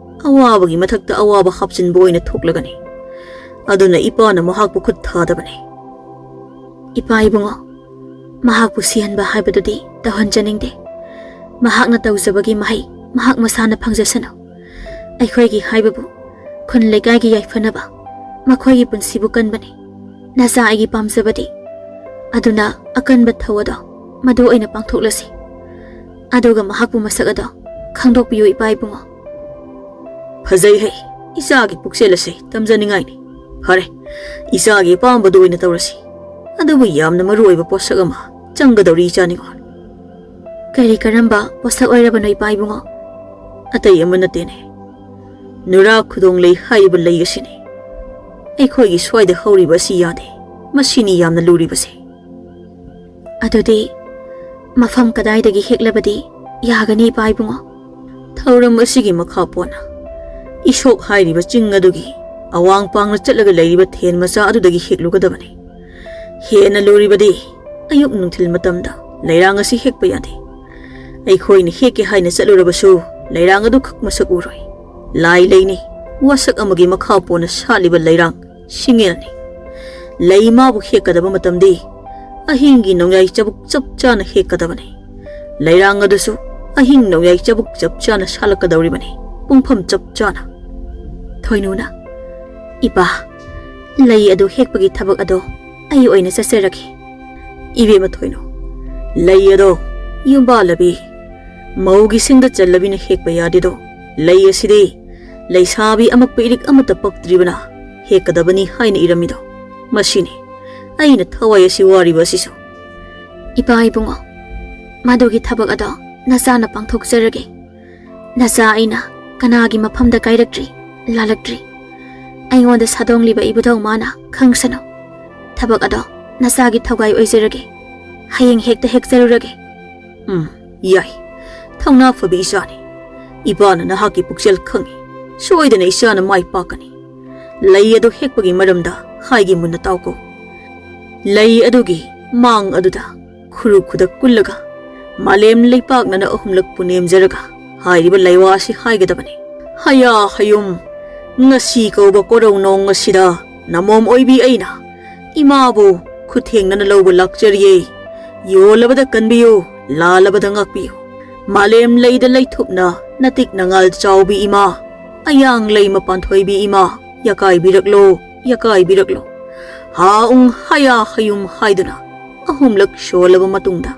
ꯑꯋꯥꯕꯒꯤ ꯃꯊꯛꯇ ꯑꯋꯥꯕ ꯍꯥꯞꯆꯤꯟꯕ ꯑꯣꯏꯅ ꯊꯣꯛꯂꯒꯅꯤ꯫ ꯑꯗꯨꯅ ꯏꯄꯥꯅ ꯃꯍꯥꯛꯄꯨ ꯈꯨꯠ ꯊꯥꯗꯕꯅꯤ꯫" "ꯏꯄꯥ ꯏꯕꯨꯡꯉꯣ, ꯃꯍꯥꯛꯄꯨ ꯁꯤꯍꯟꯕ ꯍꯥꯏꯕꯗꯨꯗꯤ ꯇꯧꯍꯟꯖꯅꯤꯡꯗꯦ꯫ ꯃꯍꯥꯛꯅ ꯇꯧꯖꯕꯒꯤ ꯃꯍꯩ ꯃꯍꯥꯛ ꯃꯁꯥꯅ ꯐꯪꯖꯁꯅꯨ꯫ ꯑꯩꯈꯣꯏꯒꯤ ꯍꯥꯏꯕꯕꯨ ꯈꯨꯟ ꯂꯩꯀꯥꯏꯒꯤ ꯌꯥꯏꯐꯅꯕ, ꯃꯈꯣꯏꯒꯤ ꯄꯨꯟꯁꯤꯕꯨ ꯀꯟꯕꯅꯤ꯫ ꯅꯆꯥ ꯑꯩꯒꯤ ꯄꯥꯝꯖꯕꯗꯤ꯫ ꯑꯗꯨꯅ ꯑꯀꯟꯕ ꯊꯧ ꯑꯗꯣ ꯃꯗꯨ ꯑꯣꯏꯅ ꯄꯥꯡꯊꯣꯛꯂꯁꯤ꯫ ꯑꯗꯨꯒ ꯃꯍꯥꯛꯄꯨ ꯃꯁꯛ ꯑꯗꯣ ꯈꯪꯗꯣꯛꯄꯤꯌꯨ, ꯏꯄꯥ ꯏꯕꯨꯡꯉꯣ꯫" "ꯐꯖꯩ ꯍꯦ, ꯏꯆꯥꯒꯤ ꯄꯨꯛꯆꯦꯜ ꯑꯁꯤ ꯇꯝꯖꯅꯤꯡꯉꯥꯏꯅꯤ꯫ ꯐꯔꯦ, ꯏꯆꯥꯒꯤ ꯑꯄꯥꯝꯕꯗꯨ ꯑꯣꯏꯅ ꯇꯧꯔꯁꯤ꯫ ꯑꯗꯨꯕꯨ ꯌꯥꯝꯅ ꯃꯔꯨ ꯑꯣꯏꯕ ꯄꯣꯠꯁꯛ ꯑꯃ ꯆꯪꯒꯗꯧꯔꯤ, ꯏꯆꯥ ꯅꯤꯉꯣꯜ꯫" "ꯀꯔꯤ ꯀꯔꯝꯕ ꯄꯣꯠꯁꯛ ꯑꯣꯏꯔꯕꯅꯣ, ꯏꯄꯥ ꯏꯕꯨꯡꯉꯣ?" "ꯑꯇꯩ ꯑꯃ ꯅꯠꯇꯦꯅꯦ, ꯅꯨꯔꯥ ꯈꯨꯗꯣꯡ ꯂꯩ ꯍꯥꯏꯔꯤꯕ ꯂꯩ ꯑꯁꯤꯅꯤ꯫ ꯑꯩꯈꯣꯏꯒꯤ ꯁ꯭ꯋꯥꯏꯗ ꯍꯧꯔꯤꯕ ꯑꯁꯤ ꯌꯥꯗꯦ꯫ ꯃꯁꯤꯅꯤ ꯌꯥꯝꯅ ꯂꯨꯔꯤꯕꯁꯦ꯫" "ꯑꯗꯨꯗꯤ ꯃꯐꯝ ꯀꯗꯥꯏꯗꯒꯤ ꯍꯦꯛꯂꯕꯗꯤ ꯌꯥꯒꯅꯤ, ꯏꯄꯥ ꯏꯕꯨꯡꯉꯣ? ꯊꯧꯔꯝ ꯑꯁꯤꯒꯤ ꯃꯈꯥ ꯄꯣꯟꯅ ꯏꯁꯣꯛ ꯍꯥꯏꯔꯤꯕ ꯆꯤꯡ ꯑꯗꯨꯒꯤ ꯑꯋꯥꯡ ꯄꯥꯡꯅ ꯆꯠꯂꯒ ꯂꯩꯔꯤꯕ ꯊꯦꯟ ꯃꯆꯥ ꯑꯗꯨꯗꯒꯤ ꯍꯦꯛꯂꯨꯒꯗꯕꯅꯤ꯫ ꯍꯦꯟꯅ ꯂꯨꯔꯤꯕꯗꯤ ꯑꯌꯨꯛ ꯅꯨꯡꯊꯤꯜ ꯃꯇꯝꯗ ꯂꯩꯔꯥꯡ ꯑꯁꯤ ꯍꯦꯛꯄ ꯌꯥꯗꯦ꯫ ꯑꯩꯈꯣꯏꯅ ꯍꯦꯛꯀꯦ ꯍꯥꯏꯅ ꯆꯠꯂꯨꯔꯕꯁꯨ ꯂꯩꯔꯥꯡ ꯑꯗꯨ ꯈꯛ ꯃꯁꯛ ꯎꯔꯣꯏ꯫ ꯂꯥꯏ ꯂꯩꯅꯤ, ꯋꯥꯁꯛ ꯑꯃꯒꯤ ꯃꯈꯥ ꯄꯣꯟꯅ ꯁꯥꯠꯂꯤꯕ ꯂꯩꯔꯥꯡ ꯁꯤꯡꯉꯦꯜꯅꯤ꯫ ꯂꯩ ꯃꯥꯕꯨ ꯍꯦꯛꯀꯗꯕ ꯃꯇꯝꯗꯤ ꯑꯍꯤꯡꯒꯤ ꯅꯣꯡꯌꯥꯏ ꯆꯕꯨꯛ ꯆꯞ ꯆꯥꯅ ꯍꯦꯛꯀꯗꯕꯅꯤ꯫ ꯂꯩꯔꯥꯡ ꯑꯗꯨꯁꯨ ꯑꯍꯤꯡ ꯅꯣꯡꯌꯥꯏ ꯆꯕꯨꯛ ꯆꯞ ꯆꯥꯅ ꯁꯥꯠꯂꯛꯀꯗꯧꯔꯤꯕꯅꯤ, ꯄꯨꯡꯐꯝ ꯆꯞ ꯆꯥꯅ꯫ ꯊꯣꯏꯅꯨꯅ, "ꯏꯄꯥ, ꯂꯩ ꯑꯗꯨ ꯍꯦꯛꯄꯒꯤ ꯊꯕꯛ ꯑꯗꯣ ꯑꯩ ꯑꯣꯏꯅ ꯆꯠꯆꯔꯒꯦ꯫" "ꯏꯕꯦꯝꯃ ꯊꯣꯏꯅꯨ, ꯂꯩ ꯑꯗꯣ ꯌꯨꯝꯕꯥꯜꯂꯕꯤ, ꯃꯧꯒꯤ ꯁꯤꯡꯗ ꯆꯜꯂꯕꯤꯅ ꯍꯦꯛꯄ ꯌꯥꯗꯦꯗꯣ꯫ ꯂꯩ ꯑꯁꯤꯗꯤ ꯂꯩꯁꯥꯕꯤ ꯑꯃꯛꯄ ꯏꯔꯤꯛ ꯑꯃꯠꯇ ꯄꯛꯇ꯭ꯔꯤꯕꯅ ꯍꯦꯛꯀꯗꯕꯅꯤ ꯍꯥꯏꯅ ꯏꯔꯝꯃꯤꯗꯣ꯫ ꯃꯁꯤꯅꯤ ꯑꯩꯅ ꯊꯋꯥꯏ ꯑꯁꯤ ꯋꯥꯔꯤꯕ ꯑꯁꯤꯁꯨ꯫" "ꯏꯄꯥ ꯏꯕꯨꯡꯉꯣ, ꯃꯗꯨꯒꯤ ꯊꯕꯛ ꯑꯗꯣ ꯅꯆꯥꯅ ꯄꯥꯡꯊꯣꯛꯆꯔꯒꯦ꯫ ꯅꯆꯥ ꯑꯩꯅ ꯀꯅꯥꯒꯤ ꯃꯐꯝꯗ ꯀꯥꯏꯔꯛꯇ꯭ꯔꯤ, ꯂꯥꯜꯂꯛꯇ꯭ꯔꯤ꯫ ꯑꯩꯉꯣꯟꯗ ꯁꯥꯗꯣꯡꯂꯤꯕ ꯏꯕꯨꯙꯧ ꯃꯥꯅ ꯈꯪꯁꯅꯨ꯫ ꯊꯕꯛ ꯑꯗꯣ ꯅꯆꯥꯒꯤ ꯊꯧꯒꯥꯏ ꯑꯣꯏꯖꯔꯒꯦ꯫ ꯍꯌꯦꯡ ꯍꯦꯛꯇ ꯍꯦꯛꯆꯔꯨꯔꯒꯦ꯫" "ꯎꯝ, ꯌꯥꯏ꯫ ꯊꯧꯅꯥ ꯐꯕꯤ ꯏꯆꯥꯅꯤ꯫ ꯏꯄꯥꯅ ꯅꯍꯥꯛꯀꯤ ꯄꯨꯛꯆꯦꯜ ꯈꯪꯏ꯫ ꯁꯣꯏꯗꯅ ꯏꯆꯥꯅ ꯃꯥꯏ ꯄꯥꯛꯀꯅꯤ꯫ ꯂꯩ ꯑꯗꯨ ꯍꯦꯛꯄꯒꯤ ꯃꯔꯝꯗ ꯍꯥꯏꯒꯦ, ꯃꯨꯟꯅ ꯇꯥꯎꯀꯣ꯫" ꯂꯩ ꯑꯗꯨꯒꯤ ꯃꯥꯡ ꯑꯗꯨꯗ ꯈꯨꯔꯨ ꯈꯨꯗꯛ ꯀꯨꯜꯂꯒ ꯃꯥꯂꯦꯝ ꯂꯩꯄꯥꯛꯅꯅ ꯑꯍꯨꯝꯂꯛꯄꯨ ꯅꯦꯝꯖꯔꯒ ꯍꯥꯏꯔꯤꯕ ꯂꯩꯋꯥ ꯑꯁꯤ ꯍꯥꯏꯒꯗꯕꯅꯤ꯫ "ꯍꯌꯥ ꯍꯌꯨꯝ, ꯉꯁꯤ ꯀꯧꯕ ꯀꯣꯔꯧ ꯅꯣꯡ ꯑꯁꯤꯗ ꯅꯃꯣꯝ ꯑꯣꯏꯕꯤ ꯑꯩꯅ ꯏꯃꯥꯕꯨ ꯈꯨꯊꯦꯡꯅꯅ ꯂꯧꯕ ꯂꯥꯛꯆꯔꯤꯌꯦ꯫ ꯌꯣꯜꯂꯕꯗ ꯀꯟꯕꯤꯌꯨ, ꯂꯥꯜꯂꯕꯗ ꯉꯥꯛꯄꯤꯌꯨ꯫ ꯃꯥꯂꯦꯝ ꯂꯩꯗ ꯂꯩꯊꯨꯞꯅ ꯅꯇꯤꯛ ꯅꯉꯥꯜ ꯆꯥꯎꯕꯤ ꯏꯃꯥ, ꯑꯌꯥꯡ ꯂꯩꯃ ꯄꯥꯟꯊꯣꯏꯕꯤ ꯏꯃꯥ, ꯌꯥꯀꯥꯏꯕꯤꯔꯛꯂꯣ, ꯌꯥꯀꯥꯏꯕꯤꯔꯛꯂꯣ꯫" ꯍꯥ ꯎꯡ ꯍꯌꯥ ꯍꯌꯨꯝ ꯍꯥꯏꯗꯨꯅ ꯑꯍꯨꯝꯂꯛ ꯁꯣꯜꯂꯕ ꯃꯇꯨꯡꯗ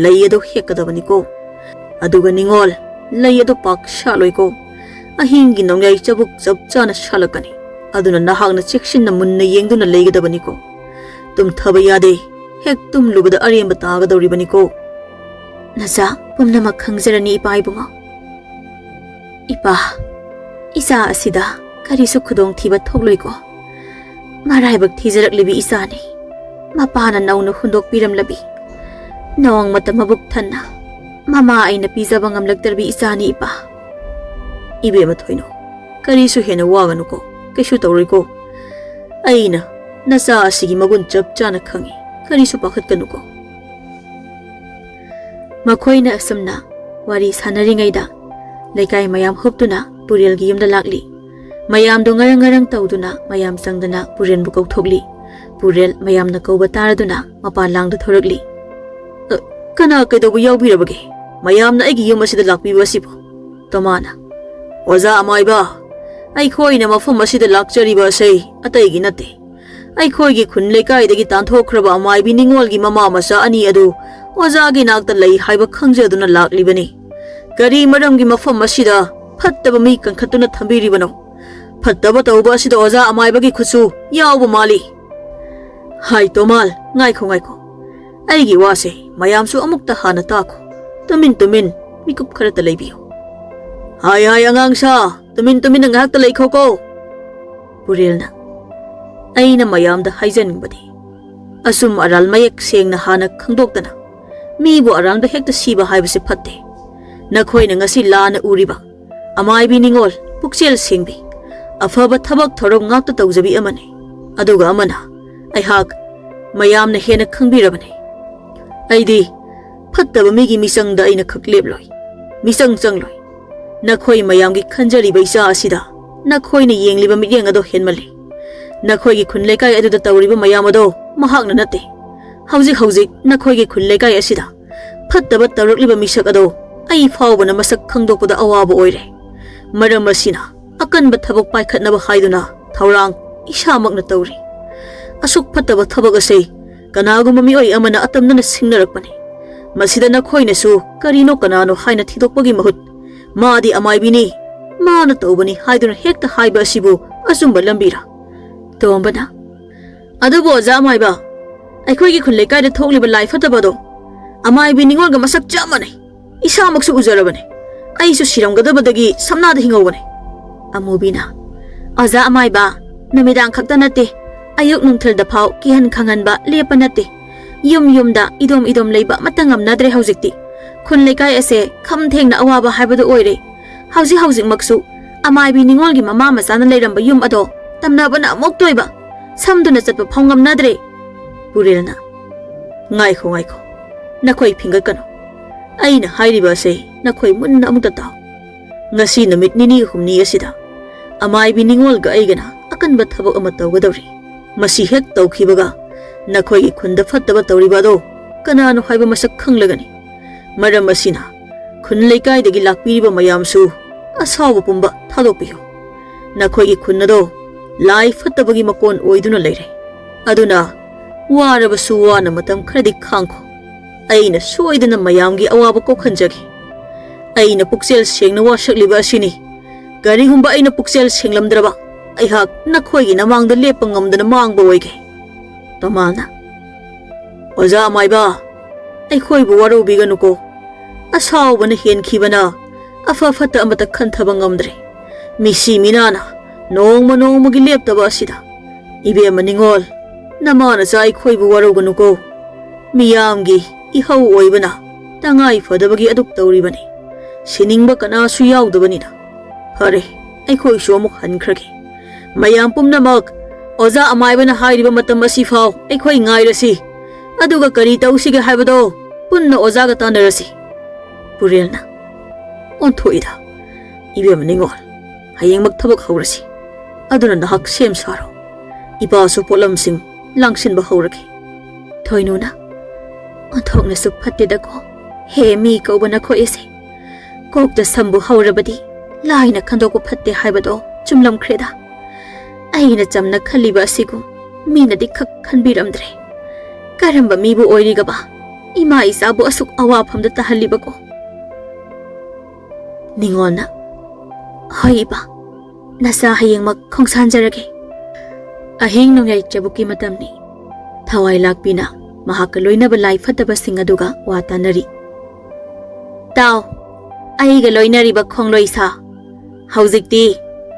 ꯂꯩ ꯑꯗꯨ ꯍꯦꯛꯀꯗꯕꯅꯤꯀꯣ꯫ ꯑꯗꯨꯒ ꯅꯤꯡꯉꯣꯜ, ꯂꯩ ꯑꯗꯨ ꯄꯥꯛ ꯁꯥꯠꯂꯣꯏꯀꯣ꯫ ꯑꯍꯤꯡꯒꯤ ꯅꯣꯡꯌꯥꯏ ꯆꯕꯨꯛ ꯆꯞ ꯆꯥꯅ ꯁꯥꯠꯂꯛꯀꯅꯤ꯫ ꯑꯗꯨꯅ ꯅꯍꯥꯛꯅ ꯆꯦꯛꯁꯤꯟꯅ ꯃꯨꯟꯅ ꯌꯦꯡꯗꯨꯅ ꯂꯩꯒꯗꯕꯅꯤꯀꯣ꯫ ꯇꯨꯝꯊꯕ ꯌꯥꯗꯦ꯫ ꯍꯦꯛ ꯇꯨꯝꯂꯨꯕꯗ ꯑꯔꯦꯝꯕ ꯇꯥꯒꯗꯧꯔꯤꯕꯅꯤꯀꯣ꯫ "ꯅꯆꯥ ꯄꯨꯝꯅꯃꯛ ꯈꯪꯖꯔꯅꯤ, ꯏꯄꯥ ꯏꯕꯨꯡꯉꯣ꯫" "ꯏꯄꯥ, ꯏꯆꯥ ꯑꯁꯤꯗ ꯀꯔꯤꯁꯨ ꯈꯨꯗꯣꯡꯊꯤꯕ ꯊꯣꯛꯂꯣꯏꯀꯣ꯫ ꯃꯔꯥꯏꯕꯛ ꯊꯤꯖꯔꯛꯂꯤꯕꯤ ꯏꯆꯥꯅꯤ꯫ ꯃꯄꯥꯅ ꯅꯧꯅ ꯍꯨꯟꯗꯣꯛꯄꯤꯔꯝꯂꯕꯤ ꯅꯣꯡꯃꯇ ꯃꯕꯨꯛ ꯊꯟꯅ ꯃꯃꯥ ꯑꯩꯅ ꯄꯤꯖꯕ ꯉꯝꯂꯛꯇ꯭ꯔꯕꯤ ꯏꯆꯥꯅꯤ, ꯏꯄꯥ꯫ ꯏꯕꯦꯝꯃ ꯊꯣꯏꯅꯣ, ꯀꯔꯤꯁꯨ ꯍꯦꯟꯅ ꯋꯥꯒꯅꯨꯀꯣ, ꯀꯩꯁꯨ ꯇꯧꯔꯣꯏꯀꯣ꯫ ꯑꯩꯅ ꯅꯆꯥ ꯑꯁꯤꯒꯤ ꯃꯒꯨꯟ ꯆꯞ ꯆꯥꯅ ꯈꯪꯏ, ꯀꯔꯤꯁꯨ ꯄꯥꯈꯠꯀꯅꯨꯀꯣ꯫ ꯃꯈꯣꯏꯅ ꯑꯁꯨꯝꯅ ꯋꯥꯔꯤ ꯁꯥꯟꯅꯔꯤꯉꯩꯗ ꯂꯩꯀꯥꯏ ꯃꯌꯥꯝ ꯍꯨꯞꯇꯨꯅ ꯄꯨꯔꯦꯜꯒꯤ ꯌꯨꯝꯗ ꯂꯥꯛꯂꯤ꯫ ꯃꯌꯥꯝꯗꯣ ꯉꯔꯪ ꯉꯔꯪ ꯇꯧꯗꯨꯅ ꯃꯌꯥꯝ ꯆꯪꯗꯅ ꯄꯨꯔꯦꯜꯕꯨ ꯀꯧꯊꯣꯛꯂꯤ꯫ ꯄꯨꯔꯦꯜ ꯃꯌꯥꯝꯅ ꯀꯧꯕ ꯇꯥꯔꯗꯨꯅ ꯃꯄꯥꯟ ꯂꯥꯡꯗ ꯊꯣꯔꯛꯂꯤ꯫ "ꯑ, ꯀꯅꯥ ꯀꯩꯗꯧꯕ ꯌꯥꯎꯕꯤꯔꯕꯒꯦ? ꯃꯌꯥꯝꯅ ꯑꯩꯒꯤ ꯌꯨꯝ ꯑꯁꯤꯗ ꯂꯥꯛꯄꯤꯕ ꯑꯁꯤꯕꯨ?" ꯇꯣꯃꯥꯅ, "ꯑꯣꯖꯥ ꯑꯃꯥꯏꯕ, ꯑꯩꯈꯣꯏꯅ ꯃꯐꯝ ꯑꯁꯤꯗ ꯂꯥꯛꯆꯔꯤꯕ ꯑꯁꯤ ꯑꯇꯩꯒꯤ ꯅꯠꯇꯦ꯫ ꯑꯩꯈꯣꯏꯒꯤ ꯈꯨꯟ ꯂꯩꯀꯥꯏꯗꯒꯤ ꯇꯥꯟꯊꯣꯛꯈ꯭ꯔꯕ ꯑꯃꯥꯏꯕꯤ ꯅꯤꯡꯉꯣꯜꯒꯤ ꯃꯃꯥ ꯃꯆꯥ ꯑꯅꯤ ꯑꯗꯨ ꯑꯣꯖꯥꯒꯤ ꯅꯥꯛꯇ ꯂꯩ ꯍꯥꯏꯕ ꯈꯪꯖꯗꯨꯅ ꯂꯥꯛꯂꯤꯕꯅꯤ꯫ ꯀꯔꯤ ꯃꯔꯝꯒꯤ ꯃꯐꯝ ꯑꯁꯤꯗ ꯐꯠꯇꯕ ꯃꯤ ꯀꯟꯈꯠꯇꯨꯅ ꯊꯝꯕꯤꯔꯤꯕꯅꯣ? ꯐꯠꯇꯕ ꯇꯧꯕ ꯑꯁꯤꯗ ꯑꯣꯖꯥ ꯑꯃꯥꯏꯕꯒꯤ ꯈꯨꯠꯁꯨ ꯌꯥꯎꯕ ꯃꯥꯜꯂꯤ꯫" "ꯍꯥꯏ ꯇꯣꯃꯥꯜ, ꯉꯥꯏꯈꯣ, ꯉꯥꯏꯈꯣ꯫ ꯑꯩꯒꯤ ꯋꯥꯁꯦ ꯃꯌꯥꯝꯁꯨ ꯑꯃꯨꯛꯇ ꯍꯥꯟꯅ ꯇꯥꯈꯣ꯫ ꯇꯨꯃꯤꯟ ꯇꯨꯃꯤꯟ ꯃꯤꯀꯨꯞ ꯈꯔꯇ ꯂꯩꯕꯤꯌꯨ꯫ ꯍꯥꯏ, ꯍꯥꯏ, ꯑꯉꯥꯡꯁꯥ, ꯇꯨꯃꯤꯟ ꯇꯨꯃꯤꯟꯅ ꯉꯥꯏꯍꯥꯛꯇ ꯂꯩꯈꯣꯀꯣ꯫" ꯄꯨꯔꯦꯜꯅ, "ꯑꯩꯅ ꯃꯌꯥꯝꯗ ꯍꯥꯏꯖꯅꯤꯡꯕꯗꯤ, ꯑꯆꯨꯝ ꯑꯔꯥꯜ ꯃꯌꯦꯛ ꯁꯦꯡꯅ ꯍꯥꯟꯅ ꯈꯪꯗꯣꯛꯇꯅ ꯃꯤꯕꯨ ꯑꯔꯥꯟꯕ ꯍꯦꯛꯇ ꯁꯤꯕ ꯍꯥꯏꯕꯁꯤ ꯐꯠꯇꯦ꯫ ꯅꯈꯣꯏꯅ ꯉꯁꯤ ꯂꯥꯟꯅ ꯎꯔꯤꯕ ꯑꯃꯥꯏꯕꯤ ꯅꯤꯡꯉꯣꯜ, ꯄꯨꯛꯆꯦꯜ ꯁꯦꯡꯕꯤ, ꯑꯐꯕ ꯊꯕꯛ ꯊꯧꯔꯝ ꯉꯥꯛꯇ ꯇꯧꯖꯕꯤ ꯑꯃꯅꯤ꯫ ꯑꯗꯨꯒ ꯑꯃꯅ, ꯑꯩꯍꯥꯛ ꯃꯌꯥꯝꯅ ꯍꯦꯟꯅ ꯈꯪꯕꯤꯔꯕꯅꯤ꯫ ꯑꯩꯗꯤ ꯐꯠꯇꯕ ꯃꯤꯒꯤ ꯃꯤꯆꯪꯗ ꯑꯩꯅ ꯈꯛ ꯂꯦꯞꯂꯣꯏ, ꯃꯤꯆꯪ ꯆꯪꯂꯣꯏ꯫ ꯅꯈꯣꯏ ꯃꯌꯥꯝꯒꯤ ꯈꯟꯖꯔꯤꯕ ꯏꯆꯥ ꯑꯁꯤꯗ ꯅꯈꯣꯏꯅ ꯌꯦꯡꯂꯤꯕ ꯃꯤꯠꯌꯦꯡ ꯑꯗꯣ ꯍꯦꯟꯃꯜꯂꯤ꯫ ꯅꯈꯣꯏꯒꯤ ꯈꯨꯟ ꯂꯩꯀꯥꯏ ꯑꯗꯨꯗ ꯇꯧꯔꯤꯕ ꯃꯌꯥꯝ ꯑꯗꯣ ꯃꯍꯥꯛꯅ ꯅꯠꯇꯦ꯫ ꯍꯧꯖꯤꯛ ꯍꯧꯖꯤꯛ ꯅꯈꯣꯏꯒꯤ ꯈꯨꯟ ꯂꯩꯀꯥꯏ ꯑꯁꯤꯗ ꯐꯠꯇꯕ ꯇꯧꯔꯛꯂꯤꯕ ꯃꯤꯁꯛ ꯑꯗꯣ ꯑꯩ ꯐꯥꯎꯕꯅ ꯃꯁꯛ ꯈꯪꯗꯣꯛꯄꯗ ꯑꯋꯥꯕ ꯑꯣꯏꯔꯦ꯫ ꯃꯔꯝ ꯑꯁꯤꯅ ꯑꯀꯟꯕ ꯊꯕꯛ ꯄꯥꯏꯈꯠꯅꯕ ꯍꯥꯏꯗꯨꯅ ꯊꯧꯔꯥꯡ ꯏꯁꯥꯃꯛꯅ ꯇꯧꯔꯤ꯫ ꯑꯁꯨꯛ ꯐꯠꯇꯕ ꯊꯕꯛ ꯑꯁꯤ ꯀꯅꯥꯒꯨꯝꯕ ꯃꯤꯑꯣꯏ ꯑꯃꯅ ꯑꯇꯝꯅꯅ ꯁꯤꯡꯅꯔꯛꯄꯅꯤ꯫ ꯃꯁꯤꯗ ꯅꯈꯣꯏꯅꯁꯨ ꯀꯔꯤꯅꯣ ꯀꯅꯥꯅꯣ ꯍꯥꯏꯅ ꯊꯤꯗꯣꯛꯄꯒꯤ ꯃꯍꯨꯠ, ꯃꯥꯗꯤ ꯑꯃꯥꯏꯕꯤꯅꯤ, ꯃꯥꯅ ꯇꯧꯕꯅꯤ ꯍꯥꯏꯗꯨꯅ ꯍꯦꯛꯇ ꯍꯥꯏꯕ ꯑꯁꯤꯕꯨ ꯑꯆꯨꯝꯕ ꯂꯝꯕꯤꯔꯥ?" ꯇꯣꯝꯕꯅ, "ꯑꯗꯨꯕꯨ ꯑꯣꯖꯥ ꯑꯃꯥꯏꯕ, ꯑꯩꯈꯣꯏꯒꯤ ꯈꯨꯟ ꯂꯩꯀꯥꯏꯗ ꯊꯣꯛꯂꯤꯕ ꯂꯥꯏ ꯐꯠꯇꯕꯗꯣ ꯑꯃꯥꯏꯕꯤ ꯅꯤꯡꯉꯣꯜꯒ ꯃꯁꯛ ꯆꯞ ꯃꯥꯟꯅꯩ꯫ ꯏꯁꯥꯃꯛꯁꯨ ꯎꯖꯔꯕꯅꯤ꯫ ꯑꯩꯁꯨ ꯁꯤꯔꯝꯒꯗꯕꯗꯒꯤ ꯁꯝꯅꯥꯗ ꯍꯤꯡꯍꯧꯕꯅꯤ꯫" ꯑꯃꯨꯕꯤꯅ, "ꯑꯣꯖꯥ ꯑꯃꯥꯏꯕ, ꯅꯨꯃꯤꯗꯥꯡ ꯈꯛꯇ ꯅꯠꯇꯦ, ꯑꯌꯨꯛ ꯅꯨꯡꯊꯤꯜꯗ ꯐꯥꯎ ꯀꯤꯍꯟ ꯈꯪꯍꯟꯕ ꯂꯦꯞꯄ ꯅꯠꯇꯦ꯫ ꯌꯨꯝ ꯌꯨꯝꯗ ꯏꯗꯣꯝ ꯏꯗꯣꯝ ꯂꯩꯕ ꯑꯃꯠꯇ ꯉꯝꯅꯗ꯭ꯔꯦ ꯍꯧꯖꯤꯛꯇꯤ꯫ ꯈꯨꯟ ꯂꯩꯀꯥꯏ ꯑꯁꯦ ꯈꯝ ꯊꯦꯡꯅ ꯑꯋꯥꯕ ꯍꯥꯏꯕꯗꯨ ꯑꯣꯏꯔꯦ꯫ ꯍꯧꯖꯤꯛ ꯍꯧꯖꯤꯛꯃꯛꯁꯨ ꯑꯃꯥꯏꯕꯤ ꯅꯤꯉꯣꯜꯒꯤ ꯃꯃꯥ ꯃꯆꯥꯅ ꯂꯩꯔꯝꯕ ꯌꯨꯝ ꯑꯗꯣ ꯇꯝꯅꯕꯅ ꯑꯃꯨꯛ ꯇꯣꯏꯕ, ꯁꯝꯗꯨꯅ ꯆꯠꯄ ꯐꯥꯎ ꯉꯝꯅꯗ꯭ꯔꯦ꯫ ꯄꯨꯔꯦꯜꯅ, "ꯉꯥꯏꯈꯣ, ꯉꯥꯏꯈꯣ, ꯅꯈꯣꯏ ꯐꯤꯡꯒꯠꯀꯅꯨ꯫ ꯑꯩꯅ ꯍꯥꯏꯔꯤꯕ ꯑꯁꯦ ꯅꯈꯣꯏ ꯃꯨꯟꯅ ꯑꯃꯨꯛꯇ ꯇꯥꯎ꯫ ꯉꯁꯤ ꯅꯨꯃꯤꯠ ꯅꯤꯅꯤ ꯍꯨꯝꯅꯤ ꯑꯁꯤꯗ ꯑꯃꯥꯏꯕꯤ ꯅꯤꯉꯣꯜꯒ ꯑꯩꯒꯅ ꯑꯀꯟꯕ ꯊꯕꯛ ꯑꯃ ꯇꯧꯒꯗꯧꯔꯤ꯫ ꯃꯁꯤ ꯍꯦꯛ ꯇꯧꯈꯤꯕꯒ ꯅꯈꯣꯏꯒꯤ ꯈꯨꯟꯗ ꯐꯠꯇꯕ ꯇꯧꯔꯤꯕ ꯑꯗꯣ ꯀꯅꯥꯅꯣ ꯍꯥꯏꯕ ꯃꯁꯛ ꯈꯪꯂꯒꯅꯤ꯫ ꯃꯔꯝ ꯑꯁꯤꯅ ꯈꯨꯟ ꯂꯩꯀꯥꯏꯗꯒꯤ ꯂꯥꯛꯄꯤꯔꯤꯕ ꯃꯌꯥꯝꯁꯨ ꯑꯁꯥꯎꯕ ꯄꯨꯝꯕ ꯊꯥꯗꯣꯛꯄꯤꯌꯨ꯫ ꯅꯈꯣꯏꯒꯤ ꯈꯨꯟ ꯑꯗꯣ ꯂꯥꯏ ꯐꯠꯇꯕꯒꯤ ꯃꯀꯣꯟ ꯑꯣꯏꯗꯨꯅ ꯂꯩꯔꯦ꯫ ꯑꯗꯨꯅ ꯋꯥꯔꯕꯁꯨ ꯋꯥꯅ ꯃꯇꯝ ꯈꯔꯗꯤ ꯈꯥꯡꯈꯣ꯫ ꯑꯩꯅ ꯁꯣꯏꯗꯅ ꯃꯌꯥꯝꯒꯤ ꯑꯋꯥꯕ ꯀꯣꯛꯍꯟꯖꯒꯦ꯫ ꯑꯩꯅ ꯄꯨꯛꯆꯦꯜ ꯁꯦꯡꯅ ꯋꯥꯁꯛꯂꯤꯕ ꯑꯁꯤꯅꯤ꯫ ꯀꯔꯤꯒꯨꯝꯕ ꯑꯩꯅ ꯄꯨꯛꯆꯦꯜ ꯁꯦꯡꯂꯝꯗ꯭ꯔꯕ, ꯑꯩꯍꯥꯛ ꯅꯈꯣꯏꯒꯤ ꯅꯃꯥꯡꯗ ꯂꯦꯞꯄ ꯉꯝꯗꯅ ꯃꯥꯡꯕ ꯑꯣꯏꯒꯦ꯫" ꯇꯣꯃꯥꯅ, "ꯑꯣꯖꯥ ꯑꯃꯥꯏꯕ, ꯑꯩꯈꯣꯏꯕꯨ ꯋꯥꯔꯧꯕꯤꯒꯅꯨꯀꯣ꯫ ꯑꯁꯥꯎꯕꯅ ꯍꯦꯟꯈꯤꯕꯅ ꯑꯐ ꯐꯠꯇ ꯑꯃꯠꯇ ꯈꯟꯊꯕ ꯉꯝꯗ꯭ꯔꯦ꯫ ꯃꯤꯁꯤ ꯃꯤꯅꯥꯅ ꯅꯣꯡꯃ ꯅꯣꯡꯃꯒꯤ ꯂꯦꯞꯇꯕ ꯑꯁꯤꯗ꯫ ꯏꯕꯦꯝꯃ ꯅꯤꯉꯣꯜ, ꯅꯃꯥ ꯅꯆꯥ ꯑꯩꯈꯣꯏꯕꯨ ꯋꯥꯔꯧꯒꯅꯨꯀꯣ꯫ ꯃꯤꯌꯥꯝꯒꯤ ꯏꯍꯧ ꯑꯣꯏꯕꯅ ꯇꯉꯥꯏ ꯐꯗꯕꯒꯤ ꯑꯗꯨꯛ ꯇꯧꯔꯤꯕꯅꯤ꯫ ꯁꯤꯅꯤꯡꯕ ꯀꯅꯥꯁꯨ ꯌꯥꯎꯗꯕꯅꯤꯅ꯫ ꯐꯔꯦ, ꯑꯩꯈꯣꯏꯁꯨ ꯑꯃꯨꯛ ꯍꯟꯈ꯭ꯔꯒꯦ꯫ ꯃꯌꯥꯝ ꯄꯨꯝꯅꯃꯛ ꯑꯣꯖꯥ ꯑꯃꯥꯏꯕꯅ ꯍꯥꯏꯔꯤꯕ ꯃꯇꯝ ꯑꯁꯤ ꯐꯥꯎ ꯑꯩꯈꯣꯏ ꯉꯥꯏꯔꯁꯤ꯫ ꯑꯗꯨꯒ ꯀꯔꯤ ꯇꯧꯁꯤꯒꯦ ꯍꯥꯏꯕꯗꯣ ꯄꯨꯟꯅ ꯑꯣꯖꯥꯒ ꯇꯥꯟꯅꯔꯁꯤ꯫" ꯄꯨꯔꯦꯜꯅ, "ꯑꯣꯟꯊꯣꯛꯏꯗ꯫ ꯏꯕꯦꯝꯃ ꯅꯤꯉꯣꯜ, ꯍꯌꯦꯡꯃꯛ ꯊꯕꯛ ꯍꯧꯔꯁꯤ꯫ ꯑꯗꯨꯅ ꯅꯍꯥꯛ ꯁꯦꯝ ꯁꯥꯔꯣ꯫ ꯏꯄꯥꯁꯨ ꯄꯣꯠꯂꯝꯁꯤꯡ ꯂꯥꯡꯁꯤꯟꯕ ꯍꯧꯔꯒꯦ꯫" ꯊꯣꯏꯅꯨꯅ, "ꯑꯣꯟꯊꯣꯛꯅꯁꯨ ꯐꯠꯇꯦꯗꯀꯣ꯫ ꯍꯦ ꯃꯤ ꯀꯧꯕ ꯅꯈꯣꯏ ꯑꯁꯦ꯫ ꯀꯣꯛꯇ ꯁꯝꯕꯨ ꯍꯧꯔꯕꯗꯤ ꯂꯥꯏꯅ ꯈꯟꯗꯣꯛꯄ ꯐꯠꯇꯦ ꯍꯥꯏꯕꯗꯣ ꯆꯨꯝꯂꯝꯈ꯭ꯔꯦꯗ꯫ ꯑꯩꯅ ꯆꯝꯅ ꯈꯜꯂꯤꯕ ꯑꯁꯤꯒꯨꯝ ꯃꯤꯅꯗꯤ ꯈꯛ ꯈꯟꯕꯤꯔꯝꯗ꯭ꯔꯦ꯫ ꯀꯔꯝꯕ ꯃꯤꯕꯨ ꯑꯣꯏꯔꯤꯒꯕ ꯏꯃꯥ ꯏꯆꯥꯕꯨ ꯑꯁꯨꯛ ꯑꯋꯥꯐꯝꯗ ꯇꯥꯍꯜꯂꯤꯕꯀꯣ?" ꯅꯤꯉꯣꯜꯅ, "ꯍꯣꯏ ꯏꯄꯥ, ꯅꯆꯥ ꯍꯌꯦꯡꯃꯛ ꯈꯣꯡꯁꯥꯟꯖꯔꯒꯦ꯫" ꯑꯍꯤꯡ ꯅꯣꯡꯌꯥꯏ ꯆꯕꯨꯛꯀꯤ ꯃꯇꯝꯅꯤ꯫ ꯊꯋꯥꯏ ꯂꯥꯛꯄꯤꯅ ꯃꯍꯥꯛꯀ ꯂꯣꯏꯅꯕ ꯂꯥꯏ ꯐꯠꯇꯕꯁꯤꯡ ꯑꯗꯨꯒ ꯋꯥ ꯇꯥꯅꯔꯤ꯫ "ꯇꯥꯎ, ꯑꯩꯒ ꯂꯣꯏꯅꯔꯤꯕ ꯈꯣꯡꯂꯣꯏ ꯁꯥ, ꯍꯧꯖꯤꯛꯇꯤ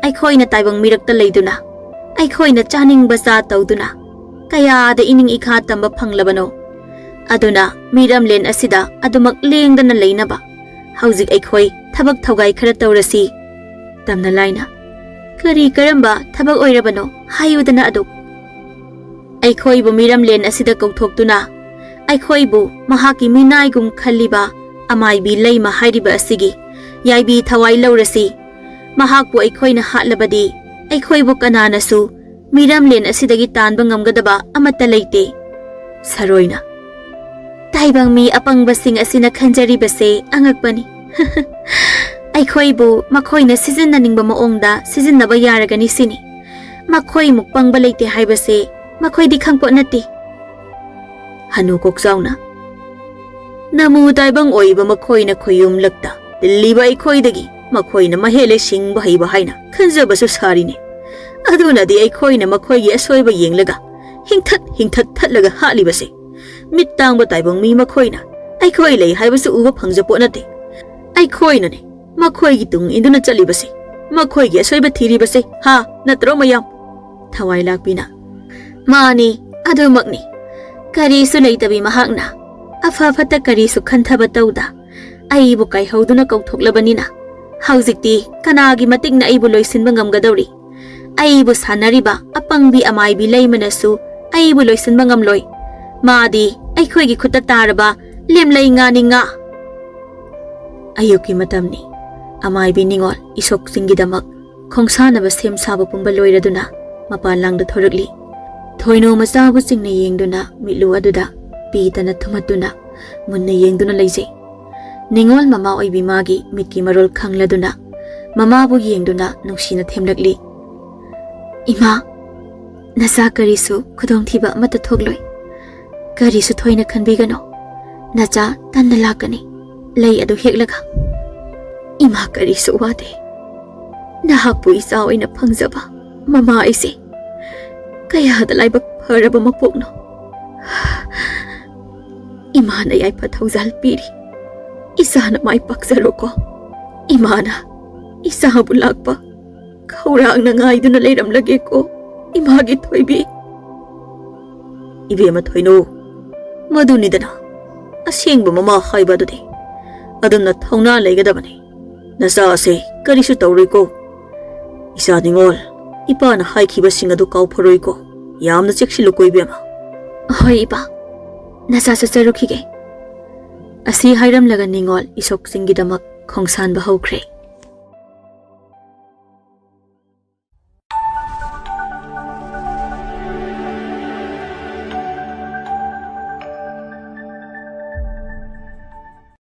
ꯑꯩꯈꯣꯏꯅ ꯇꯥꯏꯕꯪ ꯃꯤꯔꯛꯇ ꯂꯩꯗꯨꯅ, ꯑꯩꯈꯣꯏꯅ ꯆꯥꯅꯤꯡꯕ ꯆꯥ ꯇꯧꯗꯨꯅ, ꯀꯌꯥꯗ ꯏꯅꯤꯡ ꯏꯈꯥ ꯇꯝꯕ ꯐꯪꯂꯕꯅꯣ? ꯑꯗꯨꯅ ꯃꯤꯔꯝꯂꯦꯟ ꯑꯁꯤꯗ ꯑꯗꯨꯃꯛ ꯂꯦꯡꯗꯅ ꯂꯩꯅꯕ ꯍꯧꯖꯤꯛ ꯑꯩꯈꯣꯏ ꯊꯕꯛ ꯊꯧꯒꯥꯏ ꯈꯔ ꯇꯧꯔꯁꯤ꯫ ꯇꯝꯅ ꯂꯥꯏꯅ, "ꯀꯔꯤ ꯀꯔꯝꯕ ꯊꯕꯛ ꯑꯣꯏꯔꯕꯅꯣ? ꯍꯥꯏꯌꯨꯗꯅ ꯑꯗꯨ꯫" ꯑꯩꯈꯣꯏꯕꯨ ꯃꯤꯔꯝꯂꯦꯟ ꯑꯁꯤꯗ ꯀꯧꯊꯣꯛꯇꯨꯅ ꯑꯩꯈꯣꯏꯕꯨ ꯃꯍꯥꯛꯀꯤ ꯃꯤꯅꯥꯏꯒꯨꯝ ꯈꯜꯂꯤꯕ ꯑꯃꯥꯏꯕꯤ ꯂꯩꯃ ꯍꯥꯏꯔꯤꯕ ꯑꯁꯤꯒꯤ ꯌꯥꯏꯕꯤ ꯊꯋꯥꯏ ꯂꯧꯔꯁꯤ꯫ ꯃꯍꯥꯛꯄꯨ ꯑꯩꯈꯣꯏꯅ ꯍꯥꯠꯂꯕꯗꯤ ꯑꯩꯈꯣꯏꯕꯨ ꯀꯅꯥꯅꯁꯨ ꯃꯤꯔꯝꯂꯦꯟ ꯑꯁꯤꯗꯒꯤ ꯇꯥꯟꯕ ꯉꯝꯒꯗꯕ ꯑꯃꯠꯇ ꯂꯩꯇꯦ꯫ ꯁꯔꯣꯏꯅ, "ꯇꯥꯏꯕꯪ ꯃꯤ ꯑꯄꯪꯕꯁꯤꯡ ꯑꯁꯤꯅ ꯈꯟꯖꯔꯤꯕꯁꯦ ꯑꯉꯛꯄꯅꯤ꯫ ꯑꯩꯈꯣꯏꯕꯨ ꯃꯈꯣꯏꯅ ꯁꯤꯖꯤꯟꯅꯅꯤꯡꯕ ꯃꯑꯣꯡꯗ ꯁꯤꯖꯤꯟꯅꯕ ꯌꯥꯔꯒꯅꯤ ꯁꯤꯅꯤ꯫ ꯃꯈꯣꯏꯃꯨꯛ ꯄꯪꯕ ꯂꯩꯇꯦ ꯍꯥꯏꯕꯁꯦ ꯃꯈꯣꯏꯗꯤ ꯈꯪꯄꯣꯠ ꯅꯠꯇꯦ꯫" ꯍꯅꯨ ꯀꯣꯛꯆꯥꯎꯅ, "ꯅꯃꯨ ꯇꯥꯏꯕꯪ ꯑꯣꯏꯕ ꯃꯈꯣꯏꯅ ꯈꯨꯌꯨꯝꯂꯛꯇ ꯇꯤꯜꯂꯤꯕ ꯑꯩꯈꯣꯏꯗꯒꯤ ꯃꯈꯣꯏꯅ ꯃꯍꯦꯜꯂꯦ ꯁꯤꯡꯕ ꯍꯩꯕ ꯍꯥꯏꯅ ꯈꯟꯖꯕꯁꯨ ꯁꯥꯔꯤꯅꯦ꯫ ꯑꯗꯨꯅꯗꯤ ꯑꯩꯈꯣꯏꯅ ꯃꯈꯣꯏꯒꯤ ꯑꯁꯣꯏꯕ ꯌꯦꯡꯂꯒ ꯍꯤꯡꯊꯠ ꯍꯤꯡꯊꯠ ꯊꯠꯂꯒ ꯍꯥꯠꯂꯤꯕꯁꯦ꯫ ꯃꯤꯠ ꯇꯥꯡꯕ ꯇꯥꯏꯕꯪ ꯃꯤ ꯃꯈꯣꯏꯅ ꯑꯩꯈꯣꯏ ꯂꯩ ꯍꯥꯏꯕꯁꯨ ꯎꯕ ꯐꯪꯖꯄꯣꯠ ꯅꯠꯇꯦ꯫ ꯑꯩꯈꯣꯏꯅꯅꯦ ꯃꯈꯣꯏꯒꯤ ꯇꯨꯡ ꯏꯟꯗꯨꯅ ꯆꯠꯂꯤꯕꯁꯦ, ꯃꯈꯣꯏꯒꯤ ꯑꯁꯣꯏꯕ ꯊꯤꯔꯤꯕꯁꯦ, ꯍꯥ, ꯅꯠꯇ꯭ꯔꯣ ꯃꯌꯥꯝ?" ꯊꯋꯥꯏ ꯂꯥꯛꯄꯤꯅ, "ꯃꯥꯅꯤ, ꯑꯗꯨꯃꯛꯅꯤ꯫ ꯀꯔꯤꯁꯨ ꯂꯩꯇꯕꯤ ꯃꯍꯥꯛꯅ ꯑꯐ ꯐꯠꯇ ꯀꯔꯤꯁꯨ ꯈꯟꯊꯕ ꯇꯧꯗ ꯑꯩꯕꯨ ꯀꯥꯏꯍꯧꯗꯨꯅ ꯀꯧꯊꯣꯛꯂꯕꯅꯤꯅ ꯍꯧꯖꯤꯛꯇꯤ ꯀꯅꯥꯒꯤ ꯃꯇꯤꯛꯅ ꯑꯩꯕꯨ ꯂꯣꯏꯁꯤꯟꯕ ꯉꯝꯒꯗꯧꯔꯤ? ꯑꯩꯕꯨ ꯁꯥꯟꯅꯔꯤꯕ ꯑꯄꯪꯕꯤ ꯑꯃꯥꯏꯕꯤ ꯂꯩꯃꯅꯁꯨ ꯑꯩꯕꯨ ꯂꯣꯏꯁꯤꯟꯕ ꯉꯝꯂꯣꯏ꯫ ꯃꯥꯗꯤ ꯑꯩꯈꯣꯏꯒꯤ ꯈꯨꯠꯇ ꯇꯥꯔꯕ ꯂꯦꯝꯂꯩ ꯉꯥꯅꯤ ꯉꯥ꯫" ꯑꯌꯨꯛꯀꯤ ꯃꯇꯝꯅꯤ꯫ ꯑꯃꯥꯏꯕꯤ ꯅꯤꯉꯣꯜ ꯏꯁꯣꯛꯁꯤꯡꯒꯤꯗꯃꯛ ꯈꯣꯡꯁꯥꯟꯅꯕ ꯁꯦꯝ ꯁꯥꯕ ꯄꯨꯝꯕ ꯂꯣꯏꯔꯗꯨꯅ ꯃꯄꯥꯟ ꯂꯥꯡꯗ ꯊꯣꯔꯛꯂꯤ꯫ ꯊꯣꯏꯅꯣ ꯃꯆꯥꯕꯨ ꯆꯤꯡꯅ ꯌꯦꯡꯗꯨꯅ ꯃꯤꯠꯂꯨ ꯑꯗꯨꯗ ꯄꯤꯇꯅ ꯊꯨꯝꯍꯠꯇꯨꯅ ꯃꯨꯟꯅ ꯌꯦꯡꯗꯨꯅ ꯂꯩꯖꯩ꯫ ꯅꯤꯉꯣꯜ ꯃꯃꯥ ꯑꯣꯏꯕꯤ ꯃꯥꯒꯤ ꯃꯤꯠꯀꯤ ꯃꯔꯣꯜ ꯈꯪꯂꯗꯨꯅ ꯃꯃꯥꯕꯨ ꯌꯦꯡꯗꯨꯅ ꯅꯨꯡꯁꯤꯅ ꯊꯦꯝꯂꯛꯂꯤ꯫ "ꯏꯃꯥ, ꯅꯆꯥ ꯀꯔꯤꯁꯨ ꯈꯨꯗꯣꯡꯊꯤꯕ ꯑꯃꯠꯇ ꯊꯣꯛꯂꯣꯏ꯫ ꯀꯔꯤꯁꯨ ꯊꯣꯏꯅ ꯈꯟꯕꯤꯒꯅꯨ꯫ ꯅꯆꯥ ꯇꯟꯅ ꯂꯥꯛꯀꯅꯤ, ꯂꯩ ꯑꯗꯨ ꯍꯦꯛꯂꯒ꯫ ꯏꯃꯥ ꯀꯔꯤꯁꯨ ꯋꯥꯗꯦ꯫ ꯅꯍꯥꯛꯄꯨ ꯏꯆꯥ ꯑꯣꯏꯅ ꯐꯪꯖꯕ ꯃꯃꯥ ꯑꯩꯁꯦ ꯀꯌꯥꯗ ꯂꯥꯏꯕꯛ ꯐꯔꯕ ꯃꯄꯣꯛꯅꯣ꯫ ꯏꯃꯥꯅ ꯌꯥꯏꯐ ꯊꯧꯖꯥꯜ ꯄꯤꯔꯤ꯫ ꯏꯆꯥꯅ ꯃꯥꯏ ꯄꯥꯛꯆꯔꯣꯀꯣ꯫ ꯏꯃꯥꯅ ꯏꯆꯥꯕꯨ ꯂꯥꯛꯄ ꯈꯧꯔꯥꯡꯅ ꯉꯥꯏꯗꯨꯅ ꯂꯩꯔꯝꯂꯒꯦꯀꯣ, ꯏꯃꯥꯒꯤ ꯊꯣꯏꯕꯤ꯫" "ꯏꯕꯦꯝꯃ ꯊꯣꯏꯅꯨ, ꯃꯗꯨꯅꯤꯗꯅ ꯑꯁꯦꯡꯕ ꯃꯃꯥ ꯍꯥꯏꯕ ꯑꯗꯨꯗꯤ꯫ ꯑꯗꯨꯝꯅ ꯊꯧꯅꯥ ꯂꯩꯒꯗꯕꯅꯤ꯫ ꯅꯆꯥ ꯑꯁꯦ ꯀꯔꯤꯁꯨ ꯇꯧꯔꯣꯏꯀꯣ꯫ ꯏꯆꯥ ꯅꯤꯉꯣꯜ, ꯏꯄꯥꯅ ꯍꯥꯏꯈꯤꯕꯁꯤꯡ ꯑꯗꯨ ꯀꯥꯎꯐꯔꯣꯏꯀꯣ꯫ ꯌꯥꯝꯅ ꯆꯦꯛꯁꯤꯜꯂꯨꯀꯣ ꯏꯕꯦꯝꯃ꯫ ꯍꯣꯏ ꯏꯄꯥ, ꯅꯆꯥ ꯆꯠꯆꯔꯨꯈꯤꯒꯦ꯫ ꯑꯁꯤ ꯍꯥꯏꯔꯝꯂꯒ ꯅꯤꯉꯣꯜ ꯏꯁꯣꯛꯁꯤꯡꯒꯤꯗꯃꯛ ꯈꯣꯡꯁꯥꯟꯕ ꯍꯧꯈ꯭ꯔꯦ꯫